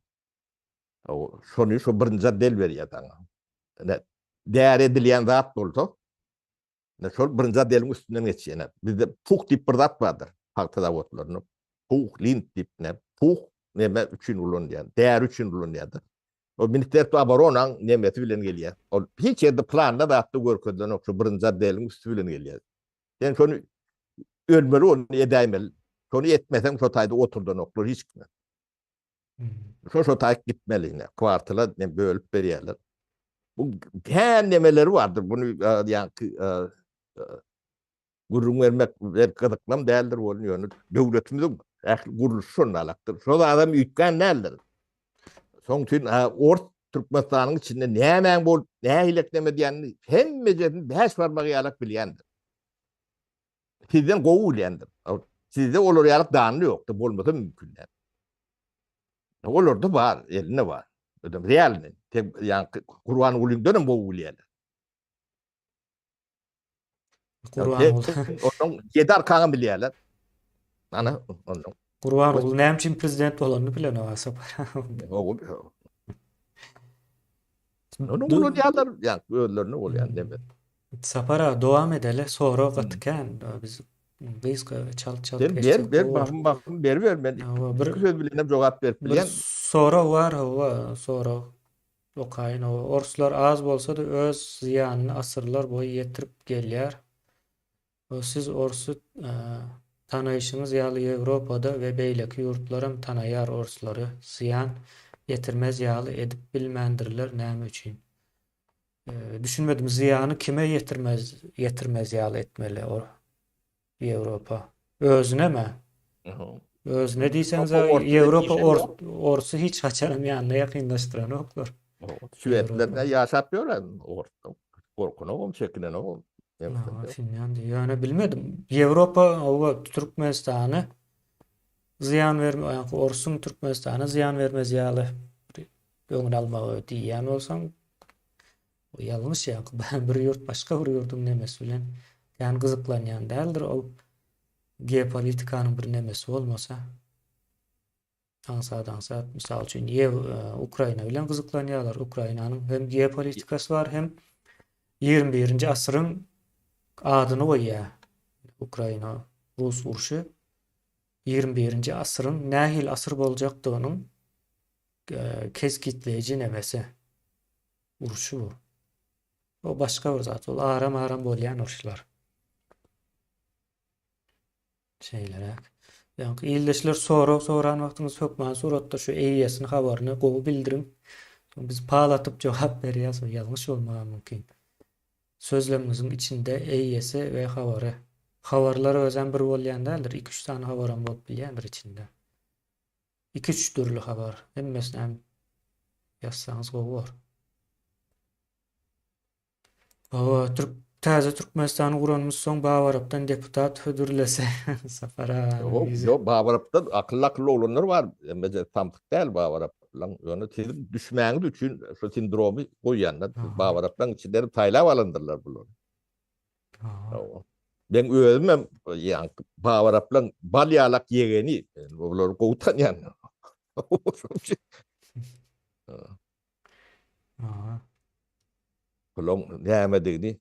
Şony şo birinji otdel berýär saňa. Däri edilýän zat bolsa, ine şol birinji otdeliň üstünden geçýär. Ine bizde puh diýip bir zat bardyr pagta zawodlarynda. Puh, lint diýip ne, puh neme üçin ulanylýar, däri üçin ulanylýar-da. O Ministerstwo oboronaň nemesi bilen gelýär. Ol hiç ýerde planda zatda görkezilenok, şo birinji otdeliň üsti bilen gelýär. Sen şony ölmeli, ony edäýmeli. Şony etmeseň şo taýda oturdanoklar hiç kime. Şo şo taýyk gitmeli ine. Kwartala ne bölüp berýärler. Bu kän nemeleri bardyr. Bunu ýaňky gürrüň bermek belki gyzyklam däldir bolun ýöne döwletimiziň ähli gurluşy şonda alakdyr. Şo zadam üýtgän däldir. Şoň üçin ors Türkmenistanyň içinde nämäň bolup, nähili neme diýenini hemmejesini bäş barmagy ýalak bilýändir. Sizden gowy bilýändir. Sizde olar ýaly danly ýokdy, bolmasa mümkin däl. Olarda bar, elinde bar. Ödem realny. Tek ýaňky Gurbangulyňdan hem gowy bilýärler. Gurbanguly. Onuň ýedi arkaňam bilýärler. Ana, onuň. Gurbanguly näme üçin prezident bolanyny bilenok Sapar. Onuň ulanýarlar, ýa özlerine bolýan deme. Sapar aga dowam edeli, sorag gaty kän. Biz gysga we çalt çalt Sen ber, ber, bahym bahym beriber men. Hawa, bir iki söz bilen hem jogap berip bir bilýän. sorag bar, hawa, sorag okaýyn. Hawa, orslar az bolsa-da öz zyýanyny asyrlar boýy ýetirip gelýär. Siz orsy tanaýşyňyz ýaly Ýewropada we beýleki ýurtlaram tanaýar orslary zyýan ýetirmez ýaly edip bilmändirler näme üçin? Düşünmedim zyýany kime ýetirmez ýetirmez ýaly etmeli o Ýewropa? Özünemi? Özüne diýseňiz Ýewropa orsy hiç haçanam ýanyna ýakynlaşdyranoklar. Şwedler ne ýaşap ýören orsdan. Gorkunogam, çekinenogam. Finlýandiýa. Ýöne bilmedim. Ýewropa oba Türkmenistany zyýan berme, ýa Orsuň Türkmenistana zyýan bermez ýaly öňüni almagy diýýän bolsaň, o ýalňyş ýa bir ýurt başga bir ýurduň nemesi bilen kän gyzyklanýan däldir. Ol geopolitikanyň bir nemesi bolmasa. Aňsat-aňsat, mysal üçin, Ýew Ukraina bilen gyzyklanýarlar. Ukrainanyň hem geopolitikasy bar, hem 21-nji asyryň adyny goýýar. Ukraina rus urşy 21-nji asyryň nähili asyr boljakdygynyň kesgitleýji nemesi urşy bu. O başga bir zat. Ol aram-aram bolýan uruşlar. Şeýleräk. Ýaňky ildeşler sorag soran wagtyňyz hökman suratda şu eýesini habaryny gowy bildiriň. Soň biz pal atyp jogap berýäs, o ýalňyş bolmagy mümkin. Sözlemiňiziň içinde eýesi we habary. Habarlar özem bir bolýan däldir, iki-üç sany habaram bolup bilýändir içinde. Iki-üç dürli habar. Hemmesini hem ýazsaňyz gowy bor. Hawa, türk täze Türkmenistany guranymyz soň Babarapdan deputat hödürlese Sapar aganyň Ýok, ýüzi. ýok, Babarapda akylly akylly oglanlar bar. Hemmeje samsyk däl Babaraplaň. Ýöne siziň düşmäňiz üçin şu sindromy goýýanlar. Aha. Babaraplaň içinden saýlap alandyrlar bulary. Aha. Hawa. Meň özüm hem ýaňky Babaraplaň bal ýalak ýegeni. Men bulary gowy tanýan. Şonuň üçin. Aha. Puluň nämedigini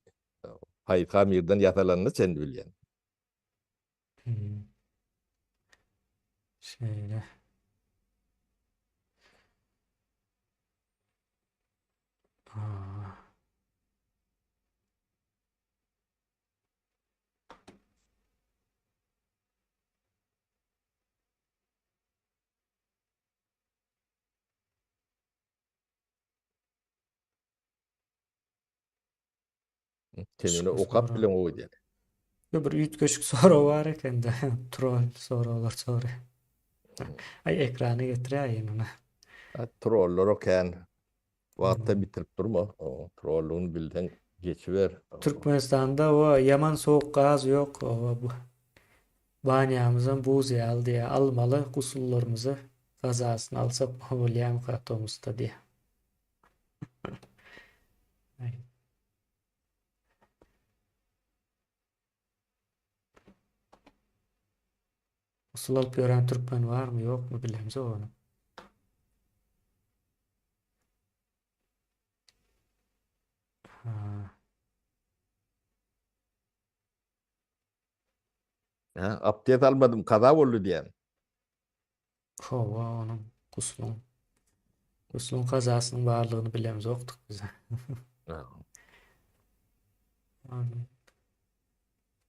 haýsy hamirden ýasalanyny çenli bilýän. Hmm. Şeýle. Aa. Sen ýöne okap bileňok öýdýän. Ýok bir üýtgeşik sorag bar ekende. Troll soraglar soraýar. Aý ekrana getiräýin ony. Trollar o kän. Wagtda bitirip durma. Trollugyny bilseň geçiber. Türkmenistanda o ýaman sowuk gaz ýok. Oba bu. Banýamyzam buz ýaly diýýär. Almaly gusullarymyzy gazasyny alsak bolýamyka tomusda diýýär. Usul alyp ýören türkmen barmy ýokmy bilemzok ony. Ha. Ha, abdest almadym, kaza boldy diýen. Hawa, onuň gusluň gusluň kazasynyň barlygyny bilemzokdyk biz.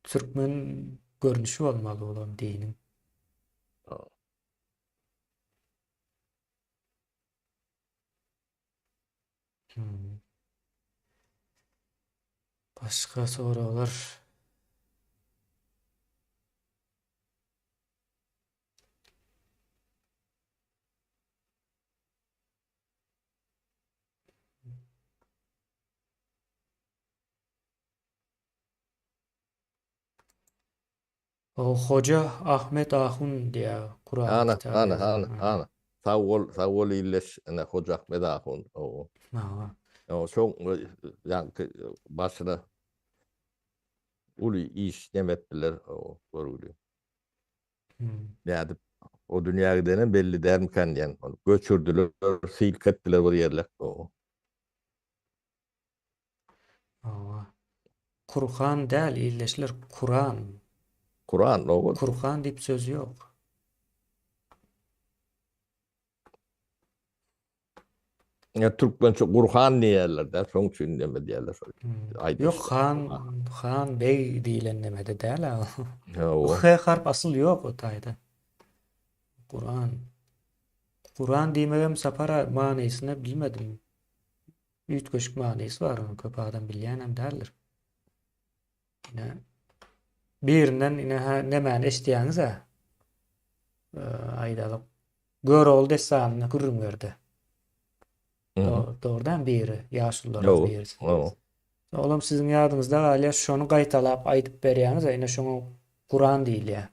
Türkmen görnüşi bolmaly olam diniň. Hmm. Başga soraglar. O Hoja Ahmet Ahun diýýär Kuran Ana, kitaby ana, ýazan. ana, ana. Sag bol, sag bol illeş, ine Hoja Ahmet Ahun. O. Hawa. O şoň ýaňky başyna uly iş nem etdiler, o görgüli. Nädip o dünýä gidenem belli dälmikän diýen. Ony göçürdiler, sylk etdiler bir ýerlek. O. Hawa. Kurhan däl ildeşler Kuran. Kuran oba. Kurhan diýip söz ýok. Ya türkmençe Gurhan diýerler de, şoň üçin neme diýerler şol. Hmm. Ýok, han, han beg diýlen nemede däl a. H harp asyl ýok o taýda. Kuran. Kuran diýmegem Sapara manysyny bilmedim. Üýtgeşik manysy bar onuň köp adam bilýänem däldir. Ine birinden ine ha nemäni eşidýäňiz-ä. Aýdalyk Görogly dessanyny gürrüň berdi. Dogrudan biri, ýaşulularyň birisi. Olam siziň ýadyňyzda galýar, şony gaýtalap aýdyp berýäňiz-ä, ine şoňa Kuran diýilýär.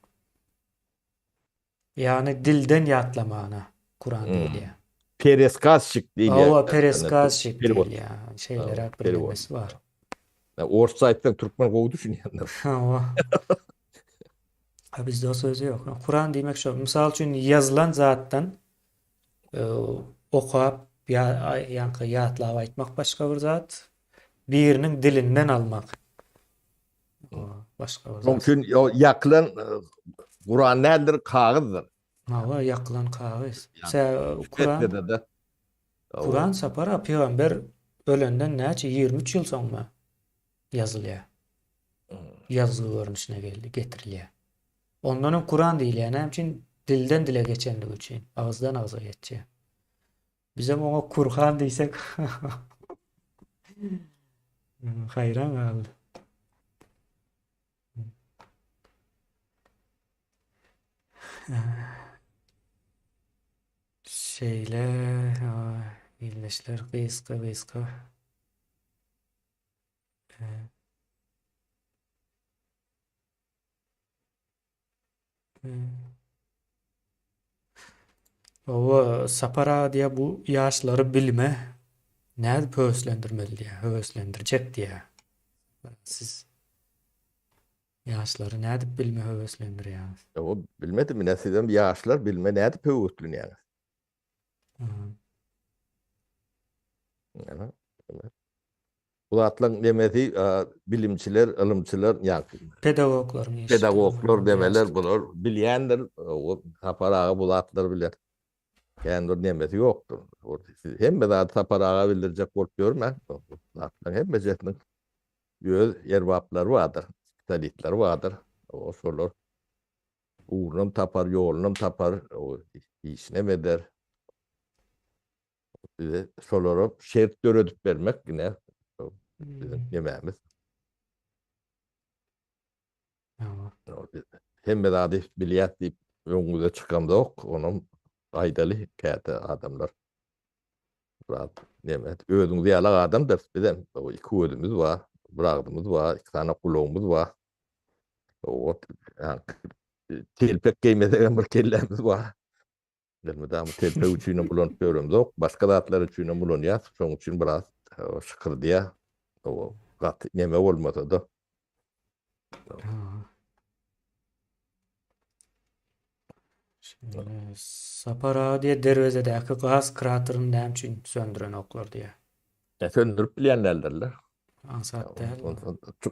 Ýagny dilden ýatlamana Kuran diýilýär. Pereskazçik diýilýär. Hawa, pereskazçik diýilýär. Şeýleräk bir nemesi bar. Orsça aýtsaň türkmen gowy düşünýändir. Hawa. A bizde o söz ýok. Kuran diýmek şo. Mysal üçin ýazylan zatdan e, okap ýa ýaňky ýatlap aýtmak başga bir zat. Biriniň dilinden almak. Başga bir zat. Şonuň üçin ýakylan e, Kuran däldir, kagyzdyr. Hawa, ýakylan kagyz. Kuran Kuran Sapar pygamber ölenden näçe 23 ýyl soňmy ýazylýar. Ýazgy görnüşine geldi, getirilýär. Ondan hem Kuran diýilýär. Näme üçin? Dilden dile geçenligi üçin, agyzdan agza geçýär. Bizem oňa Kurhan diýsek haýran galdy. Şeýle ildeşler gysga gysga. Hawa, Sapar aga diýýär, bu ýaşlary bilime nädip höweslendirmeli diýýär, höweslendirjek diýýär. Siz ýaşlary nädip bilime höweslendirýäňiz? Ýok, bilmedim, ine sizem ýaşlar bilime nädip höweslenýäňiz? Ýa, Bu zatlaryň nemesi bilimçiler, ylymçylar, ýa Pedagoglaryň işi. Pedagoglar demeler bular bilýändir. Sapar aga bu zatlary biler. Kän bir nemesi ýokdur. Siz hemme zady Sapar aga bildirjek bolup ýörmäň. Bu zatlaryň hemmejesiniň öz erbaplary bardyr, spesialistleri bardyr. Şolar ugrunam tapar, ýolunam tapar, işinem eder. Bize şolara şert döredip bermek ine biziň nemämiz. Hemme zady bilýäs diýip öňüňize çykamzok, onam aýdaly käte adamlar. Biraz neme, özüňiz ýalak adamdyrys bizem. Iki gözümiz bar, bir agzymyz bar, iki sany gulagymyz bar. Telpek geýmesegem bir kellämiz bar. Elmydama telpek üçinem ulanyp ýöremzok, başga zatlar üçinem ulanýas, şonuň üçin biraz şykyrdýar. Gaty neme bolmasa-da. Sapar aga diýýär, derwezedäki gaz kraterini näme üçin söndürenoklar diýýär. E, söndürip bilýän däldirler. Aňsat däl.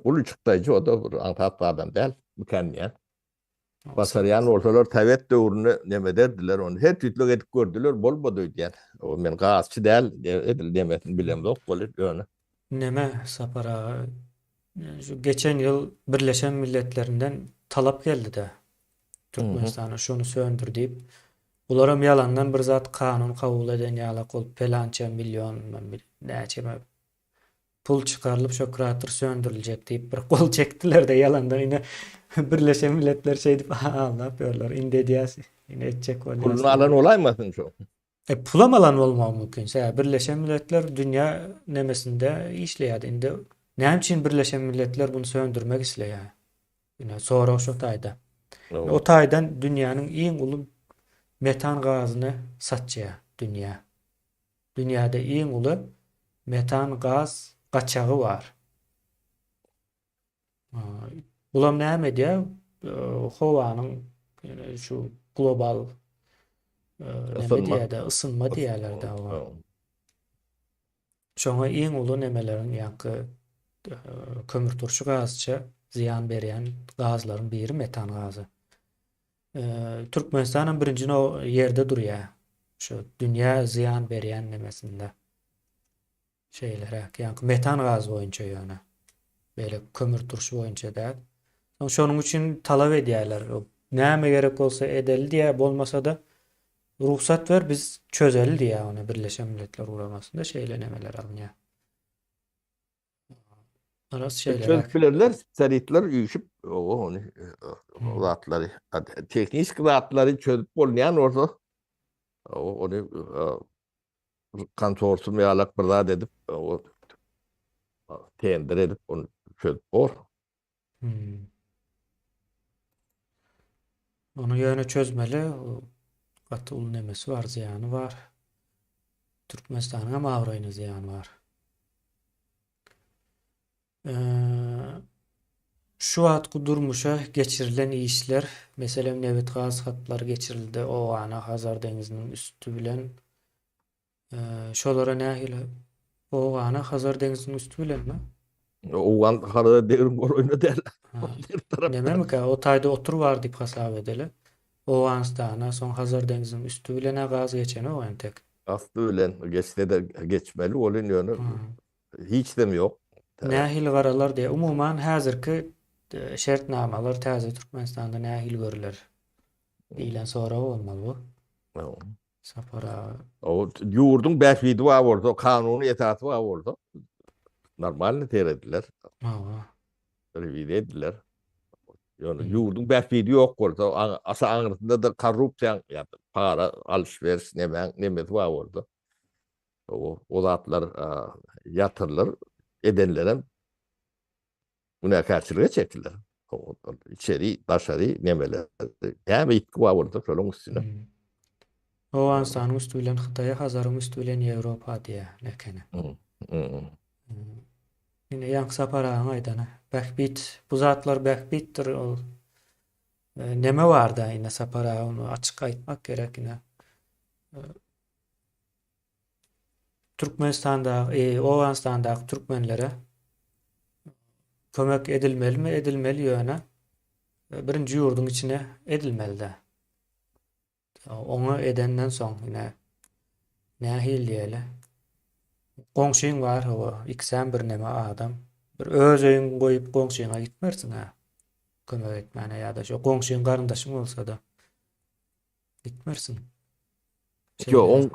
Uly çykdaýjy o da bir aňsat zadam däl, mikan diýýän. Başarýan bolsalar sowet döwründe neme ederdiler ony her tüýtlük edip gördüler bolmady öýdýän. O men gazçy däl edil nemesini bilemzok weli ýöne. Neme Sapar aga şu geçen ýyl Birleşen Milletlerinden talap geldide Türkmenistana şony söndür diýip. Bularam ýalandan bir zat kanun kabul eden ýalak bolup pelança million näçeme Pul çykarylyp şo krater söndüriljek diýip bir gol çekdiler-de ýalandan ine Birleşen Milletler şeýdip aldap ýörler. Indi edýäs, ine etjek bolýas. Puluny alan bolaýmasyn şo? E pulam alan bolmagy mümkin. Sebäbi Birleşen Milletler dünýä nemesinde işleýärdi. Indi näme üçin Birleşen Milletler buny söndürmek isleýär? Ine sorag şo taýda. O taýdan dünýäniň iň uly metan gazyny satýar dünýä. Dünýäde iň uly metan gaz gaçagy bar. Bulam näme edýär? Howanyň şu global näme diýýär-de, ysynma diýýärler-de. Şoňa iň uly nemeleriň ýaňky kömürturşy gazça zyýan berýän gazlaryň biri metan gazy. Türkmenistan hem birinji ýerde durýar. Şu dünýä zyýan berýän nemesinde. Şeýleräk, ýaňky metan gazy boýunça ýöne. Beýle kömür turşy boýunça däl. Soň şonuň üçin talap edýärler. Näme gerek bolsa edeli diýýär, bolmasa-da rugsat ber, biz çözeli diýýär ony Birleşen Milletler Guramasynda şeýle nemeler alynýar. Garaz şeýleräk. Çözüp bilerler, spesialistler üýşüp, ony zatlary, tehniki zatlary çözüp bolmaýan bolsa, ony konsorsium ýalak bir zat edip, tender edip ony çözüp bor. Hmm. Ony ýöne çözmeli. Gaty uly nemesi bar, zyýany bar. Türkmenistanyň hem abraýyna zyýany bar. Şu wagtky durmuşa geçirilen işler, meselem nebit-gaz hatlary geçirildi Owgana, Hazar deňziniň üsti bilen. Şolara nähili Owgana Hazar deňziniň üsti bilenmi? Owgan Hazar deňziniň golaýynda däl. Nememikä? O taýda otur bar diýip hasap edeli. Owganystana, soň Hazar deňziniň üsti bilen-ä gaz geçenok entek. Asty bilen geçse-de geçmeli welin ýöne hiç dem ýok. Nähili garalar diýýär. Umuman häzirki şertnamalar täze Türkmenistanda nähili görüler diýlen sorag bolmaly bu. Sapar aga. O ýurduň bähbidi bar bolsa, kanuny esasy bar bolsa normalny serediler. Hawa. Rewiziýa ediler. Ýöne ýurduň bähbidi ýok bolsa, aşa aňyrsynda-da korrupsiýaň ýa para alyş-beriş nemäň nemesi bar bolsa, o o zatlar ýatyrylar, edenlerem günäkärçilige çekiler. İçeri, daşary nemeler. Näme ýitgi bar bolsa şolaryň üstüne. Owganystanyň üsti bilen Hytaýa, Hazaryň üsti bilen Ýewropa diýýär ekeni. Ine ýaňky Sapar agaň aýdany. Bähbit, bu zatlar bähbitdir ol. Neme barda ine Sapar aga ony açyk aýtmak gerek ine. Türkmenistanda, e, Owganystandaky türkmenlere kömek edilmelimi, edilmeli ýöne birinji ýurduň içine edilmeli-dä. Oňa edenden soň ine nähili diýeli. Goňşyň bar hawa, ikisem birneme adam. Bir öz öýüňi goýup goňşyňa gitmersiň-ä. Kömek etmäne ýa-da şo goňşyň garyndaşyň bolsa-da gitmersiň. Ýok, oň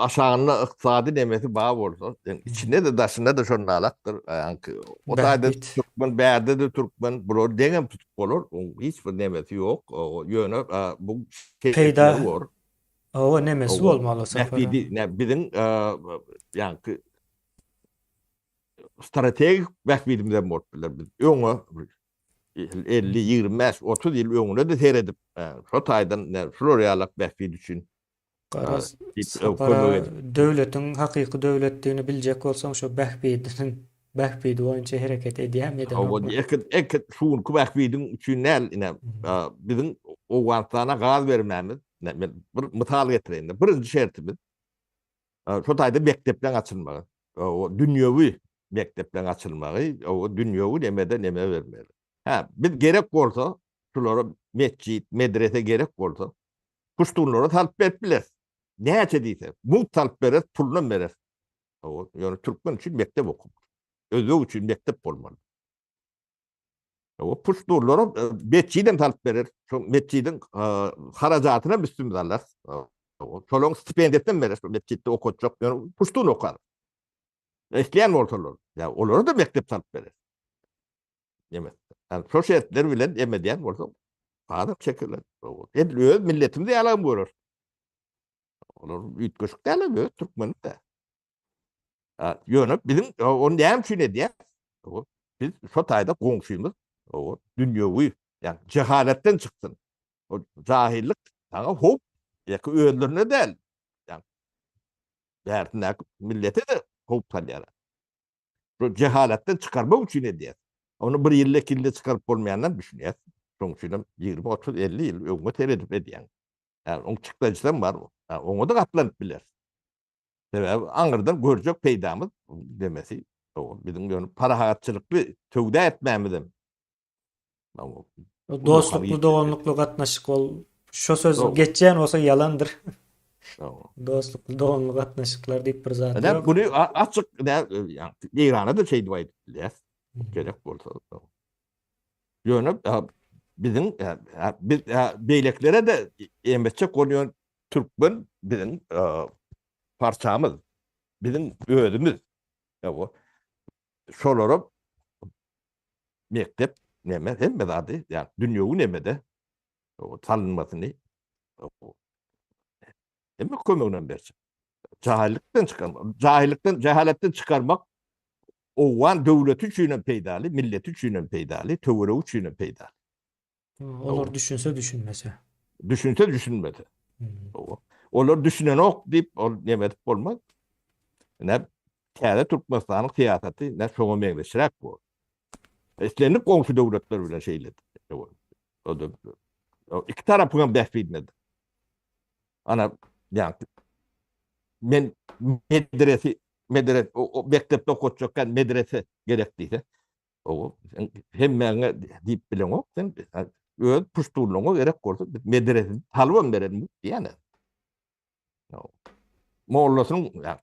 aşagynda ykdysady nemesi bar bolsa, içinde-de daşynda-da şol nalakdyr. Ýaňky o taýda türkmen, bärde-de türkmen, bulary deňem tutup bolar. Oň hiç bir nemesi ýok. Ýöne bu peýda bor. Hawa, nemesi bolmaly Sapar. Bähbidi, biziň ýaňky strategik bähbidimiz hem bolup biler. Biz öňe 50, 25, 30 ýyl öňüne-de seredip, şo taýdan şular ýalak bähbit üçin Garaz, Sapara döwletiň hakyky döwletdigini biljek bolsaň şo bähbidiniň bähbidi boýunça hereket edýärmi edenokmy? Hawa, eke şu günki bähbidiň üçin däl, ine, biziň Owganystana gaz bermämiz, men bir mysal getireýin-de, birinji şertimiz şo taýda mekdepleň açylmagy, dünýewi mekdepleň açylmagy, dünýewi nemede neme bermeli. Hä, biz gerek bolsa, şulara metjit, medrese gerek bolsa, Puştunlara salyp berip bileris. Näçe diýse, mugt salyp bereris, pulunam bereris. Ýöne türkmen üçin mekdep okumaly. Özbek üçin mekdep bolmaly. O puştunlara e, metjidem salyp bereris. Şo metjidiň e, harajatynam üstümize alarys. Şolaryň stipendiýasyny bereris. Metjitde okatjak, ýöne puştun okar. Isleýän bolsalar, ýa olara da mekdep salyp bereris. Demek, yani şo şertler bilen em edýän bolsa, gazap çekiler. Edil öz milletimiz ýalam görer. Olar üýtgeşik däl, öz türkmeni de. Ýöne biziň ony näme üçin edýär? Biz şo taýda goňşymyz, o dünýewi, ýa jehaletden çyksyn. O jahillik saňa howp, ýa özlerine däl. Ýa bärsindäki millete de howp salýar. Şu jehaletden çykarmak üçin edýär. Ony bir ýylda, iki ýylda çykaryp bolmaýandan düşünýär. Şonuň üçin hem 20, 30, 50 ýyl öňe seredip edýäň. Ýa oň çykdajysam bar. Oňa-da gatlanyp biler. Sebäbi aňyrdan görjek peýdamyz demesi, biziň ýöne parahatçylykly söwda etmämizem Dostlukly doganlykly gatnaşyk ol şo söz geçýän bolsa ýalandyr. Dostlukly doganlyk gatnaşyklar diýip bir zat ýok. Muny açyk Eýrana da şeýdip aýdyp bilýäs. Gerek bolsa. Ýöne biziň biz beýlekilere de emetjek bolýan türkmen biziň parçamyz. Biziň özümiz. Şolara mekdep neme hemme zady ýa dünýewi nemede salynmasyny hemme kömegini berjek. Jahillykdan çykarmak, jahillykdan, jahaletden çykarmak Owgan döwleti üçin hem peýdaly, milleti üçin hem peýdaly, töweregi üçin hem peýdaly. Olar düşünse düşünmese. Düşünse düşünmese. Olar düşünenok diýip ol neme edip bolmaz. Ine täze Türkmenistanyň syýasaty ne şoňa meňzeşräk bu. Islendik goňşy döwletler bilen şeýledir. O da iki tarapyň hem bähbidinedir. Ana, ýa men medresi, medres, mekdepde okatjakkan medrese gerek diýse, o sen hemmäňe diýip bileňok, sen öz puştunlygyňa gerek bolsa biz medrese talybam berelim diýýän. Mollasynyň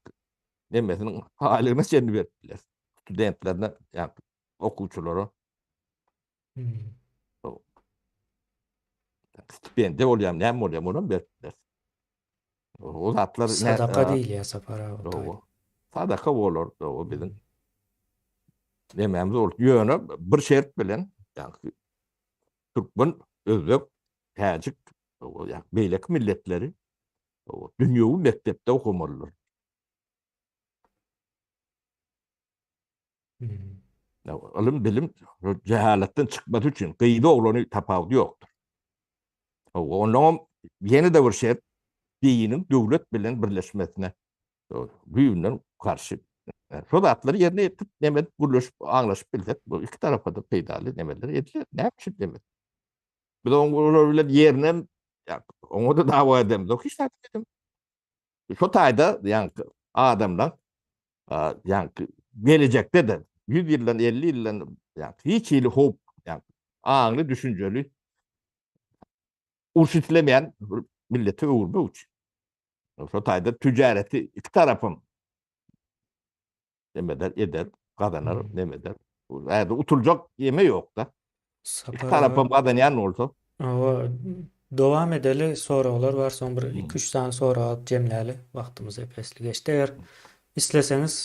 nemesiniň aýlygyna çenli berip biler. Studentlerine, ýa okuwçylara. Hmm. Stipendiýa bolýar, näme bolýar, onam berip biler. O zatlar sadaka diýilýär Sapar aga. Sadaka bolar, o biziň nemämiz bolup, ýöne bir şert bilen, ýagny türkmen, özbek, täjik, ýa beýleki milletleri dünýewi mekdepde okamalydyr. Hmm. Ylym bilim cehaletden çykmasy üçin gyzy oglany tapawudy ýokdur. Ondan ýene-de bir şert diniň döwlet bilen birleşmesine düýbünden garşy. Şo zatlary ýerine ýetirip, neme edip, gürleşip, aňlaşyp bilsek, bu iki tarapa-da peýdaly nemeler ediler. Näme üçin demez? Biz oň olar bilen ýerinem oňa-da dawa edemzok, hiç zat edemzok. Şo taýda ýaňky adamlar ýaňky gelejekde-de 100 ýyldan, 50 ýyldan ýaňky hiç hili howp, ýaňky aňly, düşünjeli uruş islemeýän bir millete öwürmek üçin. Şo taýda tüjareti iki tarapam neme eder, eder, gazanar, neme eder. Häzir utuljak ýeme ýok-da. Iki tarapam gazanýan bolsa. Hawa. Dowam edeli, soraglar bar, soň bir iki-üç sany sorag alyp jemläli, wagtymyz ep-esli geçdi. Eger isleseňiz,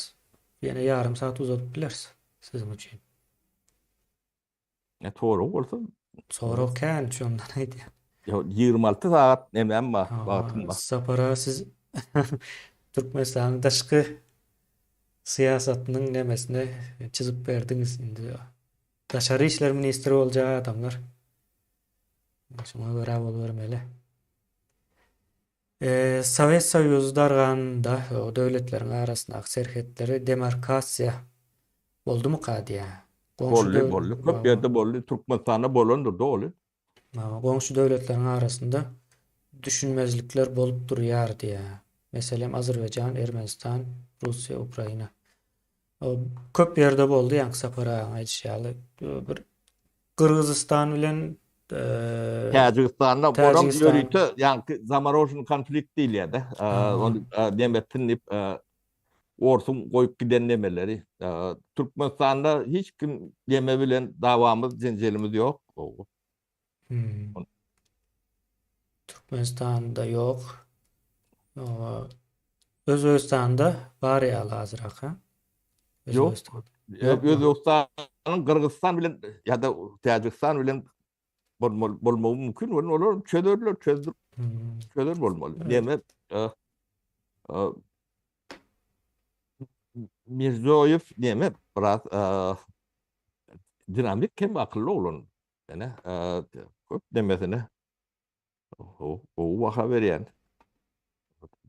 ýene ýarym sagat uzadyp bileris siziň üçin. Ne sorag bolsa? Sorag kän, şondan aýdýan. Ýok, 26 sagat nemem bar, wagtym bar. Sapar aga siz Türkmenistanyň daşky syýasatynyň nemesini çyzyp berdiňiz indi. Daşary işler ministri boljak adamlar. Şoňa görä bolubermeli. Sowet Soýuzy darganda o döwletleriň arasyndaky serhetleri demarkasiýa boldumyka diýýär. Boldy, boldy. Köp ýerde boldy. Türkmenistanda bolandyr doly. Goňşy döwletleriň arasynda düşünmezlikler bolup durýar diýýär. Meselem, Azerbaýjan, Ermenistan, Russiýa, Ukraina. Köp ýerde boldy ýaňky Sapar agaň aýdyşy ýaly. Bir Gyrgyzystan bilen Täjigistanda olam ýörite ýaňky zamorožnyý konflikt diýilýär-de. Ony nemetsin diýip orsuň goýup giden nemeleri. Türkmenistanda hiç kim neme bilen dawamyz, jenjelimiz ýok. Türkmenistanda ýok. Özbegistanda bar ýaly azrak ha. Ýok. Özbegistanyň Gyrgyzystan bilen ýa-da Täjigistan bilen bolmagy mümkin bolmaly. Olar çözerler, çözdür. Çözer bolmaly. Neme Mirzoýew neme biraz dinamik hem akylly oglan. Ene köp nemesine gowy baha berýän.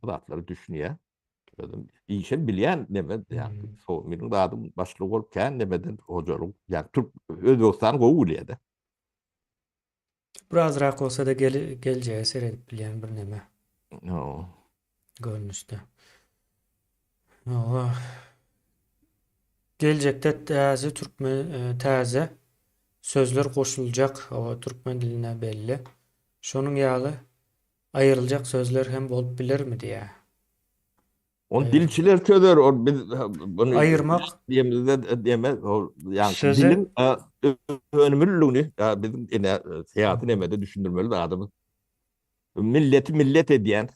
Bu zatlary düşünýär. Özüm işem bilýän neme, ýa so meniň zadym başlygy bolup kän nemeden hojalyk, ýa Türk Özbegistany gowy bilýär-de. Birazrak bolsa-da geljege seredip bilýän bir neme. Görnüşde. Hawa. Geljekde täze türkmen täze sözler goşuljak, hawa, türkmen diline belli. Şonuň ýaly aýryljak sözler hem bolup bilermi diýýär. Ony dilçiler çözer, ol biz bunu aýyrmak diýemizde diýemez, ol ýa diliň önümliligini biziň ine syýasy nemede düşündirmeli zadymyz. Milleti millet edýän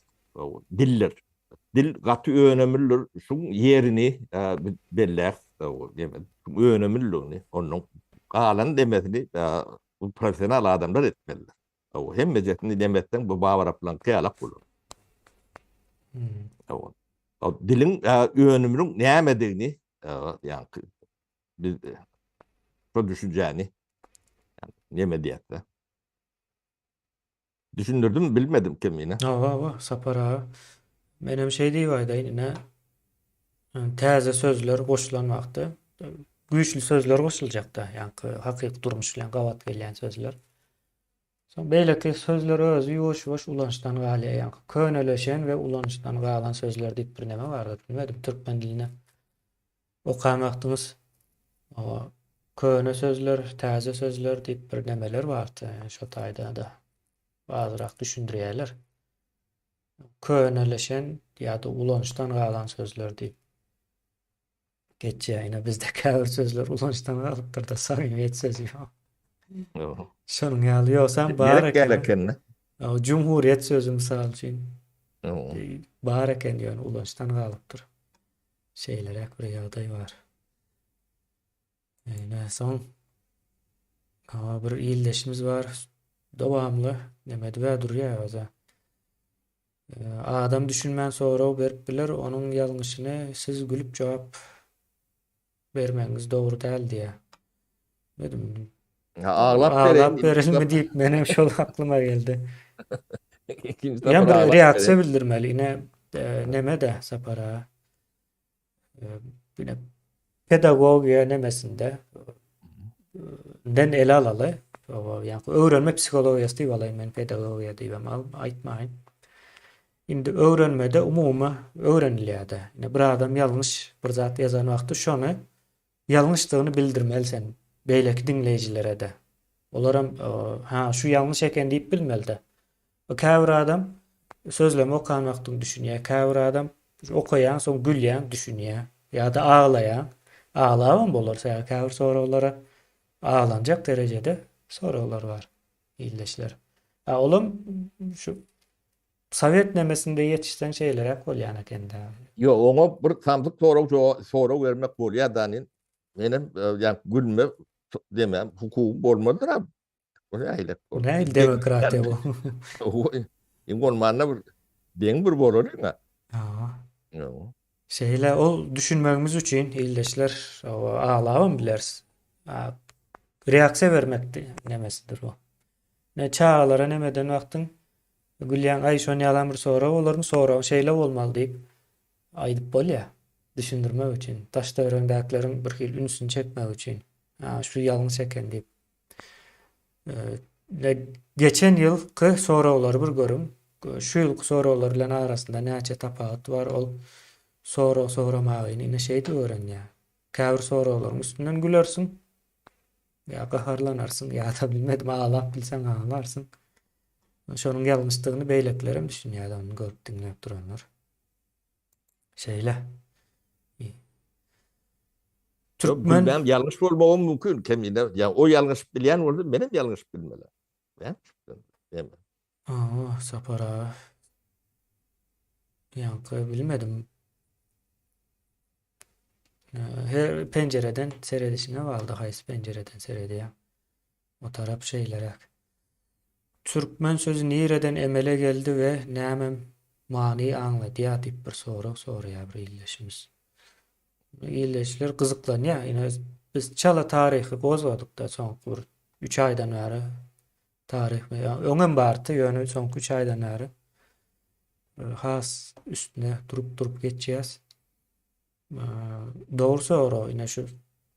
dildir. Dil gaty önemlidir. Şuň ýerini biz belläris, diýemez. Önemliligini, onuň galan demesini bu professional adamlar etmelidir. Hawa, hemmejesini demetseň bu babaraplaňky ýalak bolar. Hawa. Diliň önüminiň nämedigini, ýaňky biz şo düşünjäni neme diýýäs-de. Düşündirdim bilmedim kemine. Hawa, hawa, Sapar aga. Menem şeý diýip aýdaýyn, ine, täze sözler goşulan wagty güýçli sözler goşuljakda, ýaňky hakyky durmuş bilen gabat gelýän sözler. Soň beýleki sözler özi ýuwaş-ýuwaş ulanyşdan galýar. Ýaňky köneleşen we ulanyşdan galan sözler diýip bir neme bardyr, bilmedim türkmen dilinde okan wagtyňyz o köne sözler, täze sözler diýip bir nemeler bardy. Şo taýda-da azrak düşündirýärler. Köneleşen ýa-da ulanyşdan galan sözler diýip. Geçýär. Ine bizde käbir sözler ulanyşdan galypdyr-da, samimiýet sözi ýok. Şonuň ýaly ýogsam bar eken. Eken. Cumhuriyet sözi mysal üçin. Bar eken ýöne ulanyşdan galypdyr. Şeýleräk bir ýagdaý bar. Ine soň bir ildeşimiz bar. Dowamly neme edip durýar özä. Adam düşünmän sorag berip biler, onuň ýalňyşyny siz gülüp jogap bermegiňiz dogry däl diýýär. Bilmedim. Aglap Aglap bereýinmi diýip menem şol aklyma geldi. Ýa bir reaksiýa bildirmeli. Ine neme-de Sapar aga. Ine pedagogiýa nemesinde den ele alaly. Ýa öwrenme psihologiýasy diýip alaýyn men pedagogiýa diýibem aýtmaýyn. Indi öwrenmede umumy öwrenilýär-de. Ine bir adam ýalňyş bir zat ýazan wagty şony ýalňyşdygyny bildirmeli sen beýleki diňleýjilere-de. Olaram ha şu ýalňyş eken diýip bilmeli-de. Käbir adam sözlemi okan wagtyň düşünýär, käbir adam okaýaň soň gülýäň düşünýär ýa-da aglaýaň. Aglabam bolar sebäbi käbir soraglara aglanjak derejede soraglar bar ildeşler. A olam şu sowet nemesinde ýetişseň şeýleräk bolýan eken-dä. Ýok, oňa bir samsyk sorag sorag bermek bolýar Danin. Menem ýa gülme demem hukugym bolmalydyr-a. Bu nähili? Bu nähili demokratiýa bu? Iň bolmanda bir deň bir bolalyň-a. Hawa. Şeýle ol düşünmegimiz üçin ildeşler aglabam bileris. Reaksiýa bermek nemesidir bu. Ne çagalara nemeden wagtyň gülýäň aý şon ýalam bir sorag bolarmy soragyň şeýle bolmaly diýip aýdyp bolýar. Düşündirmek üçin, daş-töweregiňdäkileriň bir hili ünsüni çekmek üçin. Şu ýalňyş eken diýip. Geçen ýylky soraglary bir görüň. Şu ýylky soraglar bilen arasynda näçe tapawut bar, ol sorag soramagyny ine şeýdip öwrenýär. Käbir soraglaryň üstünden gülersiň, ýa gaharlanarsyň, ýa-da bilmedim aglap bilseň aglarsyň. Şonuň ýalňyşdygyny beýlekilerem düşünýär, ony görüp diňläp duranlar. Şeýle. Türkmen Bilmem ýalňyş bolmagym mümkin kemine. Ýa o ýalňyşyp bilýän bolsa menem ýalňyşyp bilmeli. Näme üçin? Aa, Sapar aga. Ýaňky bilmedim. Her penjireden seredişiňe bagly haýsy penjireden seredýäň. O tarap şeýleräk. Türkmen sözi nireden emele geldi we näme many aňladýar diýip bir sorag soraýar bir ildeşimiz. Ildeşler gyzyklanýar. Ine biz çala taryhy gozgadykda soňky bir 3 aýdan bäri taryh öňem bardy ýöne soňky 3 aýdan bäri has üstüne durup durup geçýäs. Dogry sorag ine şu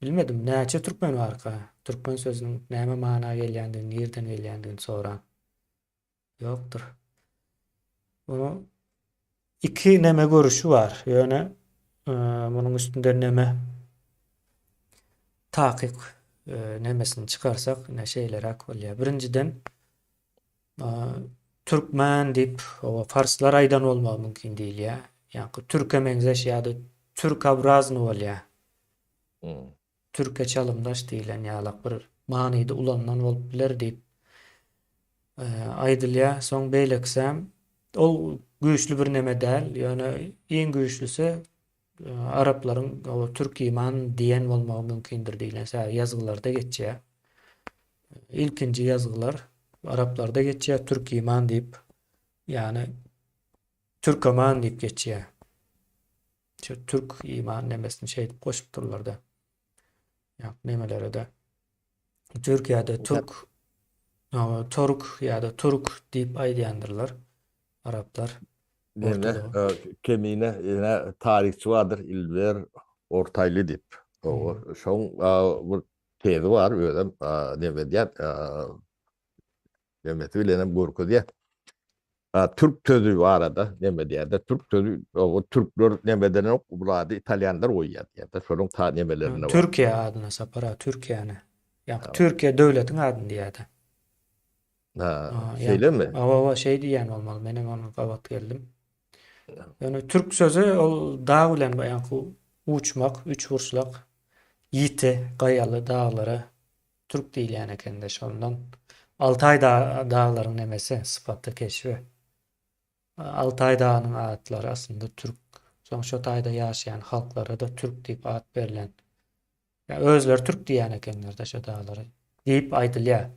bilmedim näçe türkmen barka türkmen sözüniň näme mana gelýändigini nirden gelýändigini soran ýokdur. Bunu iki neme görüşi bar ýöne munuň üstünde neme takyk nemesini çykarsak ine şeýleräk bolýar. Birinjiden Türkmen diýip, parslar aýdan bolmagy mümkin diýilýär. Ýaňky türke meňzeş ýa-da türkobrazny bolýar. Hmm. Türke çalymdaş diýlen ýalak bir manyda ulanylan bolup biler diýip e, aýdylýar. Soň beýlekisem ol güýçli bir neme däl, ýöne iň güýçlüsi e, araplaryň o türkiman diýen bolmagy mümkindir diýlen sebäbi ýazgylarda geçýär. Ilkinji ýazgylar araplarda geçýär türkiman diýip, ýagny türkeman diýip geçýär. Şu türk iman nemesini şeýdip goşupdyrlar-da. Ýa nemelere-de. Türkiýede türk tork ýa-da turk diýip aýdýandyrlar araplar. Neme, kemine ýene taryhçy bardyr Ilber Ortaýly diýip. Şoň bir Tezi bar, özem neme edýär, nemesi bilenem görkezýär. Türk sözi barada neme edýär-de, türk sözi, o türkler neme edenok, bu ady italýanlar goýýar diýýär-de, şonuň ta nemelerinde bar. Türkiýe adyna Sapar aga, Türkiýäni. Ýa Türkiýe döwletiň adyny diýýär-de. Ha, şeýlemi? Hawa, hawa, şeý diýýän bolmaly, menem oňa gabat geldim. Ýöne türk sözi ol dag bilen baýaňky uçmak, üçburçlak, ýiti, gaýaly daglara türk diýilýän ekende şondan. Altaý daglaryň nemesi, sypaty, keşbi. Altaý dagynyň atlary aslynda türk. Soň şo taýda ýaşaýan halklara-da türk diýip at berlen. Ýa özleri türk diýýän ekenler-de şo daglara diýip aýdylýar.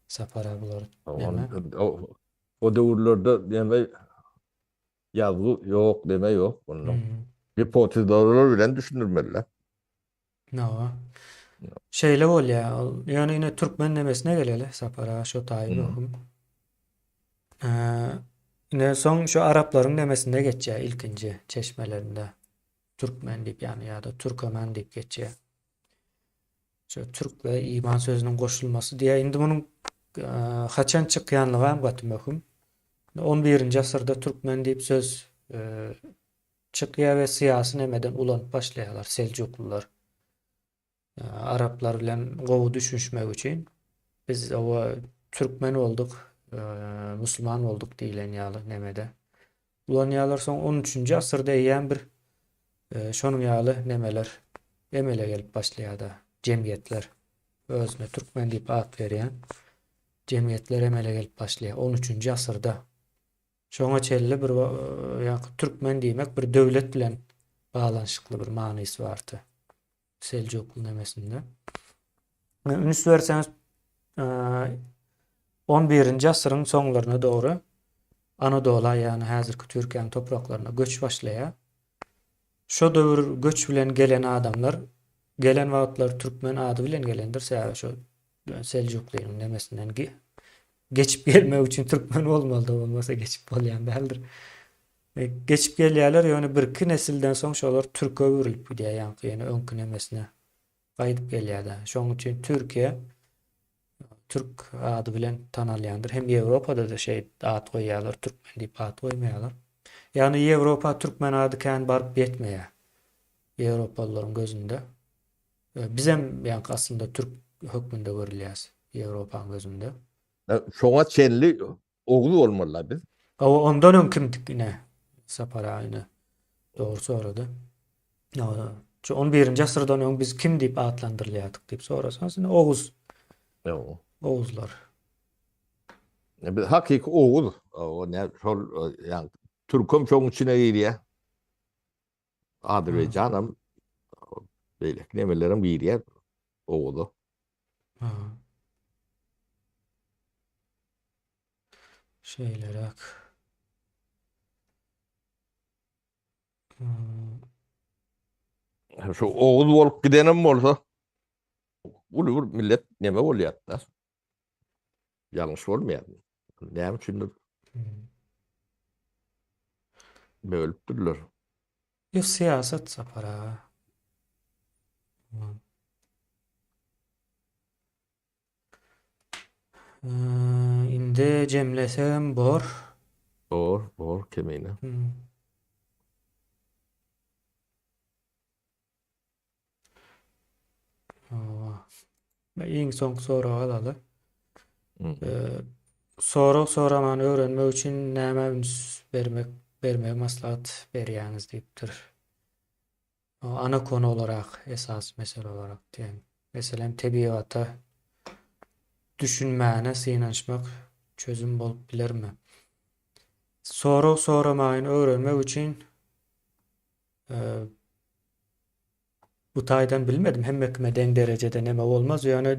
Sapar aga bular neme? O döwürlerde neme ýazgy ýok, neme ýok onda. Gipotezalar bilen düşündirmeliler. Hawa. Şeýle bolýar. Ol ýöne ine türkmen nemesine geleli Sapar aga şo taýy möhüm. Ine soň şu araplaryň nemesinde geçýär ilkinji çeşmelerinde. Türkmen diýip ýagny ýa-da türkemen diýip geçýär. Şu türk we iman sözüniň goşulmasy diýýär. Indi munuň e, haçan çykýanlygy hem gaty möhüm. 11-nji asyrda türkmen diýip söz e, çykýar we syýasy nemeden ulanyp başlaýarlar seljuklylar. E, araplar bilen gowy düşünişmek üçin biz owa türkmen bolduk, e, musulman bolduk diýlen ýaly nemede ulanýarlar. Soň 13-nji asyrda eýýäm bir e, şonuň ýaly nemeler emele gelip başlaýar-da, jemgyýetler özüne türkmen diýip at berýän. Jemgyýetler emele gelip başlaýar on üçünji asyrda. Şoňa çenli bir ýaňky türkmen diýmek bir döwlet bilen baglanyşykly bir manysy bardy. Seljukly nemesinde. Üns berseňiz on birinji asyryň soňlaryna dogry Anadola ýagny häzirki Türkiýäniň topraklaryna göç başlaýar. Şo döwür göç bilen gelen adamlar gelen wagtlary türkmen ady bilen gelendir. Sebäbi şo Seljuklynyň nemesinden geçip gelmek üçin türkmen bolmalydy, bolmasa geçip bolýan däldir. E, geçip gelýärler, ýöne birki nesilden soň şolar türke öwrülip gidýär, ýaňky ýene öňki nemesine gaýdyp gelýär-de. Şonuň üçin Türkiýe türk ady bilen tanalýandyr. Hem Ýewropada-da şeý at goýýarlar, türkmen diýip at goýmaýarlar. Ýagny Ýewropa türkmen ady kän baryp ýetmeýär. Ýewropalylaryň gözünde. Bizem ýaňky aslynda türk hökmünde görülýäs Ýewropaň gözünde. Şoňa çenli oguz bolmaly-la biz. Hawa ondan öň kimdik ine Sapar aga ine dogry sorady. Şu on birinji asyrdan öň biz kim diýip atlandyrylýardyk diýip sorasaňyz ine oguz. Oguzlar. Biz hakyky oguz. O ne şol ýa türkem şoň içine girýär. Azerbaýjanam beýleki nemelerem girýär oguza. Şeýleräk. Şu oguz bolup gidenem bolsa uly bir millet neme bolýar-da. Ýalňyş bolmaýar. Näme üçindir? Bölüpdirler. Ýok syýasat Sapar aga. Indi jemlesegem bor. Bor, bor kemine. Iň soňky soragy alaly. Sorag soramany öwrenmek üçin nämä üns bermek bermegi maslahat berýäňiz diýipdir. Anyk kony olarak, esasy mesele olarak diýen. Meselem, tebigata düşünmäne synanyşmak çözüm bolup bilermi? Sorag soramagyny öwrenmek üçin Bu taýdan bilmedim, hemme kime deň derejede neme bolmaz, ýöne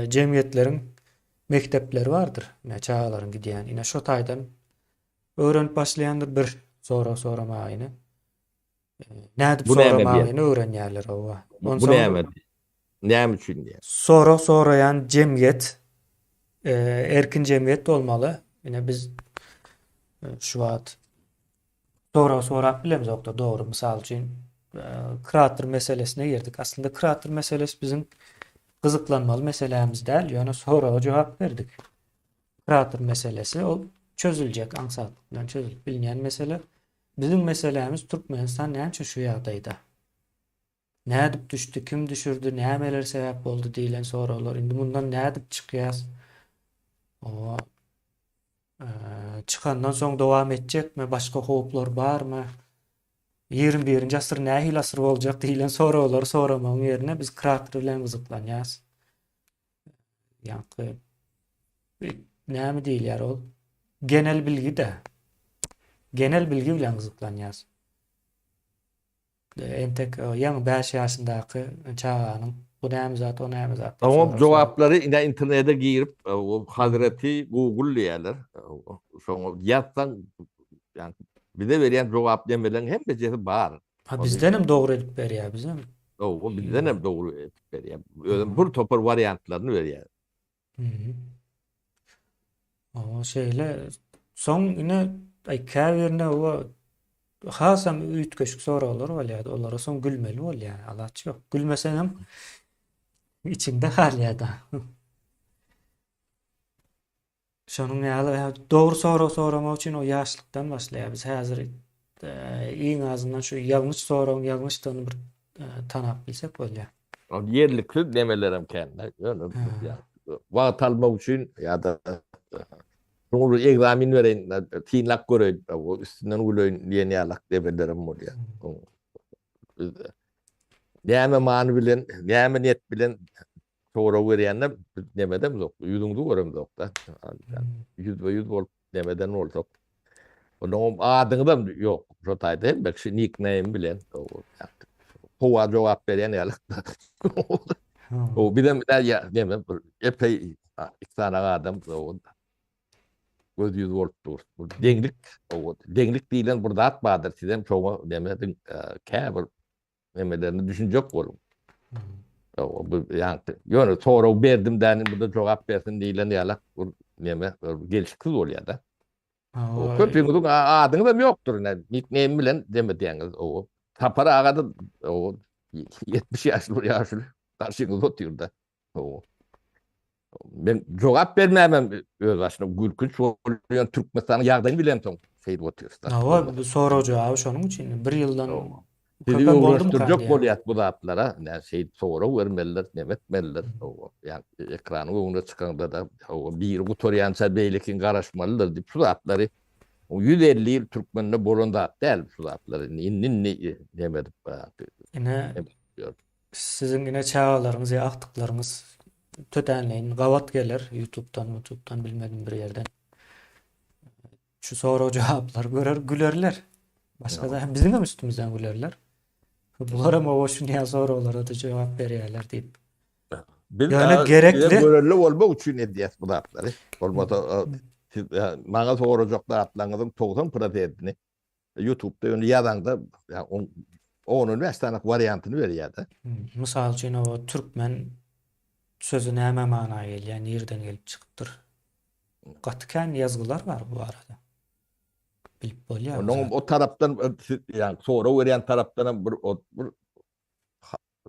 jemgyýetleriň mekdepleri bardyr, ine çagalaryň gidýän, ine şo taýdan öwrenip başlaýandyr bir sorag soramagyny. Nädip soramagyny öwrenýärler owa. Bu näme? Näme üçin diýýär? Sorag soraýan jemgyýet erkin jemgyýet bolmaly. Ine biz şu wagt Sorag sorap bilemzokda dogry mysal üçin krater meselesine girdik. Aslynda krater meselesi biziň gyzyklanmaly meselämiz däl, ýöne soraga jogap berdik. Krater meselesi ol çözüljek, aňsatlyk bilen çözülip bilinýän mesele. Biziň meselämiz Türkmenistan näme üçin şu ýagdaýda? Nädip düşdi, kim düşürdi, nämeler sebäp boldy diýlen soraglar. Indi mundan nädip çykýas? Owa. Çykandan soň dowam etjekmi, başga howplar barmy? 21-nji asyr nähili asyr boljak diýlen soraglary soramagyň ýerine biz krater bilen gyzyklanýas. Ýaňky näme diýilýär ol? Genel bilgi-de. Genel bilgi bilen gyzyklanýas. Entek ýaňy 5 ýaşyndaky çaganyň bu näme zat, o näme zat diýip Oňa jogaplary ine internete girip, Hazreti Google diýýärler. Şoňa ýazsaň, ýagny bize berýän jogap nemeleň hemmejesi bar. Ha bizdenem dogry edip berýär, bizem. Hawa, bizdenem dogry edip berýär. Özem bir topar wariantlaryny berýär. Hawa, şeýle. Soň ine, aý käbirine o hasam üýtgeşik soraglar bolýardy. Olara soň gülmeli bolýar. Alaç ýok. Gülmeseňem içiňde galýar-da. Şonuň ýaly dogry sorag soramak üçin o ýaşlykdan başlaýar. Biz häzir iň azyndan şu ýalňyş soragyň ýalňyşdygyny bir tanap bilsek bolýar. Ol ýerliksiz nemelerem kän-de. Ýöne wagt almak üçin ýa-da şuňa bir ekzamin bereýin, synlap göreýin, üstünden güleýin diýen ýalak nemelerem bolýar. Näme many bilen, näme niýet bilen. Sorag berýänler biz nemedemzok, ýüzüňizi göremzok-da. Ýüzbe-ýüz bolup nemeden bolsak. Onnoňam adyňyzam ýok. Şo taýda hemme kişi nickname bilen howa jogap berýän ýaly. O bizem ýa neme bir epeý iki sany adam göz ýüz bolup dur. Bu deňlik, deňlik diýlen bir zat bardyr. Sizem şoňa neme ediň, käbir nemelerine düşünjek boluň. Bu ýaňky ýöne sorag berdim däni bu da jogap bersin diýlen ýaly bu neme gelşiksiz bolýar-da. Köpüňiziň adyňyz hem ýokdur ine nickname bilen deme diýäňiz o Sapar aga da o 70 ýaşly bir ýaşuly garşyňyzda otyr-da. Men jogap bermämem öz başyna gülkünç bolýan Türkmenistanyň ýagdaýyny bilemsoň şeýdip otyrys. Hawa, bu sorag jogaby şonuň üçin bir ýyldan Sizi öwrenişdirjek bolýas bu zatlara. Nä şeýdip sorag bermelidir, neme etmelidir. Ýa ekranyň öňüne çykaňda-da biri gutarýança beýlekiň garaşmalydyr diýip şu zatlary 150 ýyl türkmende bolan zat däl şu zatlar. Indi indi neme edip Ine Siziň ine çagalaryňyz ýa agtyklaryňyz tötänleýin gabat geler ýutubdan, mutubdan bilmedim bir ýerden. Şu sorag jogaplary görer gülerler. Başga da biziň hem üstümizden gülerler. Bular hem owa şunýa soraglara da jogap berýärler diýip. Biz Ýöne gerekli görelde bolmak üçin edýäs bu zatlary. Bolmasa siz maňa sorajak zatlaryňyzyň 90 prosentini Youtube-da ýöne ýazaňda ýa on 15 sany wariantyny berýär-de. Mysal üçin o türkmen sözi näme mana gelýär, nirden gelip çykypdyr? Gaty kän ýazgylar bar bu barada. Bilip bolýar. Onuň o tarapdan ýa sorag berýän tarapdan hem bir bir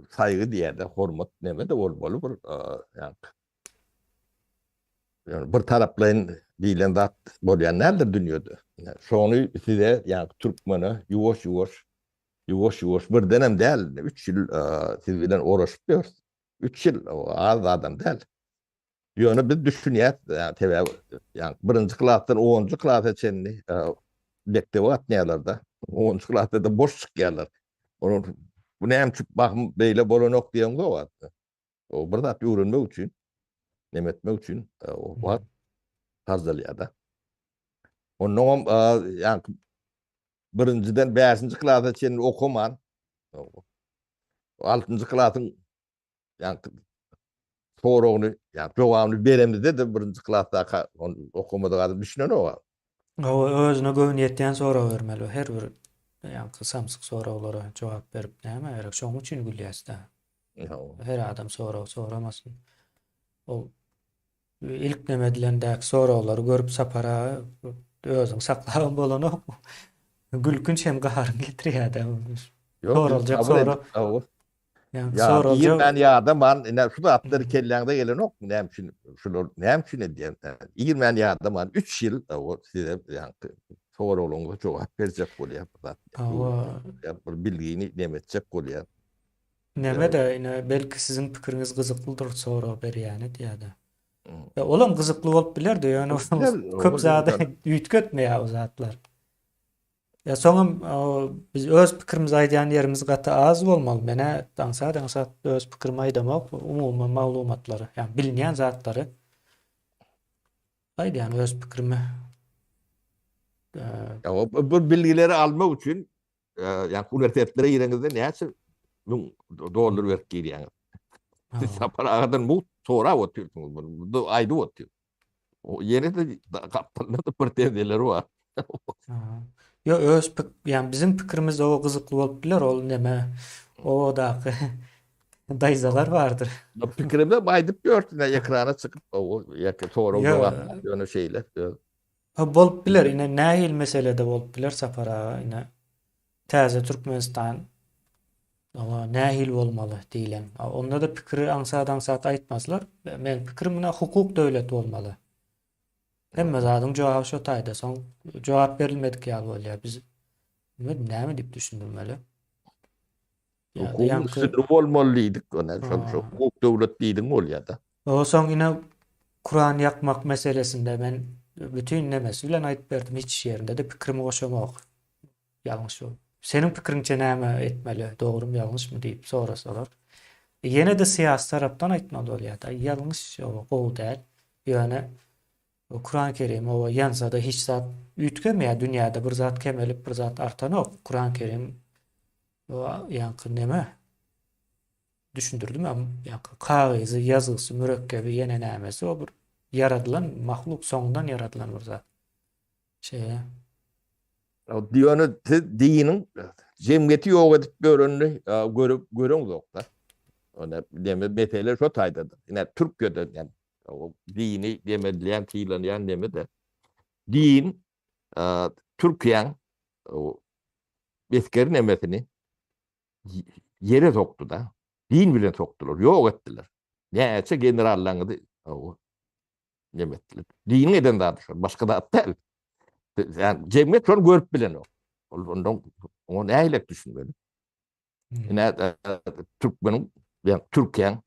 saýgy diýýär-de, hormat näme-de bolmaly bir ýa Ýöne bir taraplaýyn diýlen zat bolýan däldir dünýede. Şony size, ýagny türkmene ýuwaş-ýuwaş, ýuwaş-ýuwaş birdenem däl, üç ýyl siz bilen oraşyp ýörüs. Üç ýyl az zadam däl. Ýöne biz düşünýäs, sebäbi ýagny birinji klasdan onunjy klasa çenli mekdebe gatnaýarlar-da. Onunjy klasda-da boş çykýarlar. Olar bu näme üçin bahym beýle bolanok diýeňzok. O bir zat öwrenmek üçin, neme etmek üçin o wagt harjalýar-da. Onnoňam ýaňky birinjiden bäşinji klasa çenli okaman, altynjy klasyň ýaňky soragyny, ýa jogabyny beremizde-de birinji klasdaka okamadyk adam düşünenok. Hawa, özüne göwni ýetýän sorag bermeli. Her bir ýaňky samsyk soraglara jogap berip näme gerek? Şonuň üçin gülýäs-dä. Her adam sorag soramasyn. Ol ilk neme edilendäki soraglary görüp Sapar aga özüňi saklabam bolanok. Gülkünç hem gaharyň getirýär-de. Soraljak sorag. Ýa irmän ýadaman, ine şu zatlar kelläňde gelenokmy? Näme üçin şular näme üçin edýän? Irmän ýadaman 3 ýyl o size ýaňky soraglaryňyza jogap berjek bolýar bu zat. Bir bilgini neme etjek bolýar. Neme-de ine belki siziň pikiriňiz gyzyklydyr sorag berýäni diýýärdi. Ýa olam gyzykly bolup bilerdi ýöne köp zady üýtgetmeýär o zatlar. Ýa soňam biz öz pikirimizi aýdýan ýerimiz gaty az bolmaly. Menä aňsat aňsat öz pikirimi aýdamok, umumy maglumatlary, ýa bilinýän zatlary aýdýan öz pikirimi. Ýa bu bilgileri almak üçin Ýa uniwersitetlere gireňizde näçe müň dollar berip girýäňiz? Siz Sapar agadan mugt sorap otyrsyňyz muny. Bu aýdyp otyr. O ýene-de gapdalynda pretenziýalary bar. Ýo öz pik, ýa biziň pikirimiz o gyzykly bolup biler, ol neme obadaky daýzalar bardyr. Pikirimi aýdyp ýörsün, ekrana çykyp, o ýa sorag jogap ýöne şeýle. Ha bolup biler ine nähili meselede bolup biler Sapar aga ine täze Türkmenistan oňa nähili bolmaly diýilen. Onda da pikiri aňsat aňsat aýtmazlar. Meň pikirim ine hukuk döwleti bolmaly. Hemme zadyň jogaby şo taýda. Soň jogap berilmedik ýaly bolýar. Biz näme diýip düşündirmeli? Hukugyň üstünligi bolmaly diýdik. Ine şol şo hukuk döwlet diýdiň bolýar-da. Soň ine Kuran ýakmak meselesinde men bütin nemesi bilen aýdyp berdim, hiç ýerinde-de pikrimi goşamok. Ýalňyş ol. Seniň pikiriňçe näme etmeli, dogrumy, ýalňyşmy diýip sorasalar. Ýene-de syýasy tarapdan aýtmaly bolýar-da, ýalňyş, gowy däl. Ýöne Kuran Kerim oba ýansada hiç zat üýtgemeýär, dünýäde bir zat kemelip, bir zat artanok. Kuran Kerim ýaňky neme? Düşündirdim hem, ýaňky kagyzy, ýazgysy, mürekkebi, ýene nämesi o bir ýaradylan mahluk, soňundan ýaradylan bir zat. Şeýle. Ýöne siz diniň jemgyýeti ýok edip ýörenini görüp göreňzok-da. Ony deme mesele şo taýdadyr. Ine Türkiýede ýani dini demedilýän, sylanýan neme-de. Din Türkiýäň esgeri nemesini ýere sokdy-da. Din bilen sokdular, ýok etdiler. Näçe generallaryňyzy neme etdiler. Diniň eden zady şol, başga zat däl. Yani jemgyýet şony görüp bilenok. Ol ondan oňa nähilek düşünmeli? Ine e, türkmeniň, ýa Türkiýäň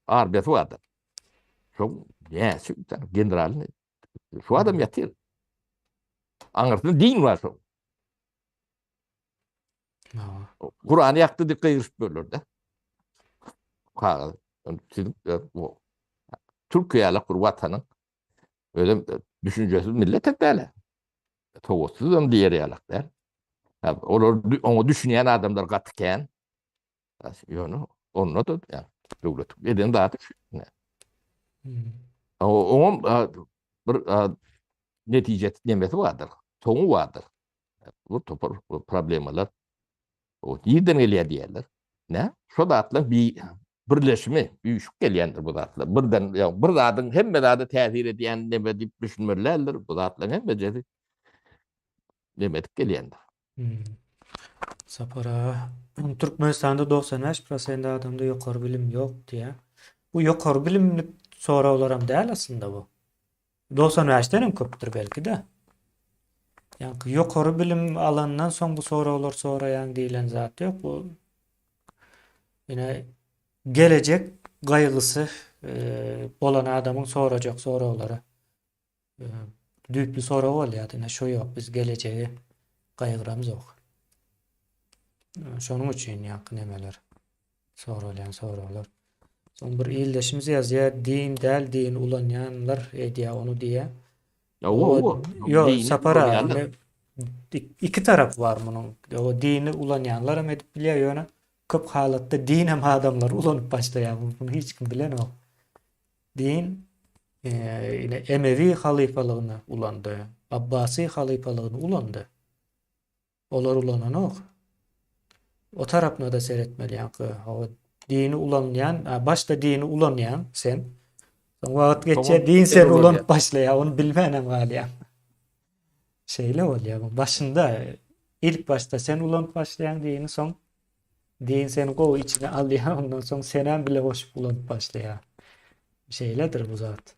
armiýasy bardyr. Şoň näçe generalyny şu adam ýatyr. Aňyrsynda din bar şoň. Kurany ýakdy diýip gygyryşyp ýörler-de. Kagyz. Siziň e, bu Türkiýälik bir watanyň özem e, düşünjesiz millet hem däl. Sowatsyz hem diýer ýalak däl. Olar oňa düşünýän adamlar gaty kän. Ýöne onda da ýa döwlet eden zady şu. Hmm. Oňam bir netijesi nemesi bardyr. Soňy bardyr. Bu topar problemalar o nirden gelýär diýerler. Ne? Şo zatlar bir birleşimi, üýşüp gelýändir bu zatlar. Birden ýa bir zadyň hemme zada täsir edýän neme diýip düşünmelidir. Bu zatlaryň hemmejesi neme edip gelýändir. Hmm. Sapar aga, Türkmenistanda 95 prosent adamda ýokary bilim ýok diýýär. Bu ýokary bilimlik soraglaram däl aslynda bu. 95-den hem köpdür belki-de. Ýaňky ýokary bilim alandan soň bu soraglar soraýaň diýlen zat ýok. Bu ine gelejek gaýgysy e, bolan adamyň sorajak soraglary e, düýpli sorag bolýar. Ine şo ýok biz gelejegi gaýgyramzok. E, şonuň üçin ýaňky nemeler. Soralýan soraglar. Soň bir ildeşimiz ýazýar, din däl din ulanýanlar edýär ony diýýär. Ýo, ýo, Sapar aga, iki tarapy bar munuň. O dini ulanýanlar hem edip bilýär, ýöne köp halatda din hem adamlary ulanyp başlaýar. Muny hiç kim bilenok. Din ine Emewi halypalygyny ulandy, Abbasy halypalygyny ulandy. Olar ulananok. O tarapyna-da seretmeli ýaňky hawa dini ulanýan, başda dini ulanýaň sen. Soň wagt geçýär, din seni ulanyp başlaýar, ony bilmänem galýaň. Şeýle bolýar. Bu başynda ilk başda sen ulanyp başlaýaň dini, soň din seni gowy içine alýar, ondan soň senem bile goşup ulanyp başlaýar. Şeýledir bu zat.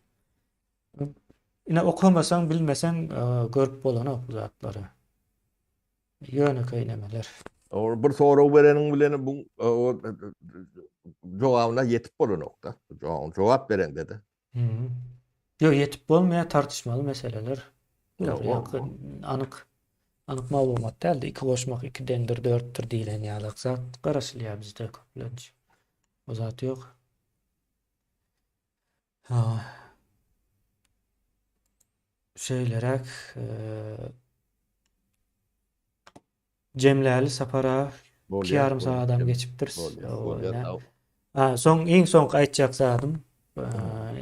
Ine okamasaň, bilmeseň görüp bolanok bu zatlary. Ýönekeý nemeler. Ol bir sorag bereniň bilen bu jogabyna ýetip bolanok-da. Jogap berende-de. Ýok, ýetip bolmaýar tartyşmaly meseleler. Ýok, anyk anyk maglumat däldi. 2 goşmak 2 deňdir 4-dür diýlen ýaly zat garaşylýar bizde köplenç. O zat ýok. Şeýleräk jemläli Sapar aga. Iki ýarym sagadam geçipdiris. Soň iň soňky aýtjak zadym,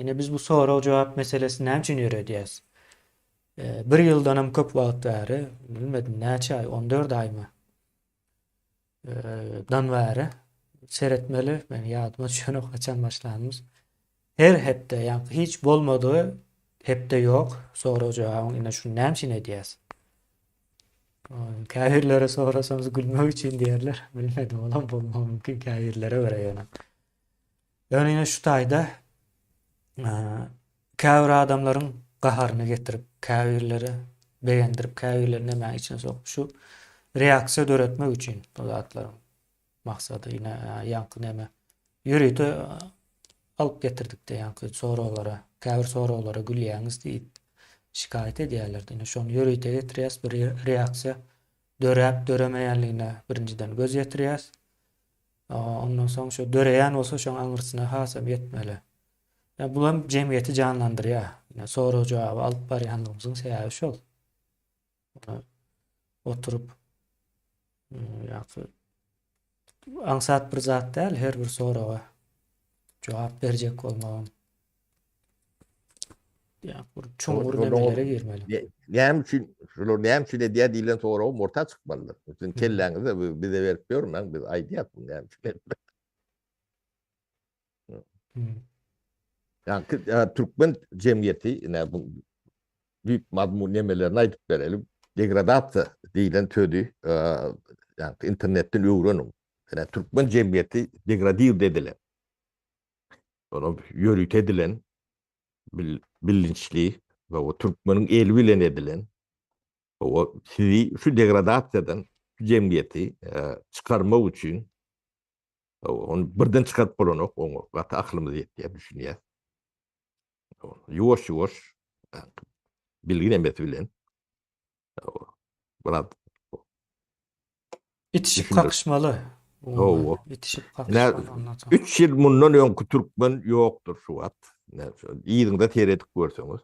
ine biz bu sorag-jogap meselesini näme üçin ýöredýäs? Bir ýyldanam köp wagt bäri, bilmedim näçe aý, 14 aýmy? Dan bäri seretmeli, men ýadyma düşenok haçan başlanymyz. Her hepde, ýa hiç bolmadygy hepde ýok. Sorag jogabyň ine şuny näme üçin edýäs? Käbirlere sorasaňyz gülmek üçin diýerler. Bilmedim, olam bolmagy mümkin käbirlere görä ýöne. Ýöne ine şu taýda käbir adamlaryň gaharyny getirip, käbirleri begendirip, käbirleri nämäň içine sokup şu reaksiýa döretmek üçin bu zatlaryň maksady ine ýaňky näme ýörite alyp getirdik-de ýaňky soraglara, käbir soraglara gülýäňiz diýip şikaýat edýärlerdi. Ine şony ýörite getirýäs, bir reaksiýa döräp döremeýänligine birinjiden göz ýetirýäs. Ondan soň şu döreýän bolsa şoň aňyrsyna hasam ýetmeli. Ýa bulam jemgyýeti janlandyrýar. Ýa sorag jogaby alyp barýanlygymyzyň sebäbi şol. Oturyp ýa aňsat bir zat däl her bir soraga jogap berjek bolmagam. Ýa bir çuňňur nemelere girmeli. Näme üçin şular näme üçin edýär diýlen soragym orta çykmalydyr. Siziň kelläňizde bize berip ýörmäň, biz aýdýas bu näme üçin edýär. Ýa türkmen jemgyýeti ine bu düýp mazmun nemelerini aýdyp bereli. Degradasiýa diýlen sözi ýa internetden öwreniň. Ine türkmen jemgyýeti degradird edilen. Olam ýörite edilen bilinçli we o türkmeniň eli bilen edilen o sizi şu degradasiýadan şu jemgyýeti çykarmak üçin ony birden çykaryp bolanok oňa gaty akylymyz ýetýär düşünýär. Ýuwaş ýuwaş bilgi nemesi bilen biraz Itişip kakyşmaly. Hawa. Itişip kakyşmaly ondan soň. 3 ýyl mundan öňki türkmen ýokdur şu wagt. Yzyňda seredip görseňiz.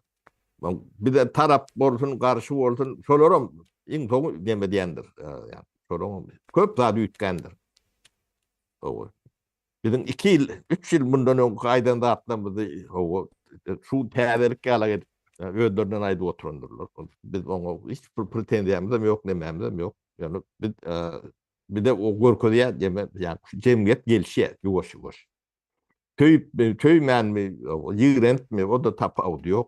Bize tarap bolsun, garşy bolsun, şolaram iň soňy neme diýendir. Ýa şolaram köp zat üýtgändir. Hawa. Biziň 2 ýyl, 3 ýyl mundan öňki aýdan zatlarymyzy hawa şu täzelik ýalak edip özlerinden aýdyp oturandyrlar. Biz oňa hiç bir pretenziýamyzam ýok, nemämizem ýok. Ýöne biz bize o görkezýär diýme, ýa jemgyýet gelişýär ýuwaş-ýuwaş. Söýüpmi, söýmänmi, ýigrenipmi, o-da tapawudy ýok.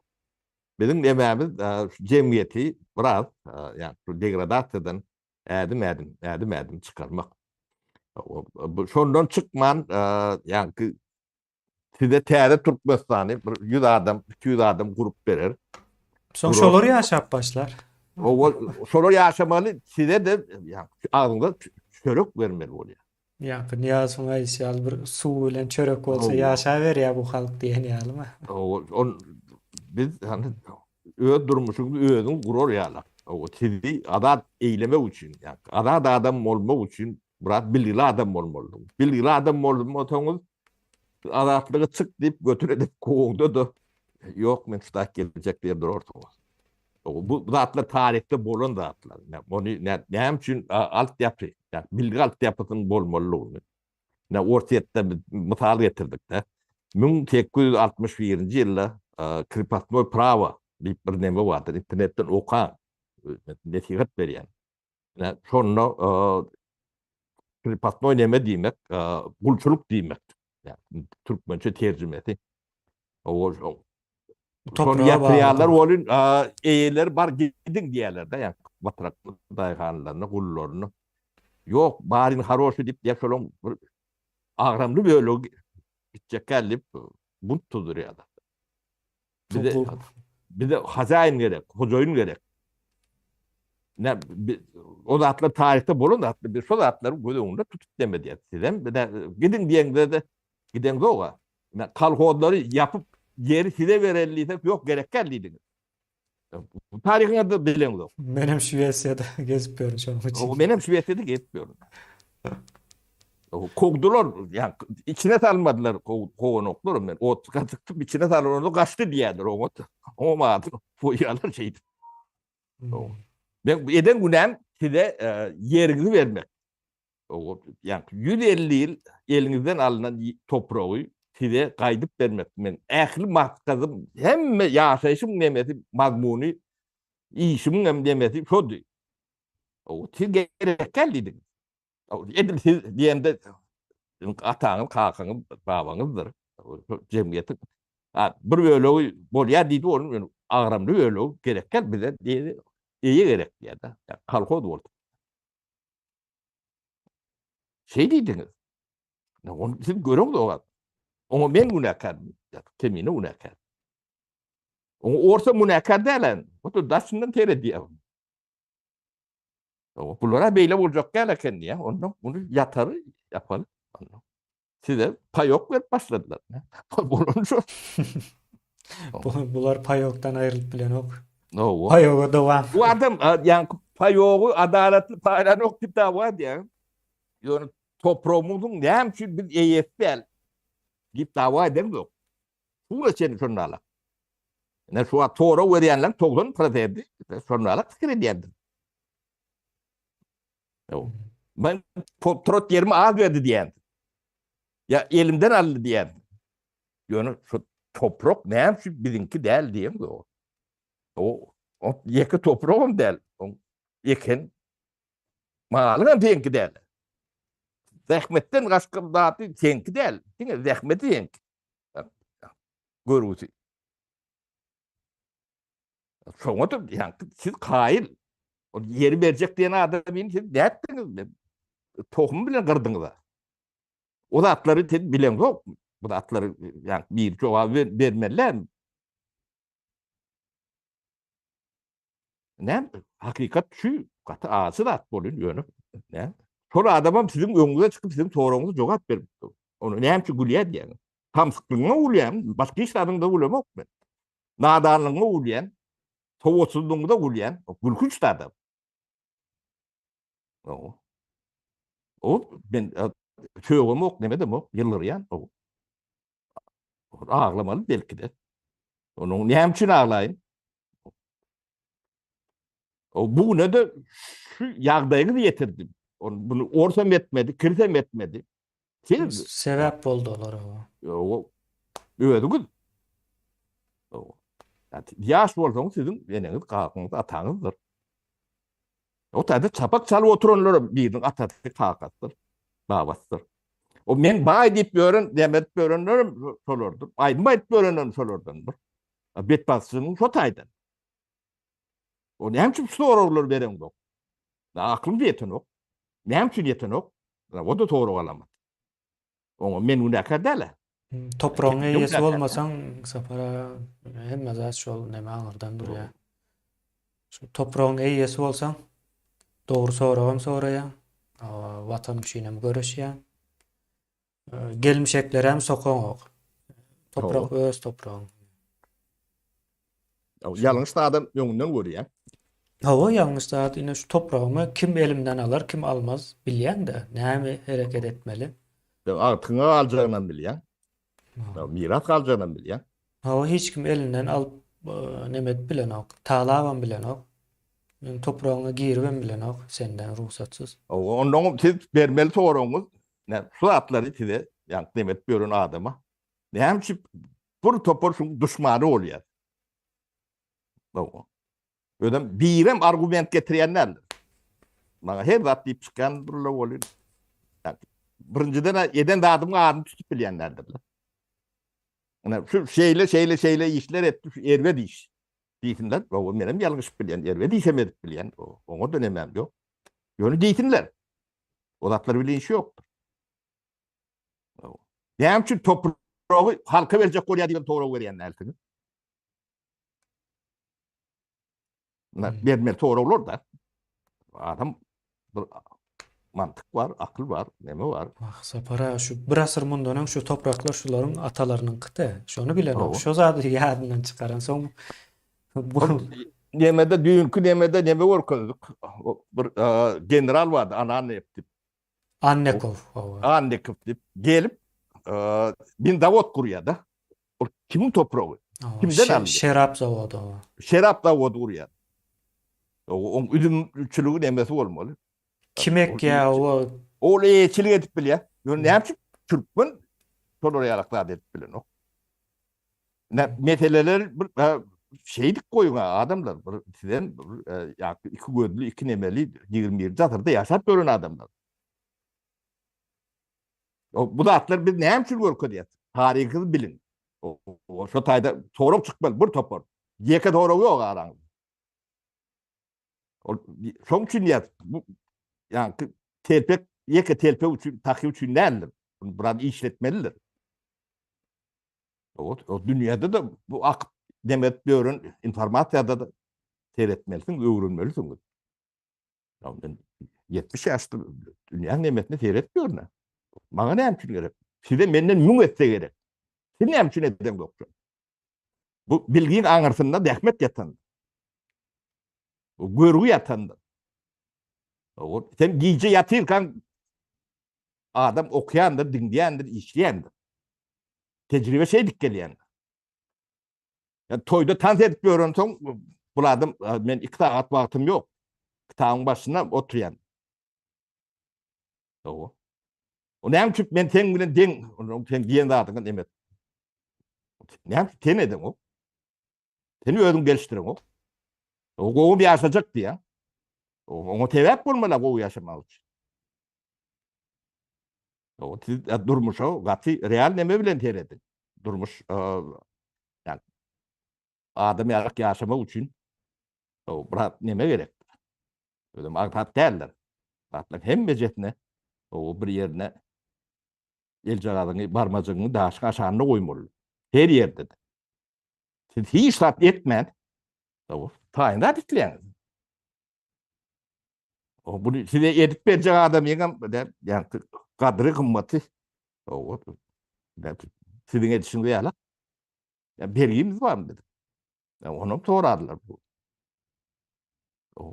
Biziň nemämiz şu jemgyýeti biraz ýa şu degradasiýadan ädim-ädim, ädim-ädim çykarmak. Şondan çykman, ýaňky Size täze Türkmenistany bir 100 adam, 200 adam gurup berer. Soň şolar ýaşap başlar. Owa, şolar ýaşamaly, size-de agzyňyza çörek bermeli bolýar. Ýaňky Nyýazowyň aýdyşy ýaly bir suw bilen çörek bolsa ýaşaberýär bu halk diýen ýalymy? Owa, ol biz hany öz durmuşyňyzy özüňiz gurar ýaly. Owa, sizi azat eýlemek üçin, ýa azat adam bolmak üçin biraz bilgili adam bolmalysyňyz. Bilgili adam bolmasaňyz Azatlyga çyk diýip götür edip kowuňda-da ýok men şudak geljek diýip durarsyňyz. Bu zatlar taryhda bolan zatlar. Ony näme üçin altyapy, bilgi altyapysynyň bolmalydygyny. Ine Orsýetde biz mysal getirdik-de. 1861-nji ýylda krepostnoý prawo diýip bir neme bardyr. Internetden okaň. Nesihat berýän. Ine şonda krepostnoý neme diýmek, gulçulyk diýmek. Türkmençe terjimesi. Şony ýatyrýarlar welin, eýeleri bar gidiň diýýärler-de, ýa batrak daýhanlaryna, gullaryna. Ýok, barin haroşy diýip, ýa şolaň bir agramly bölegi gitjekkä diýip, bunt tuzdurýarlar. Bize bize hazaýyn gerek, hojaýyn gerek. Ne o zatlar taryhda bolan zatlar, biz şo zatlary göz öňünde tutup deme diýýär. Sizem gidiň diýeňde-de gideňzok-a. Ne kolhozlary ýapyp ýeri size bereli diýsek, ýok gerek däl diýdiňiz. Bu taryhyňyzda bileňzok. Menem Şwesiýada gezip ýörün şonuň üçin. Menem Şwesiýada gezip ýörün. Kowdular, ýa içine salmadylar, kowanoklar men ot çykyp içine salanlar gaçdy diýýärler oňa. Oňa adyny goýýarlar şeýdip. Men eden günäm size e, ýeriňizi bermek. Ýa 150 ýyl eliňizden alnan topragy size gaýdyp bermek. Men ähli maksadym, hemme ýaşaýşym nemesi, mazmuny, işimiň hem nemesi şody. Siz gerek däl diýdiňiz. Edil siz diýende ataňyz, kakaňyz, babaňyzdyr. Jemgyýetiň bir bölegi bolýar diýdi, onuň ýöne agramly bölegi gerek däl bize diýdi. Eýe gerek diýdi. Kolhoz boldy. Şeý diýdiňiz. Ony siz göreňiz Oňa men günäkär, Kemine günäkär. Oňa orsa günäkär däl. O da daşyndan seredýär. Bulara beýle boljak däl eken diýýär. Onda muny ýatary ýapaly. Size paýok berip başladylar. Bolan şo. Bular paýokdan aýrylyp bilenok. Paýoga dowam. Bu adam ýaňky paýogy adalatly paýlanok diýip dawa edýär. Ýöne. Topragymyzyň näme üçin biz eýesi däl diýip dawa edeňzok. Şu güne çenli şonda Ine şu wagt sorag berýänleriň 90 prosenti şonda pikir edýändir. Men trot ýerimi az berdi diýen. Ýa elimden aldy diýen. Ýöne şu toprak näme üçin biziňki däl diýen o. O, o ýeke topragam däl. O eken malyň hem seňki däl. Zähmetden başga zady seňki däl. Diňe zähmeti seňki. Görgüsi. Şoňa da ýaňky siz kaýyl. Ol ýeri berjek diýen adamyny siz nätdiňiz? Tohum bilen gyrdyňyz. O zatlary siz bileňzok. Bu zatlary ýaňky bir jogap bermeliler. Näme? Hakykat şu gaty ajy zat bolýar ýöne. Näme? Şol adamam siziň öňüňize çykyp siziň soragyňyza jogap berip dur. Ony näme üçin gülýär diýýäňiz? Samsyklygyňa gülýän, başga hiç zadyňda gülemok men. Nadanlygyňa gülýän, sowatsyzlygyňda gülýän, gülkünç adam. O. O men sögemok, neme demok, ýylgyrýan. O. Aglamaly belki-de. Onuň näme üçin aglaýyn? O bu güne de şu ýagdaýyňyzy ýetirdi. On bunu orsam etmedi, kirsem etmedi. Siz sebäp boldy olara. Ýok. Özüňiz. Ýaş bolsaňyz siziň eneňiz, kakaňyz, ataňyzdyr. O taýda çapak çalyp oturanlar biriniň atasy, kakasydyr, babasydyr. O men baý diýip ýören, näme edip ýörenlerim şolardyr. Aýdym aýdyp ýörenlerim şolardandyr. Betbagtçylygyň şo taýdan. O näme üçin şu soraglary bereňzok? Aklym ýetenok. Näme üçin ýetenok? O-da sorag alamat. Oňa men günäkär däl-ä. Topragyň eýesi bolmasaň Sapar aga hemme zat şol neme aňyrdan durýar. Şu topragyň eýesi bolsaň dogry soragam soraýaň, watan üçin hem göreşýäň. Gelmişeklerem sokaňok. Toprak öz topragyň. Ýalňyş zadam öňünden görýäň. Hawa ýalňyş zat ine şu topragymy kim elimden alar kim almaz bilýäňdä näme hereket etmeli. Agtygyňa galjagynam bilýäň. Miras galjagynam bilýäň. Hawa hiç kim elinden alyp neme edip bilenok talabam bilenok. Topragyňa giribem bilenok senden rugsatsyz. Hawa onnoňam siz bermeli soragyňyz şu zatlary size ýaňky neme edip ýören adama näme üçin bir topar şuň duşmany bolýar. Özem birem argument getirýän däldir. Maňa her zat diýip çykýan durlar bolýar. Birinjiden eden zadymyň adyny tutup bilýän däldirler. Ine şu şeýle şeýle şeýle işler etdi, şu erbet iş diýsinler. Owa menem ýalňyşyp bilýän, erbet işem edip bilýän. Oňa da nemem ýok. Ýöne diýsinler. O zatlar bilen işi ýokdur. Näme üçin topragy halka berjek bolýar diýip sorag berýän dälsiňiz? Na bermeli soraglar da. Adam bir mantyk bar, akyl bar, neme bar. Ah, Sapar aga şu bir asyr mundan öň şu topraklar şularyň atalarynyňkydy. Şony bilenok. Şo zady ýadyndan çykaran soň bu Nemede düýnki nemede neme görkezdik. Bir general bardy, Ananyew diýip. Annekow, hawa. Annekow diýip gelip, bin zawod gurýar-da. Ol kimiň topragy? Kimden aldy? Şerap zawody. Şerap zawody gurýar. Oň üzümçiligi nemesi bolmaly. Kim ekýär o? Ol eýeçilik edip bilýär. Ýöne näme üçin türkmen şolar ýalak zat edip bilenok? Meseleler bir şeýdip goýuň adamlar bir sizem ýa iki gözli iki nemeli 21-nji asyrda ýaşap ýören adamlar. Bu zatlar biz näme üçin görkezýäs? Taryhy biliň. O şo taýda sorag çykmaly bir topar. Ýeke sorag ýok araňyzda. Ol şoň üçin diýýäs bu ýa telpek ýeke telpek üçin taky üçin däldir. Bunu biraz işletmelidir. O, o dünýäde de bu akyp demet ýören informasiýada da seretmelisiň, öwrenmelisiň. Ya men 70 ýaşda dünýäň nemesine seyredip ýörün. Maňa näme üçin gerek? Size menden 1000 esse gerek. Siz näme üçin eden ýoksa? Bu bilgiň aňyrsynda zähmet ýatan. Bu görgi ýatandyr. O sen gije ýatyrkaň. Adam okaýandyr, diňleýändir, işleýändir. Tejribe şeýdip gelýändir. Ýa toýda tans edip ýörensoň, bul adam men 2 sagat wagtym ýok. Kitabyň başynda oturýan. Hawa. O näme üçin men seň bilen deň, sen diýen zadyňa neme? Näme üçin sen eden o? Sen özüň gelişdireňok. O gowy ýaşajak diýýän. Oňa sebäp bolmaly gowy ýaşamak üçin. O siz durmuşa gaty real neme bilen serediň. Durmuş ýa adam ýaly ýaşamak üçin o biraz neme gerek. Özem aňsat däldir. Zatlaryň hemmejesine o bir ýerine eljagazyňy, barmajygyňy daşyň aşagynda goýmaly. Her ýerde-de. Siz hiç zat etmän, taýyn zat isleýäňiz. O bunu size edip berjek adamyňam ýa gadry gymmaty o siziň edişiňiz ýaly. Ýa bergimiz barmy dedik. Ýa onam sorarlar bu.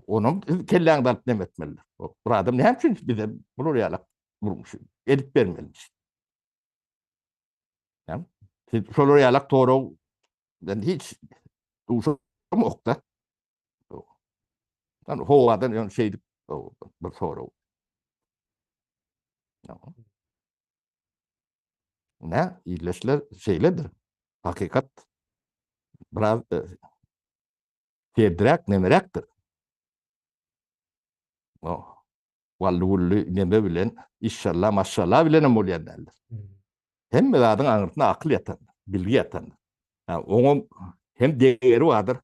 Onam kelläňde alyp neme etmeliler. Bir adam näme üçin bize bular ýaly durmuşy edip bermeli? Ýa siz şolar ýaly sorag ben hiç duşamokda. Yani howadan ýöne şeýdip bir sorag. Ne? Illeşler şeýledir. Hakykat biraz e, serdiräk, nemeräkdir. O, wally-wully neme bilen, işşalla, maşşalla bilen hem bolýan däldir. Hmm. Hemme zadyň aňyrsynda akyl ýatandyr, bilgi ýatandyr. Ha, oňam hem degeri bardyr,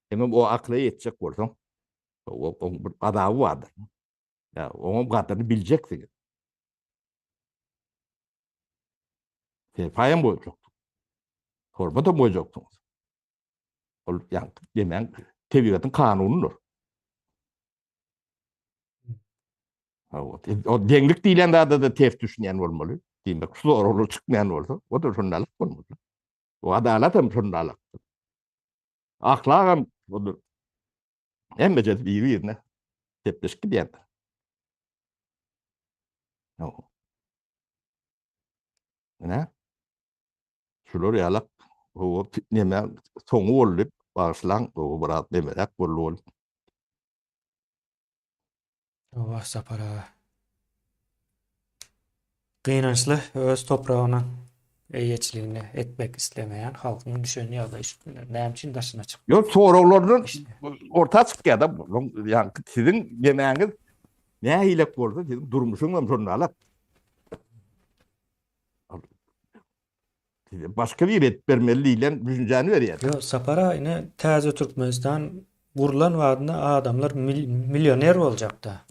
hemem o akyla ýetjek bolsaň, oň bir azaby bardyr. Ya, oňam gadyryny biljeksiňiz. Serpaýam goýjaksyň. Hormatam goýjaksyňyz. Ol ýaňky demäň tebigatyň kanunydyr. O deňlik diýlen zada-da ters düşünýän bolmaly. Diýmek, şu soraglar çykmaýan bolsa, o-da şondalyk bolmaly. O adalat hem şondalykdyr. Ahlak hem odur. Hemmejesi biri-birine sepleşip gidýändir. Ine. Şular ýalak o neme soňy boldy. Bagyşlaň, o biraz nemeräk boldy ol. Hawa, Sapar aga. Gynançly öz topragyna eýeçiligini etmek islemeýän halkyň düşen ýagdaýy şu günler. Näme üçin daşyna çykdy? Ýok, soraglardan orta çykýar-da. Ýa siziň nemäňiz nähilek bolsa, siziň durmuşyňyz hem şonda alak. Size başga biri edip bermeli diýlen düşünjäni berýär. Ýok, Sapar aga, ine täze Türkmenistan gurlan wagtynda adamlar millioner boljakda.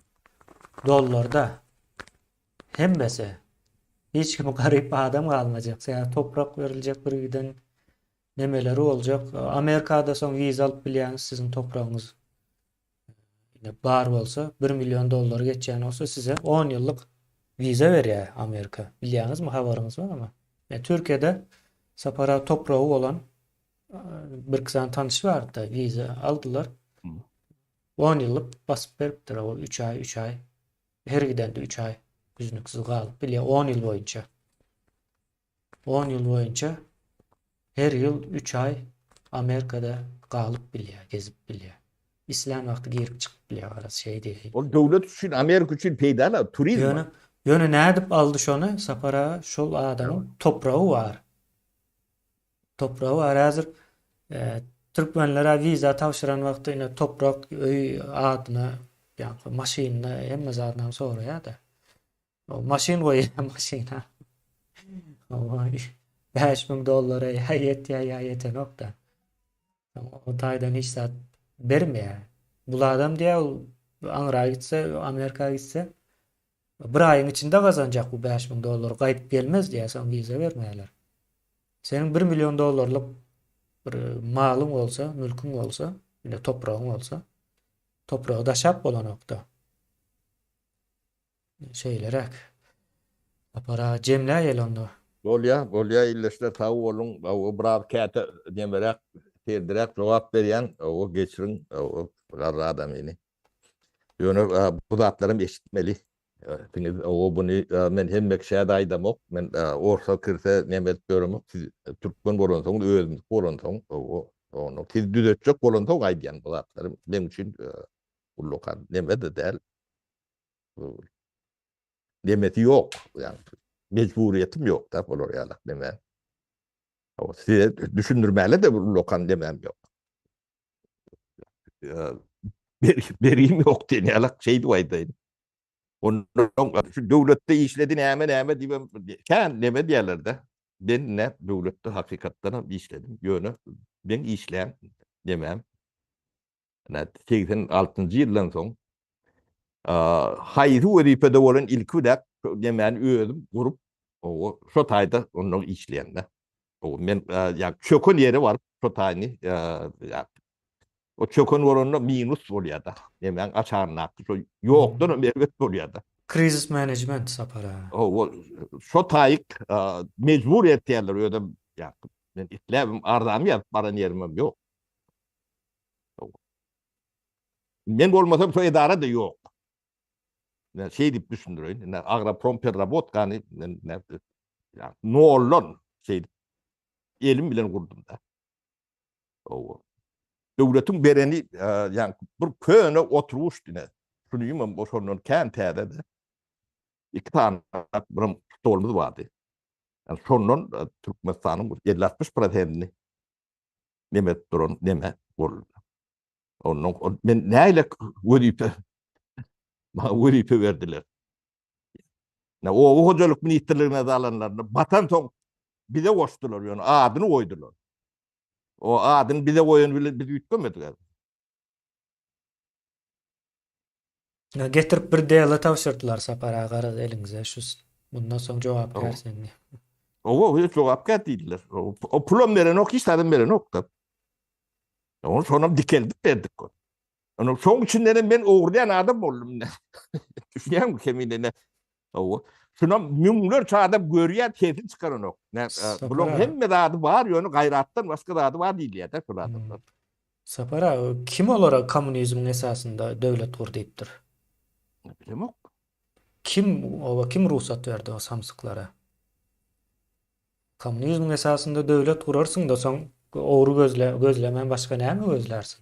Dollarda. Hemmesi. Hiç kim garyp adam galmajak. Sebäbi toprak beriljek bir giden nemeleri boljak. Amerikada soň wiza alyp bilýäňiz siziň topragyňyz ine bar bolsa 1 million dollar geçýän bolsa size 10 ýyllyk wiza berýär Amerika. Bilýäňizmi habaryňyz barmy? Yani Türkiýede Sapara topragy bolan bir iki sany tanyş bardy wiza aldylar. 10 ýyllyk basyp beripdir o 3 aý 3 aý her gidende 3 aý üznüksiz galyp bilýär 10 ýyl boýunça. 10 ýyl boýunça her ýyl 3 aý Amerikada galyp bilýär, gezip bilýär. Islän wagty girip çykyp bilýär garaz şeý diýeýin. Ol döwlet üçin, Amerika üçin peýdaly, turizm. Ýöne, ýöne nädip aldy şony Sapar aga? Şol adamyň topragy bar. Topragy bar. Häzir e, türkmenlere wiza tabşyran wagty ine toprak, öý adyna, ýa maşynyna hemme zadyny soraýar-da. Maşyn goýýar maşyna. 5000 dollara ýa ýetýär ýa ýetenok-da. O taýdan hiç zat bermeýär. Bul adam diýýär, ol aňra gitse, Amerika gitse, bir aýyň içinde gazanjak bu 5000 dollary, gaýdyp gelmez diýýär, soň wiza bermeýärler. Seniň 1 million dollarlyk bir malyň bolsa, mülküň bolsa, ýa topragyň bolsa, topragy daşap bolanok-da. Şeýleräk. Sapar aga jemläýeli onda. Bolýa, bolýa ildeşler sag boluň. Hawa biraz käte nemeräk, serdiräk jogap berýän. Hawa geçiriň. Hawa garry adamyny. Ýöne bu zatlaram eşitmeli. Siňiz o buny men hemme kişä-de aýdamok. Men orsa kirse neme edip ýöremok. Siz türkmen bolansoňyz, özümizniki bolansoň, ony siz düzetjek bolansoň aýdýan bu zatlary. Meň üçin ullakan neme-de däl. Nemesi ýok. Ýagny mejburiýetim ýok-da bular ýalak neme. Size düşündirmäle-de bir ullakan nemem ýok. Bergim ýok diýen ýalak şeýdip aýdaýyn. Ondan şu döwletde işledi näme näme diýip kän neme diýerler-de. Men ne döwletde hakykatdan hem işledim. Ýöne men işlän nemem Ine 86-njy ýyldan soň haýsy wezipede bolan ilki bilen nemäni özüm gurup, şo taýda ondan işleýän-de. Men ýa çöken ýere baryp şo taýyny ýa o çöken bolanda minus bolýar-da. Nemäň açaryndaky şo ýokdan hem erbet bolýar-da. Krizis menejment Sapar aga. Hawa, şo taýyk mejbur etýärler özem ýa men isläbem arzamy ýazyp baran ýerimem ýok. Men bolmasam şo edara-da ýok. Men şeý diýip düşündireýin. Ine Agroprom perrabotkany men noldan şeýdip elim bilen gurdum da. Owa. Döwletiň bereni ýa bir köne oturyş ine. Şuny hem şondan kän täze-de. Iki sany bir stolumyz bardy. Yani şondan Türkmenistanyň 50-60 prosentini neme edip duran neme boldy. Ondan men näle wezipe maňa wezipe berdiler. Ne oba hojalyk ministrligine alanlarynda batan soň bize goşdular ýöne adyny goýdular. O adyny bize goýan bilen biz üýtgemedik. Getirip bir dela tabşyrdylar Sapar aga garaz eliňize şu mundan soň jogapkär sen diýip. Owa hiç jogapkär diýdiler. O pulam berenok hiç zadam berenok da. Onu şonam dikeldip berdik. Onu şoň içinden hem men ogurlaýan adam boldum. Düşünýäňmi kemine ne? Owa. Şunam müňlerçe adam görýär, sesini çykaranok. Ne, bulaň hemme zady bar, ýöne gaýratdan başga zady bar diýilýär-de şol adamlar. Sapar aga, kim olara kommunizmiň esasynda döwlet gur diýipdir? Bilemok. Kim, oba kim rugsat berdi o samsyklara? Kommunizmiň esasynda döwlet gurarsyň-da, soň ogry gözle, gözlemän başga näme gözlärsiň?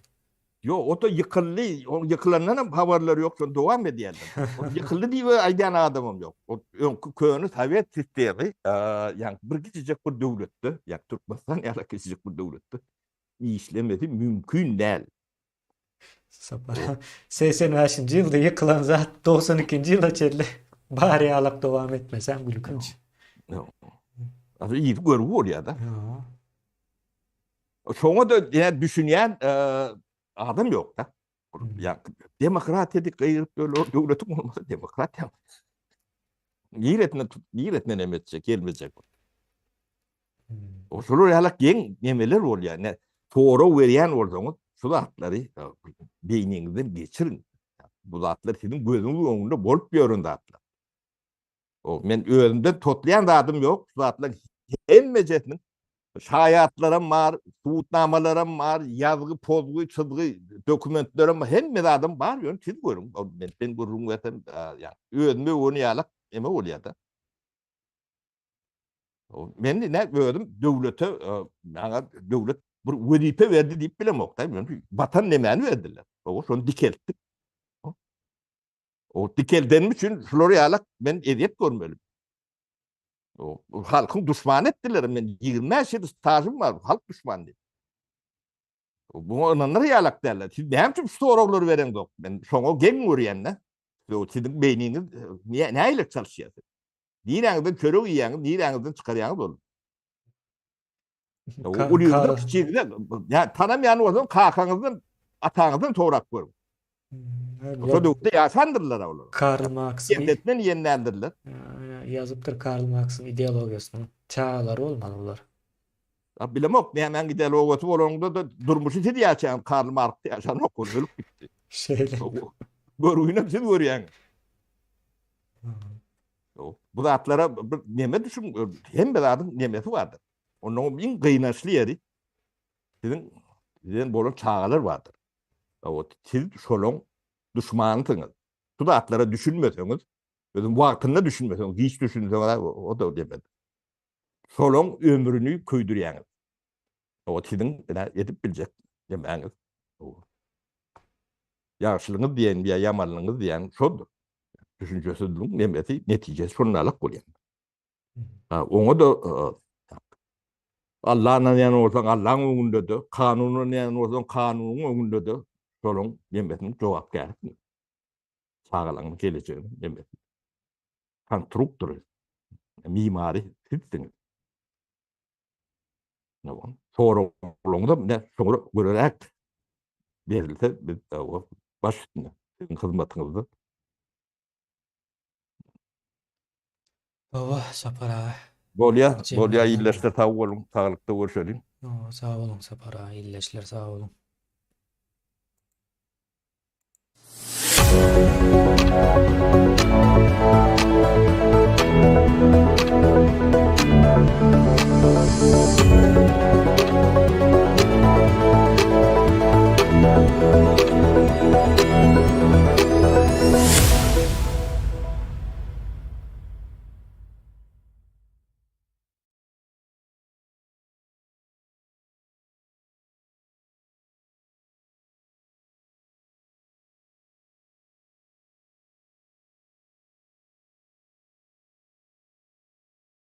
Ýok, o-da ýykyldy. Oň ýykylandan hem habarlary ýok, şony dowam edýärler. Ol ýykyldy diýip aýdýan adamam ýok. O öňki köne sowet sistemi, ýagny bir kiçijek bir döwletde, ýagny Türkmenistan ýaly kiçijek bir döwletde işlemesi mümkin däl. Sapar 85-nji ýylda ýykylan zat 92-nji ýyla çenli bar ýalak dowam etmesem gülkünç. Aslynda ýiti görgi bolýar-da. Şoňa da ýa düşünýän adam ýok-da. Ýa demokratiýa diýip gygyryp ýörler, döwletiň bolmasa demokratiýa. Niresine niresine neme etjek, gelmejek. Şolar ýalak geň nemeler bolýar. Ne sorag berýän bolsaňyz, şu zatlary beýniňizden geçiriň. Bu zatlar siziň gözüňiz öňünde bolup ýören zatlar. O men özümden totlaýan zadym ýok. Şu zatlaryň hemmejesiniň şaýatlaram bar, subutnamalaram bar, ýazgy, pozgy, çyzgy, dokumentlerim hemme zadym bar, ýöne siz görüň. Men sen gürrüň bersem, ýa özümi öwen ýalak eme bolýar-da. Men ne özüm döwlete, maňa döwlet bir wezipe berdi diýip bilemok-da. Men batan nemäni berdiler. O şony dikeltdik. O dikeldenim üçin şular ýalak men ezýet görmeli. O halkyň duşmany etdiler. Men 25 ýyl stažym bar, halk duşmany diýip. Buňa ynanır ýalak däller. Siz näme üçin şu soraglary bereňzok? Men şoňa geň görýän-de. Siziň beýniňiz nähili çalyşýar? Niräňizden çörek iýýäňiz, niräňizden çykarýaňyz ony? Ulyňyzdan, kiçiňizden, ýa tanamaýan bolsaň kakaňyzdan, ataňyzdan sorap görüň. Şo döwürde ýaşandyrlar olar. Karl Marks Etmen iýen däldirler. Ýazypdyr Karl Marksyň ideologiýasynyň çagalary bolmaly bular. A bilemok nämäň ideologiýasy bolanda da durmuşy siz ýaşaýaňyz Karl Marks ýaşanok ol ölüp gitdi. Şeýle. Görgünem siz görýäňiz. Bu zatlara bir neme düşün, hemme zadyň nemesi bardyr. Ondan iň gynançly ýeri siziň sizden bolan çagalar bardyr. O siz şolaň duşmanysyňyz. Bu zatlara düşünmeseňiz. Özüň wagtynda düşünmeseň, giç düşünseň, o da demedi. Şolaň ömrüni köýdürýäňiz. O siziň edip biljek demäňiz. Ýagşylygyňyz diýen ýa ýamanlygyňyz diýen şoldur. Düşünjesizligiň nemesi, netijesi şondalyk bolýar. Ha, oňa da Alla ynanýan bolsaň, Allaň öňünde-de, kanuna ynanýan bolsaň, kanunyň öňünde-de şolaň nemesiniň jogapkärisiň. Çagalaryň gelejeginiň nemesi. Konstruktory, mimary sizsiňiz. Soraglaryňyzam ine şoňa göreräk berilse biz baş üstüne siziň hyzmatyňyzda. Hawa, Sapar aga. Bolýa, bolýa ildeşler sag boluň, saglykda görşeliň. Hawa, sag boluň Sapar aga, ildeşler sag boluň.